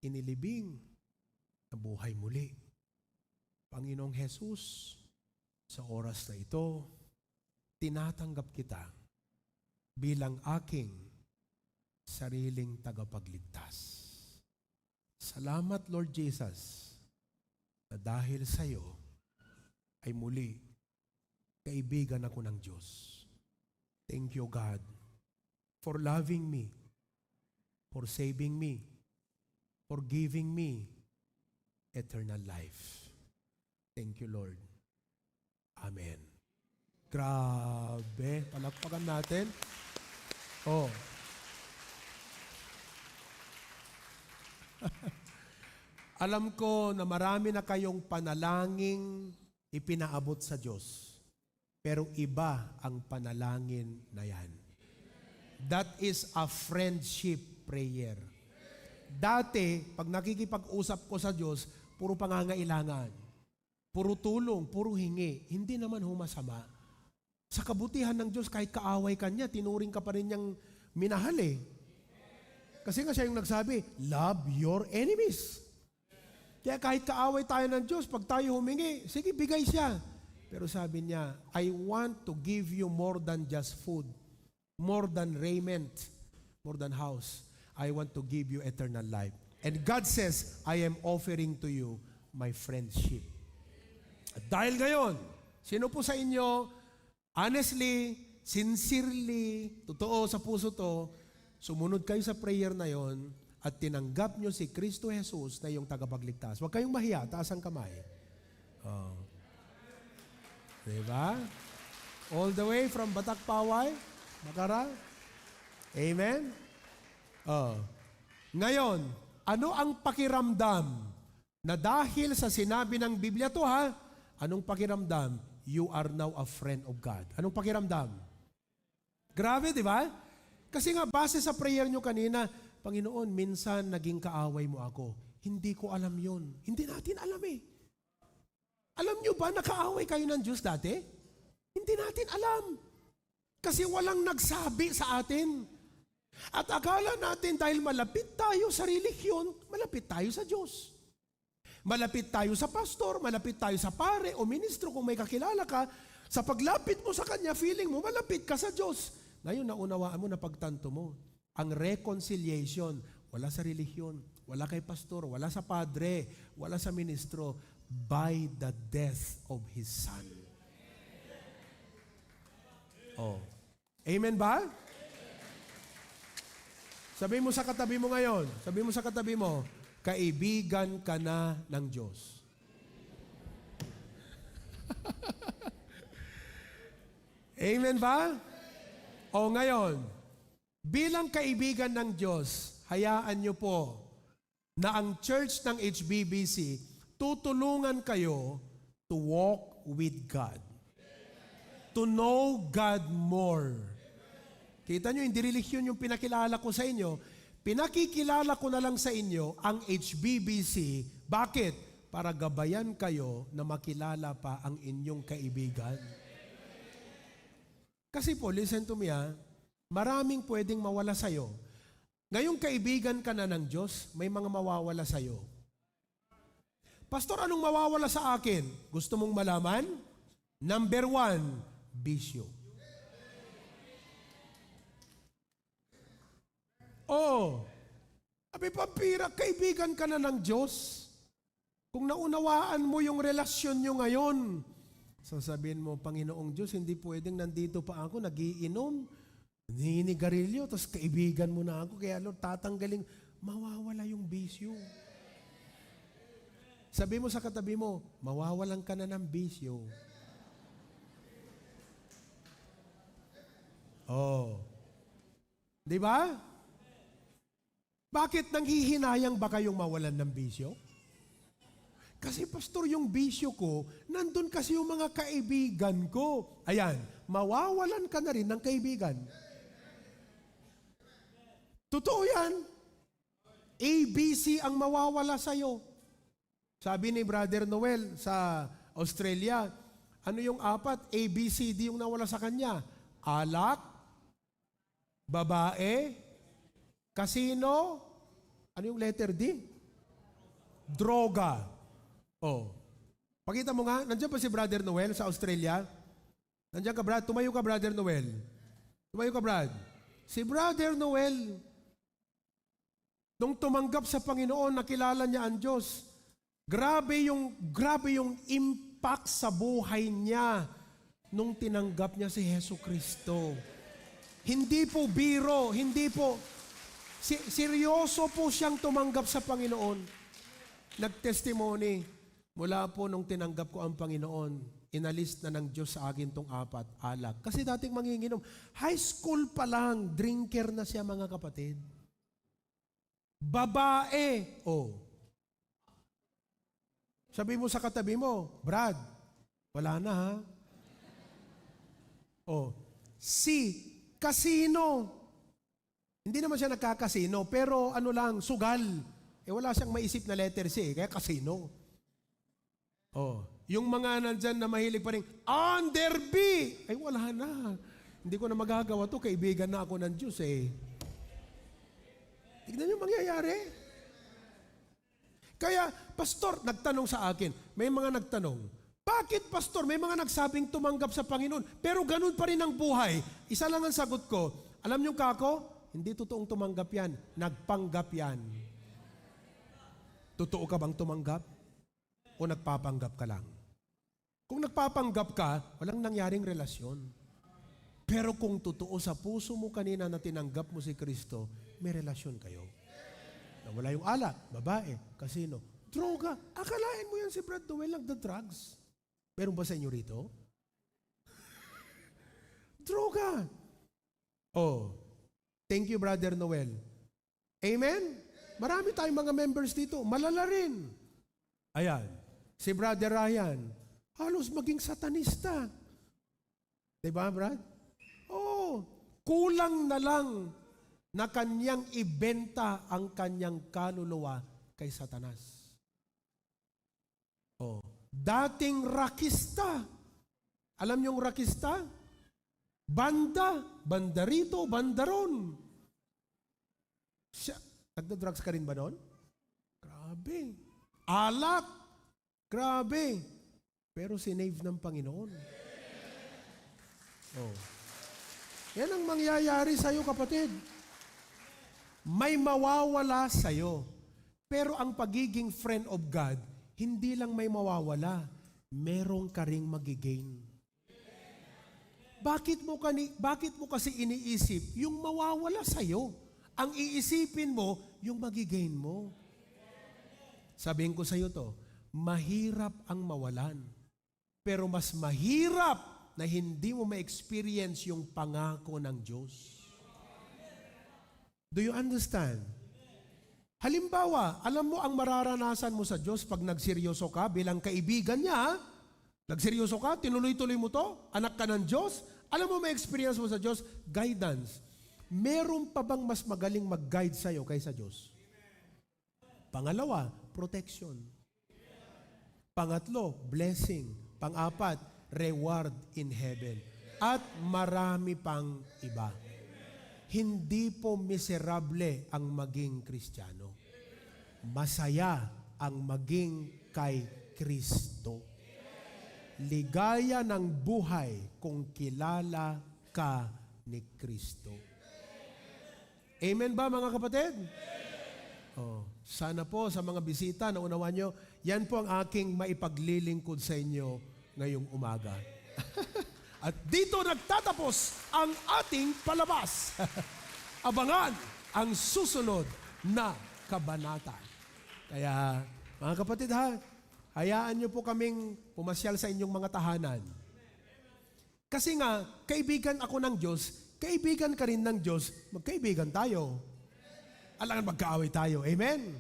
inilibing, nabuhay muli. Panginoong Hesus, sa oras na ito, tinatanggap kita bilang aking sariling tagapagligtas. Salamat, Lord Jesus, na dahil sa iyo ay muli kaibigan ako ng Diyos. Thank you, God, for loving me, for saving me, for giving me eternal life. Thank you, Lord. Amen. Grabe. Palakpakan natin. Oh. Alam ko na marami na kayong panalangin ipinaabot sa Diyos. Pero iba ang panalangin na yan. That is a friendship prayer. Dati, pag nakikipag-usap ko sa Diyos, puro pangangailangan, puro tulong, puro hingi. Hindi naman humasama. Sa kabutihan ng Diyos, kahit kaaway ka niya, tinuring ka pa rin niyang minahal eh. Kasi nga siya yung nagsabi, love your enemies. Kaya kahit kaaway tayo ng Diyos, pag tayo humingi, sige, bigay siya. Pero sabi niya, I want to give you more than just food, more than raiment, more than house. I want to give you eternal life. And God says, I am offering to you my friendship. At dahil ngayon, sino po sa inyo, honestly, sincerely, totoo sa puso to, sumunod kayo sa prayer na yon at tinanggap nyo si Kristo Jesus na yung tagapagligtas. Huwag kayong mahiya, taas ang kamay. Oh. Diba? All the way from Batak Paway, Makara. Amen? Oh. Ngayon, ano ang pakiramdam na dahil sa sinabi ng Biblia to ha, anong pakiramdam? You are now a friend of God. Anong pakiramdam? Grabe, di ba? Kasi nga, base sa prayer nyo kanina, Panginoon, minsan naging kaaway mo ako. Hindi ko alam yun. Hindi natin alam eh. Alam nyo ba, nakaaway kayo ng Diyos dati? Hindi natin alam. Kasi walang nagsabi sa atin. At akala natin dahil malapit tayo sa relihiyon, malapit tayo sa Diyos. Malapit tayo sa pastor, malapit tayo sa pare o ministro kung may kakilala ka. Sa paglapit mo sa Kanya, feeling mo, malapit ka sa Diyos. Ngayon, naunawaan mo na pagtanto mo. Ang reconciliation, wala sa relihiyon, wala kay pastor, wala sa padre, wala sa ministro, by the death of His Son. Oh. Amen ba? Sabi mo sa katabi mo ngayon, sabi mo sa katabi mo, kaibigan ka na ng Diyos. Amen ba? O ngayon, bilang kaibigan ng Diyos, hayaan niyo po na ang church ng HBBC tutulungan kayo to walk with God. To know God more. Kita nyo, hindi relihiyon yung pinakilala ko sa inyo. Pinakikilala ko na lang sa inyo ang HBBC. Bakit? Para gabayan kayo na makilala pa ang inyong kaibigan. Kasi po, listen to me ha, maraming pwedeng mawala sa'yo. Ngayong kaibigan ka na ng Diyos, may mga mawawala sa'yo. Pastor, anong mawawala sa akin? Gusto mong malaman? Number 1, bisyo. Oh, sabi pampira, kaibigan ka na ng Diyos. Kung naunawaan mo yung relasyon nyo ngayon, sasabihin mo, Panginoong Diyos, hindi pwedeng nandito pa ako, nagiinom, ninigarilyo, tapos kaibigan mo na ako, kaya Lord, tatanggaling, mawawala yung bisyo. Sabi mo sa katabi mo, mawawalan ka na ng bisyo. Oh. Di ba? Bakit nanghihinayang ba kayong mawalan ng bisyo? Kasi pastor, yung bisyo ko, nandun kasi yung mga kaibigan ko. Ayan, mawawalan ka na rin ng kaibigan. Totoo yan. ABC ang mawawala sa'yo. Sabi ni Brother Noel sa Australia, ano yung 4? ABCD yung nawala sa kanya. Alak, babae, casino, ano yung letter D? Droga. Oh. Pakita mo nga, nandiyan pa si Brother Noel sa Australia? Nandiyan ka, Brad? Tumayo ka, Brother Noel. Tumayo ka, Brad. Si Brother Noel, nung tumanggap sa Panginoon, nakilala niya ang Diyos. Grabe yung impact sa buhay niya nung tinanggap niya si Hesus Kristo. Hindi po biro, hindi po. Seryoso po siyang tumanggap sa Panginoon. Nag-testimony. Mula po nung tinanggap ko ang Panginoon, inalis na ng Diyos sa akin tong 4, alak. Kasi dating manginginom. High school pa lang, drinker na siya mga kapatid. Babae. Oh. Sabi mo sa katabi mo, Brad, wala na ha? Oh. C, casino. Hindi naman siya nagkakasino, pero ano lang, sugal. Wala siyang maisip na letter C, kaya kasino. Oh, yung mga nandyan na mahilig pa rin, under B! Ay, wala na. Hindi ko na magagawa to, kaibigan na ako ng Diyos eh. Tignan niyo mangyayari. Kaya, pastor, nagtanong sa akin, may mga nagtanong, bakit pastor, may mga nagsabing tumanggap sa Panginoon, pero ganun pa rin ang buhay? Isa lang ang sagot ko, alam niyo kako, hindi totoong tumanggap yan, nagpanggap yan. Totoo ka bang tumanggap? O nagpapanggap ka lang? Kung nagpapanggap ka, walang nangyaring relasyon. Pero kung totoo sa puso mo kanina na tinanggap mo si Kristo, may relasyon kayo. Nawala yung alak, babae, kasino, droga. Akalain mo yan si Brad Noel nagda-drugs. Meron ba sa inyo rito? Droga. Oh, thank you, Brother Noel. Amen? Marami tayong mga members dito. Malala rin. Ayan. Si Brother Ryan, halos maging satanista. Diba, Brad? Oh, kulang na lang na kanyang ibenta ang kanyang kaluluwa kay Satanas. Oh, dating rakista. Alam niyong rakista? Banda, banda rito, banda ron. Nagda-drugs ka rin ba noon? Grabe. Alak. Grabe. Pero sinave ng Panginoon. Oh. Yan ang mangyayari sa'yo, kapatid. May mawawala sa'yo. Pero ang pagiging friend of God, hindi lang may mawawala, meron ka ring magigain. Bakit mo kasi iniisip yung mawawala sa'yo? Ang iisipin mo, yung magigain mo. Sabihin ko sa'yo to, mahirap ang mawalan. Pero mas mahirap na hindi mo ma-experience yung pangako ng Diyos. Do you understand? Halimbawa, alam mo ang mararanasan mo sa Diyos pag nagseryoso ka bilang kaibigan niya, nagseryoso ka, tinuloy-tuloy mo to, anak ka ng Diyos, alam mo may experience mo sa Diyos, guidance. Meron pa bang mas magaling mag-guide sa'yo kaysa Diyos? Pangalawa, protection. Pangatlo, blessing. Pang-apat, reward in heaven. At marami pang iba. Hindi po miserable ang maging Kristiyano. Masaya ang maging kay Kristo. Ligaya ng buhay kung kilala ka ni Kristo. Amen ba mga kapatid? Oh, sana po sa mga bisita na unawan nyo, yan po ang aking maipaglilingkod sa inyo ngayong umaga. At dito nagtatapos ang ating palabas. Abangan ang susunod na kabanata. Kaya, mga kapatid ha, hayaan nyo po kaming pumasyal sa inyong mga tahanan. Kasi nga, kaibigan ako ng Diyos, kaibigan ka rin ng Diyos, magkaibigan tayo. Alangan magkaaway tayo. Amen?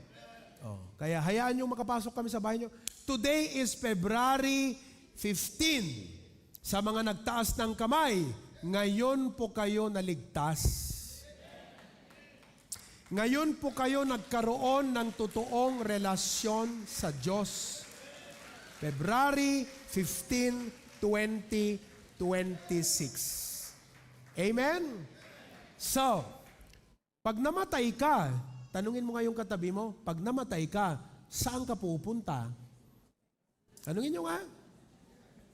Oh, kaya hayaan nyo makapasok kami sa bahay nyo. Today is February 15. Sa mga nagtaas ng kamay, ngayon po kayo naligtas. Ngayon po kayo nagkaroon ng totoong relasyon sa Diyos. February 15, 2026. Amen? So, pag namatay ka, tanungin mo nga yung katabi mo, pag namatay ka, saan ka pupunta? Tanungin nyo nga.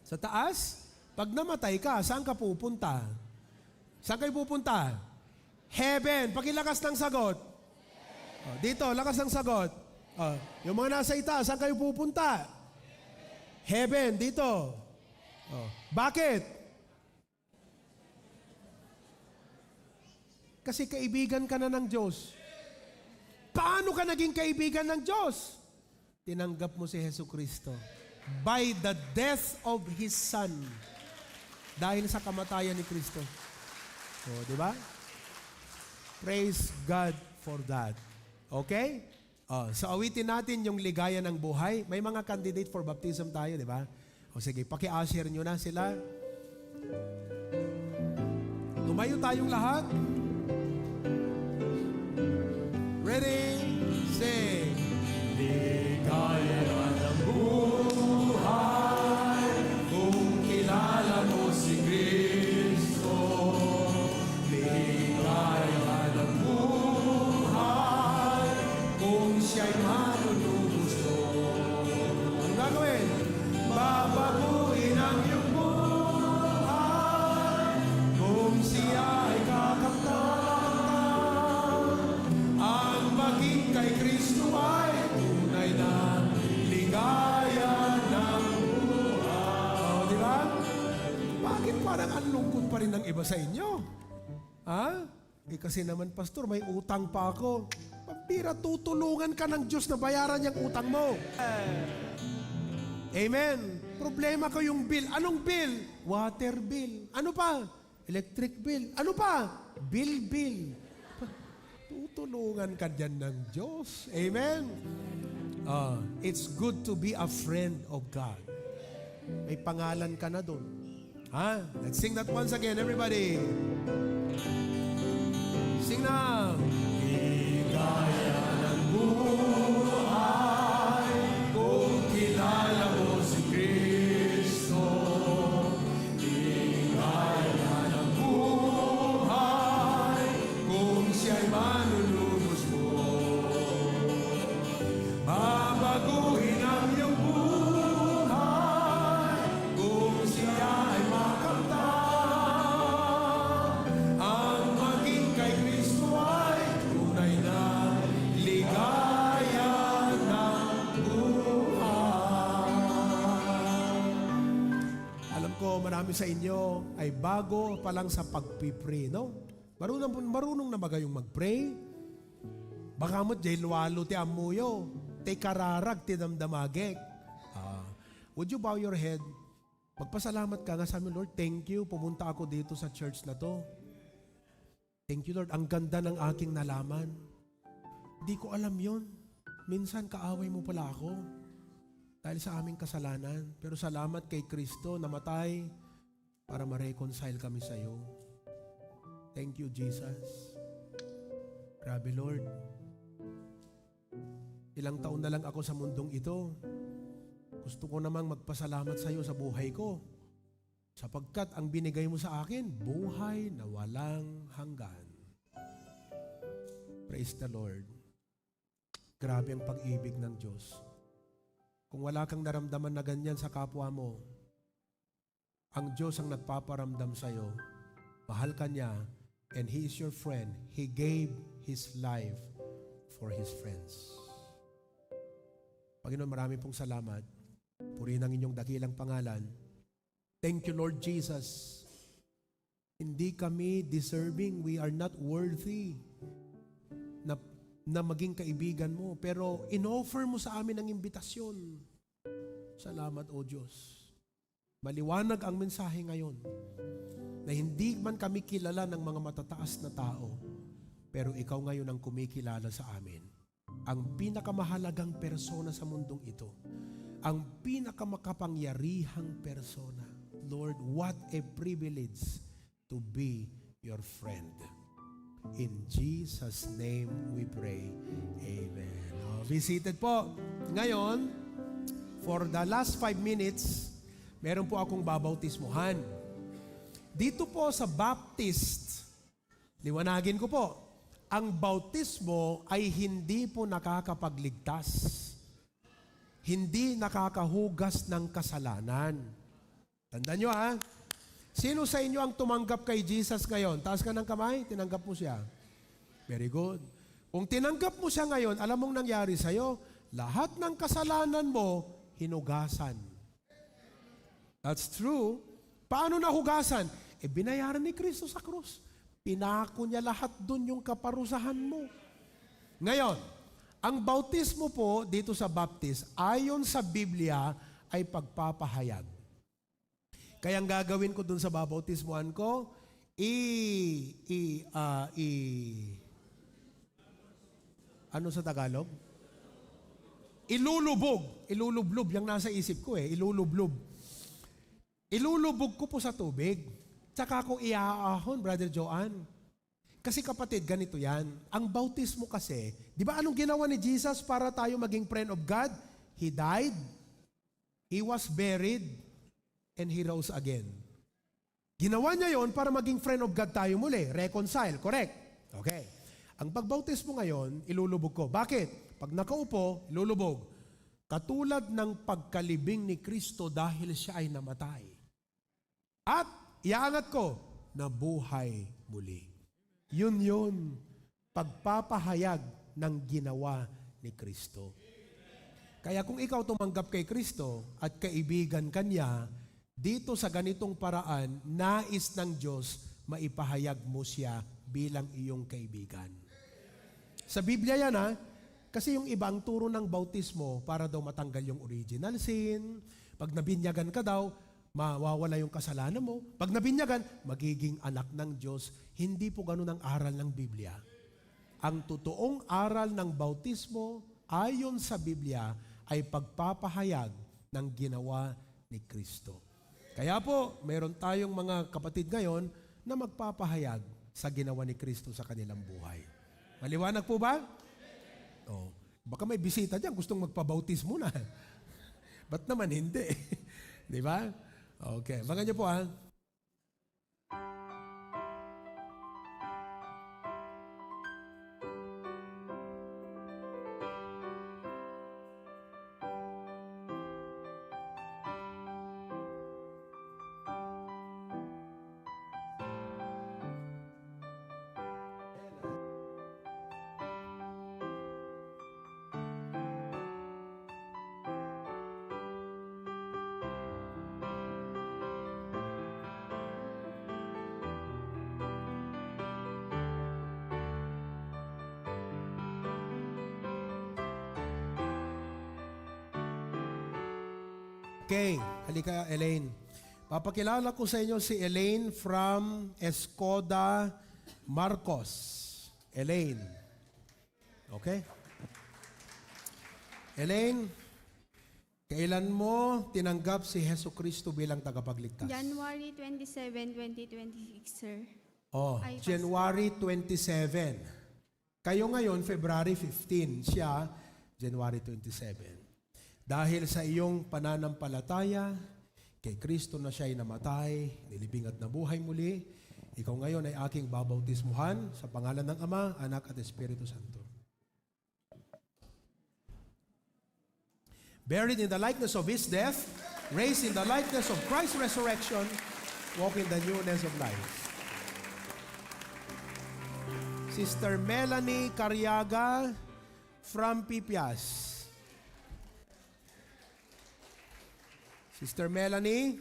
Sa taas? Pag namatay ka, saan ka pupunta? Saan kayo pupunta? Heaven. Pakilakas ng sagot. Oh, dito, lakas ng sagot. Oh, yung mga nasa itaas, saan kayo pupunta? Heaven. Dito. Oh, bakit? Kasi kaibigan ka na ng Diyos. Paano ka naging kaibigan ng Diyos? Tinanggap mo si Jesucristo by the death of His Son. Dahil sa kamatayan ni Kristo. So, di ba? Praise God for that. Okay? So, awitin natin yung ligaya ng buhay. May mga candidate for baptism tayo, di ba? O sige, paki-usher nyo na sila. Tumayo tayong lahat. Ready? Sing. Ligaya ng buhay kung kilala mo si Kristo. Ligaya ng buhay kung siya'y manunubos mo. Ang gagawin? Babaguhin ang iyong buhay kung siya ay kakamtan. Ang maging kay Kristo ay tunay na ligaya ng buhay. O, di ba? Bakit parang ang lungkot pa rin ng iba sa inyo? Ha? Eh kasi naman, Pastor, may utang pa ako. Pampira, tutulungan ka ng Diyos na bayaran yung utang mo. Amen. Problema ko yung bill. Anong bill? Water bill. Ano pa? Electric bill. Ano pa? Bill. Tutulungan ka dyan ng Diyos. Amen. It's good to be a friend of God. May pangalan ka na doon. Ha? Let's sing that once again, everybody. Sing na. Ligaya ng buhay kung kilala mo si Kristo. Ligaya ng buhay kung siya'y manunubos mo. Babaguhin ang iyong buhay kung siya ay makamtan. Ang maging kay Kristo ay tunay na ligaya ng buhay. Alam ko marami sa inyo ay bago pa lang sa pagpipray, no? Marunong na ba kayong mag-pray? Baka mo jay luwalo ti amuyo, ti kararag ti damdamagek. Would you bow your head? Magpasalamat ka nga sa amin, Lord. Thank you. Pumunta ako dito sa church na to. Thank you, Lord. Ang ganda ng aking nalaman. Di ko alam yon. Minsan kaaway mo pala ako dahil sa aming kasalanan. Pero salamat kay Kristo, namatay para ma-reconcile kami sa iyo. Thank you, Jesus. Grabe, Lord. Ilang taon na lang ako sa mundong ito. Gusto ko namang magpasalamat sa iyo sa buhay ko. Sapagkat ang binigay mo sa akin, buhay na walang hanggan. Praise the Lord. Grabe ang pag-ibig ng Diyos. Kung wala kang naramdaman na ganyan sa kapwa mo, ang Diyos ang nagpaparamdam sa iyo. Mahal ka niya, and He is your friend. He gave His life for His friends. Panginoon, marami pong salamat. Purihin ang inyong dakilang pangalan. Thank you, Lord Jesus. Hindi kami deserving. We are not worthy na maging kaibigan mo. Pero in-offer mo sa amin ang imbitasyon. Salamat, O Diyos. Maliwanag ang mensahe ngayon na hindi man kami kilala ng mga matataas na tao, pero ikaw ngayon ang kumikilala sa amin. Ang pinakamahalagang persona sa mundong ito. Ang pinakamakapangyarihang persona. Lord, what a privilege to be your friend. In Jesus' name we pray. Amen. Be seated po. Ngayon, for the last 5 minutes, meron po akong babautismuhan. Dito po sa Baptist, liwanagin ko po, ang bautismo ay hindi po nakakapagligtas. Hindi nakakahugas ng kasalanan. Tandaan nyo ha? Sino sa inyo ang tumanggap kay Jesus ngayon? Taas ka ng kamay, tinanggap mo siya. Very good. Kung tinanggap mo siya ngayon, alam mong nangyari sa'yo, lahat ng kasalanan mo, hinugasan. That's true. Paano nahugasan? Binayaran ni Kristo sa krus. Pinako niya lahat dun yung kaparusahan mo. Ngayon, ang bautismo po dito sa Baptist, ayon sa Biblia, ay pagpapahayag. Kaya ang gagawin ko dun sa babautismuhan ko, ano sa Tagalog? Ilulubog. Ilulublob. Yung nasa isip ko ilulublob. Ilulubog ko po sa tubig. Tsaka ako iaahon, Brother Joan. Kasi kapatid, ganito yan. Ang bautismo kasi, di ba anong ginawa ni Jesus para tayo maging friend of God? He died, He was buried, and He rose again. Ginawa niya yon para maging friend of God tayo muli. Reconcile, correct? Okay. Ang pagbautismo ngayon, ilulubog ko. Bakit? Pag nakaupo, ilulubog. Katulad ng pagkalibing ni Kristo dahil siya ay namatay. At iaangat ko, nabuhay muli. Yun, pagpapahayag ng ginawa ni Kristo. Kaya kung ikaw tumanggap kay Kristo at kaibigan kanya, dito sa ganitong paraan, nais ng Diyos maipahayag mo siya bilang iyong kaibigan. Sa Biblia yan kasi yung ibang turo ng bautismo para daw matanggal yung original sin. Pag nabinyagan ka daw, mawawala yung kasalanan mo. Pag nabinyagan, magiging anak ng Diyos. Hindi po ganun ang aral ng Biblia. Ang totoong aral ng bautismo, ayon sa Biblia, ay pagpapahayag ng ginawa ni Kristo. Kaya po, meron tayong mga kapatid ngayon na magpapahayag sa ginawa ni Kristo sa kanilang buhay. Maliwanag po ba? Oh, baka may bisita dyan, gustong magpabautismo na. Ba't naman hindi? Di ba? Okay, mga niyo po Okay, halika Elaine. Papakilala ko sa inyo si Elaine from Escoda, Marcos. Elaine. Okay? Elaine, kailan mo tinanggap si Hesus Kristo bilang tagapagligtas? January 27, 2026, sir. Oh, Ay, January 27. Kayo ngayon, February 15. Siya, January 27. Dahil sa iyong pananampalataya, kay Kristo na siya ay namatay, nilibing at nabuhay muli, ikaw ngayon ay aking babautismuhan sa pangalan ng Ama, Anak at Espiritu Santo. Buried in the likeness of His death, raised in the likeness of Christ's resurrection, walk in the newness of life. Sister Melanie Cariaga from Pipias. Sister Melanie,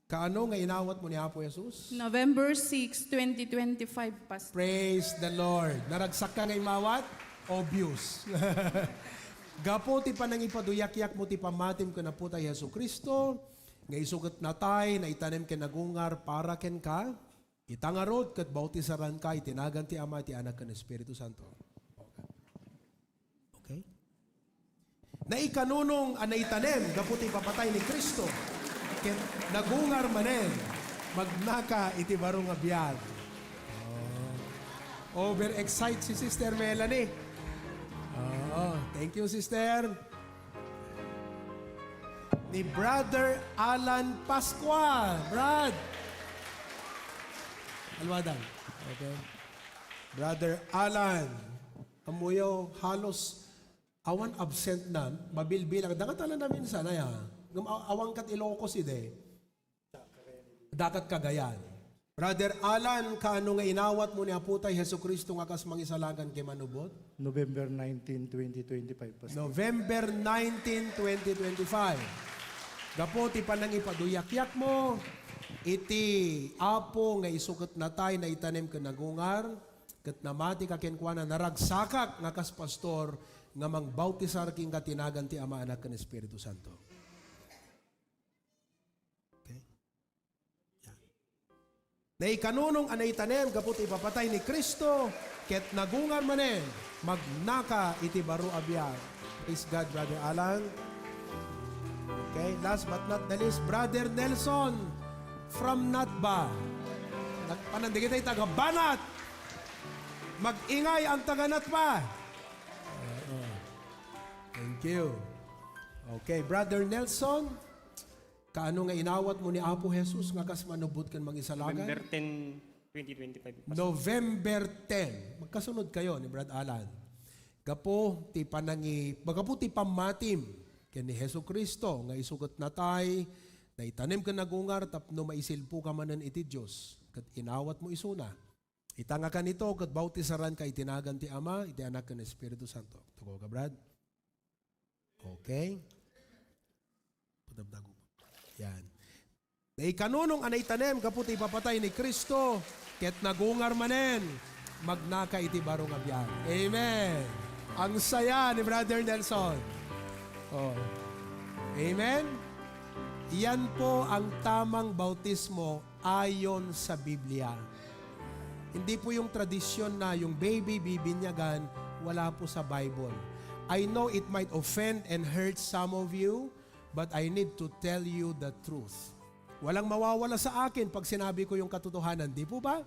kaano nga inawat mo ni Apo Jesus? November 6, 2025, Pastor. Praise the Lord. Naragsak ka nga imawat? Obvious. Gapo ti pa nang ipaduyak-yak mo ti pamatim ko na po tayo Yesu Kristo, nga isugat na tay, na itanim ka nagungar para ken ka, itangarod kat bautisaran ka, itinagan ti Ama, ti Anak, kan Espiritu Santo. Okay? Na ikanunong anaitanem, gaputi papatay ni Kristo, ket nagungar manen, magnaka iti barong abiyag. Over-excite si Sister Melanie. Thank you, Sister. Ni Brother Alan Pascual. Brad. Alwadan. Okay. Brother Alan. Amuyo halos awan absent na, mabilbilang. Dangatala namin sana ya. Awang kat Ilocos ide. Dakat Cagayan. Brother Alan, kaano nga inawat mo ni Aputay Hesus Kristo nga kas mangisalagan kay manubot? November 19, 2025. Pastor. November 19, 2025. Gapo ti panang ipaduyak-yak mo, iti apo nga isukat na tay na itanim ka nagungar, kat namati ka kenkwana naragsakak nga kas pastor, nga mangbautisar king katinagan ti Ama, Anak, kan Espiritu Santo. Okay? Yeah. Na ikanunong anay tanem, kaput ipapatay ni Kristo, ket nagungan manen, magnaka iti baro abiyag. Praise God, Brother Alan. Okay, last but not the least, Brother Nelson from Natba. Panandigit ay taga Banat. Mag-ingay ang taganat pa. Thank you. Okay, Brother Nelson, kaano nga inawat mo ni Apo Jesus nga kas manubod kan mag-isalagan? November 10, 2025. Pastor. November 10. Magkasunod kayo ni Brad Alan. Gapo ti panangi, bagapo ti pamatim ken ni Hesus Kristo nga isugot na tay na itanim ka nagungar tapno maisilpo ka manen iti Dios ket inawat mo isuna. Itanga ka nito ket bautisaran ka itinagan ti Ama, iti Anak ken Espiritu Santo. Tugo ka, Brad? Okay. Padabdago. Yan. Na ikanunong anay tanem kaputi papatay ni Kristo ket nagungar manen magnaka iti barong abyan. Amen. Ang saya ni Brother Nelson. Oh. Amen. Iyan po ang tamang bautismo ayon sa Biblia. Hindi po yung tradisyon na yung baby bibinyagan, wala po sa Bible. I know it might offend and hurt some of you, but I need to tell you the truth. Walang mawawala sa akin pag sinabi ko yung katotohanan. Di po ba?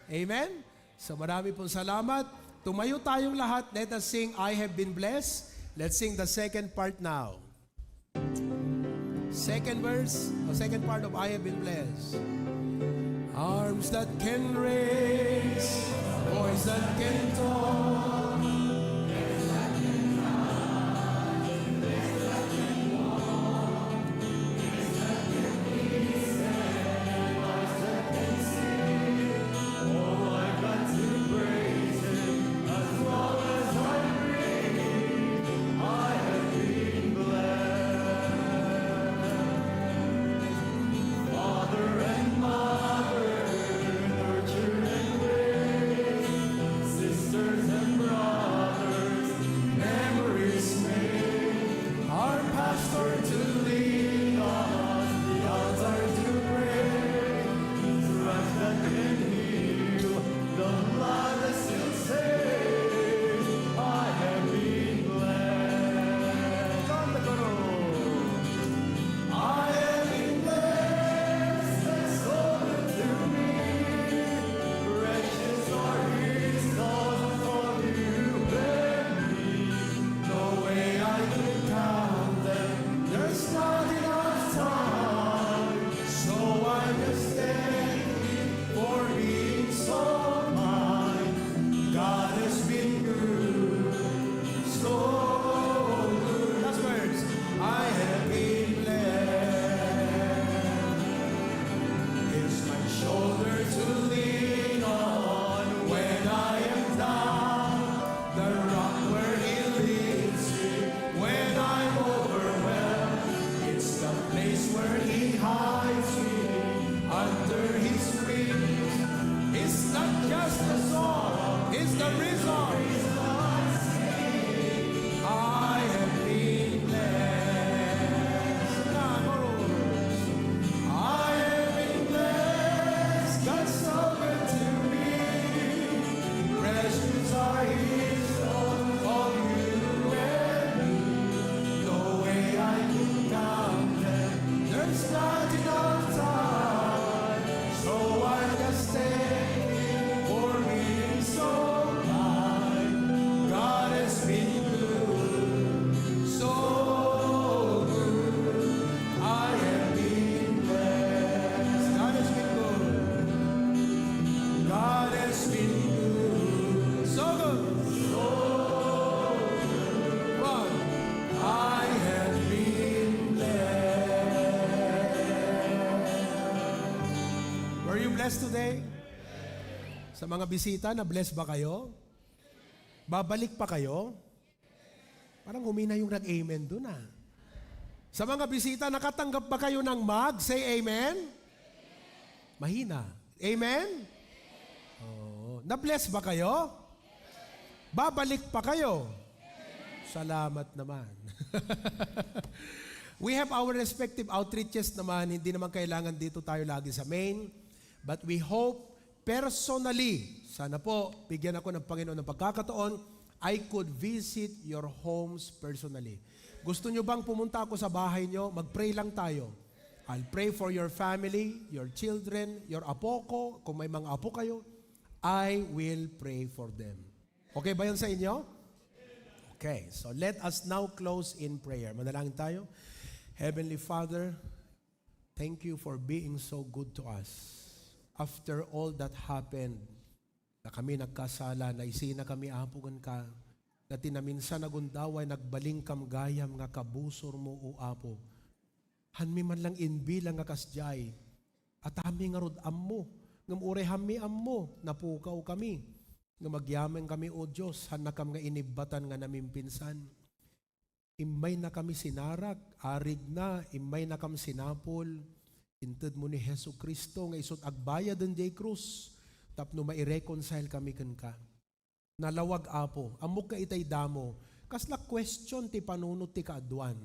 Amen? So marami pong salamat. Tumayo tayong lahat. Let us sing, I have been blessed. Let's sing the second part now. Second verse, the second part of I have been blessed. Arms that can raise, voice that can talk. Today? Sa mga bisita, na-bless ba kayo? Babalik pa kayo? Parang humina yung nag-amen dun ah. Sa mga bisita, nakatanggap ba kayo ng mug? Say amen? Mahina. Amen? Oh. Na-bless ba kayo? Babalik pa kayo? Salamat naman. We have our respective outreaches naman. Hindi naman kailangan dito tayo lagi sa main. But we hope personally, sana po, bigyan ako ng Panginoon ng pagkakataon, I could visit your homes personally. Gusto nyo bang pumunta ako sa bahay nyo? Mag-pray lang tayo. I'll pray for your family, your children, your apo ko, kung may mga apo kayo. I will pray for them. Okay ba yan sa inyo? Okay, so let us now close in prayer. Manalangin tayo. Heavenly Father, thank you for being so good to us. After all that happened, na kami nagkasala, na isina kami apugan ka, na tinaminsan nagundaway, nagbaling kam gayam nga kabusor mo o apo. Hanmi man lang inbilang nga kasjay, at hami nga rod ammo, ngam ure hami ammo, napukaw kami, nga magyaman kami o Diyos, hanakam nga inibatan nga namin pinsan. Imay na kami sinarak, arig na, imay na kami sinapol, inted mo ni Hesu Kristo, nga isot agbayad ng day krus, tapno maireconcile kami kan ka. Nalawag apo, amok ka itay damo, kasla question ti panunot ti kaadwan,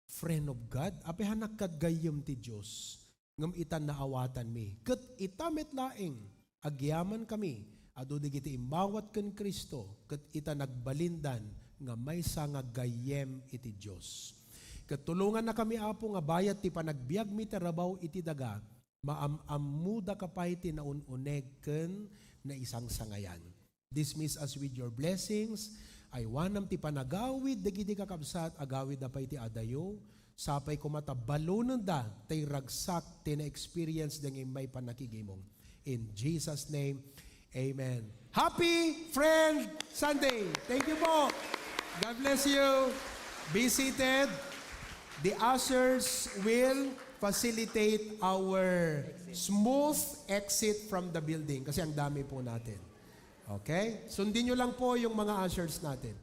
friend of God, apihanak kadgayem ti Diyos, ngam itan naawatan mi. Ket itamit laeng, agyaman kami, adu digiti imbawat ken Kristo, ket ita nagbalindan, nga may nga gayem iti Diyos. Ket tulungan na kami apo nga bayat ti panagbiag mi tarabaw iti daga, maamamuda kapay ti naununeg ken na isang sangayan. Dismiss us with your blessings. Ay wanam ti panagawid, dagiti kakabsat, agawid na pa'y ti adayo, sapay kumatabalunan da, tay ragsak, ti na-experience dang may panakigimong. In Jesus' name, amen. Happy Friend Sunday! Thank you po. God bless you. Be seated. The ushers will facilitate our smooth exit from the building kasi ang dami po natin. Okay? Sundin nyo lang po yung mga ushers natin.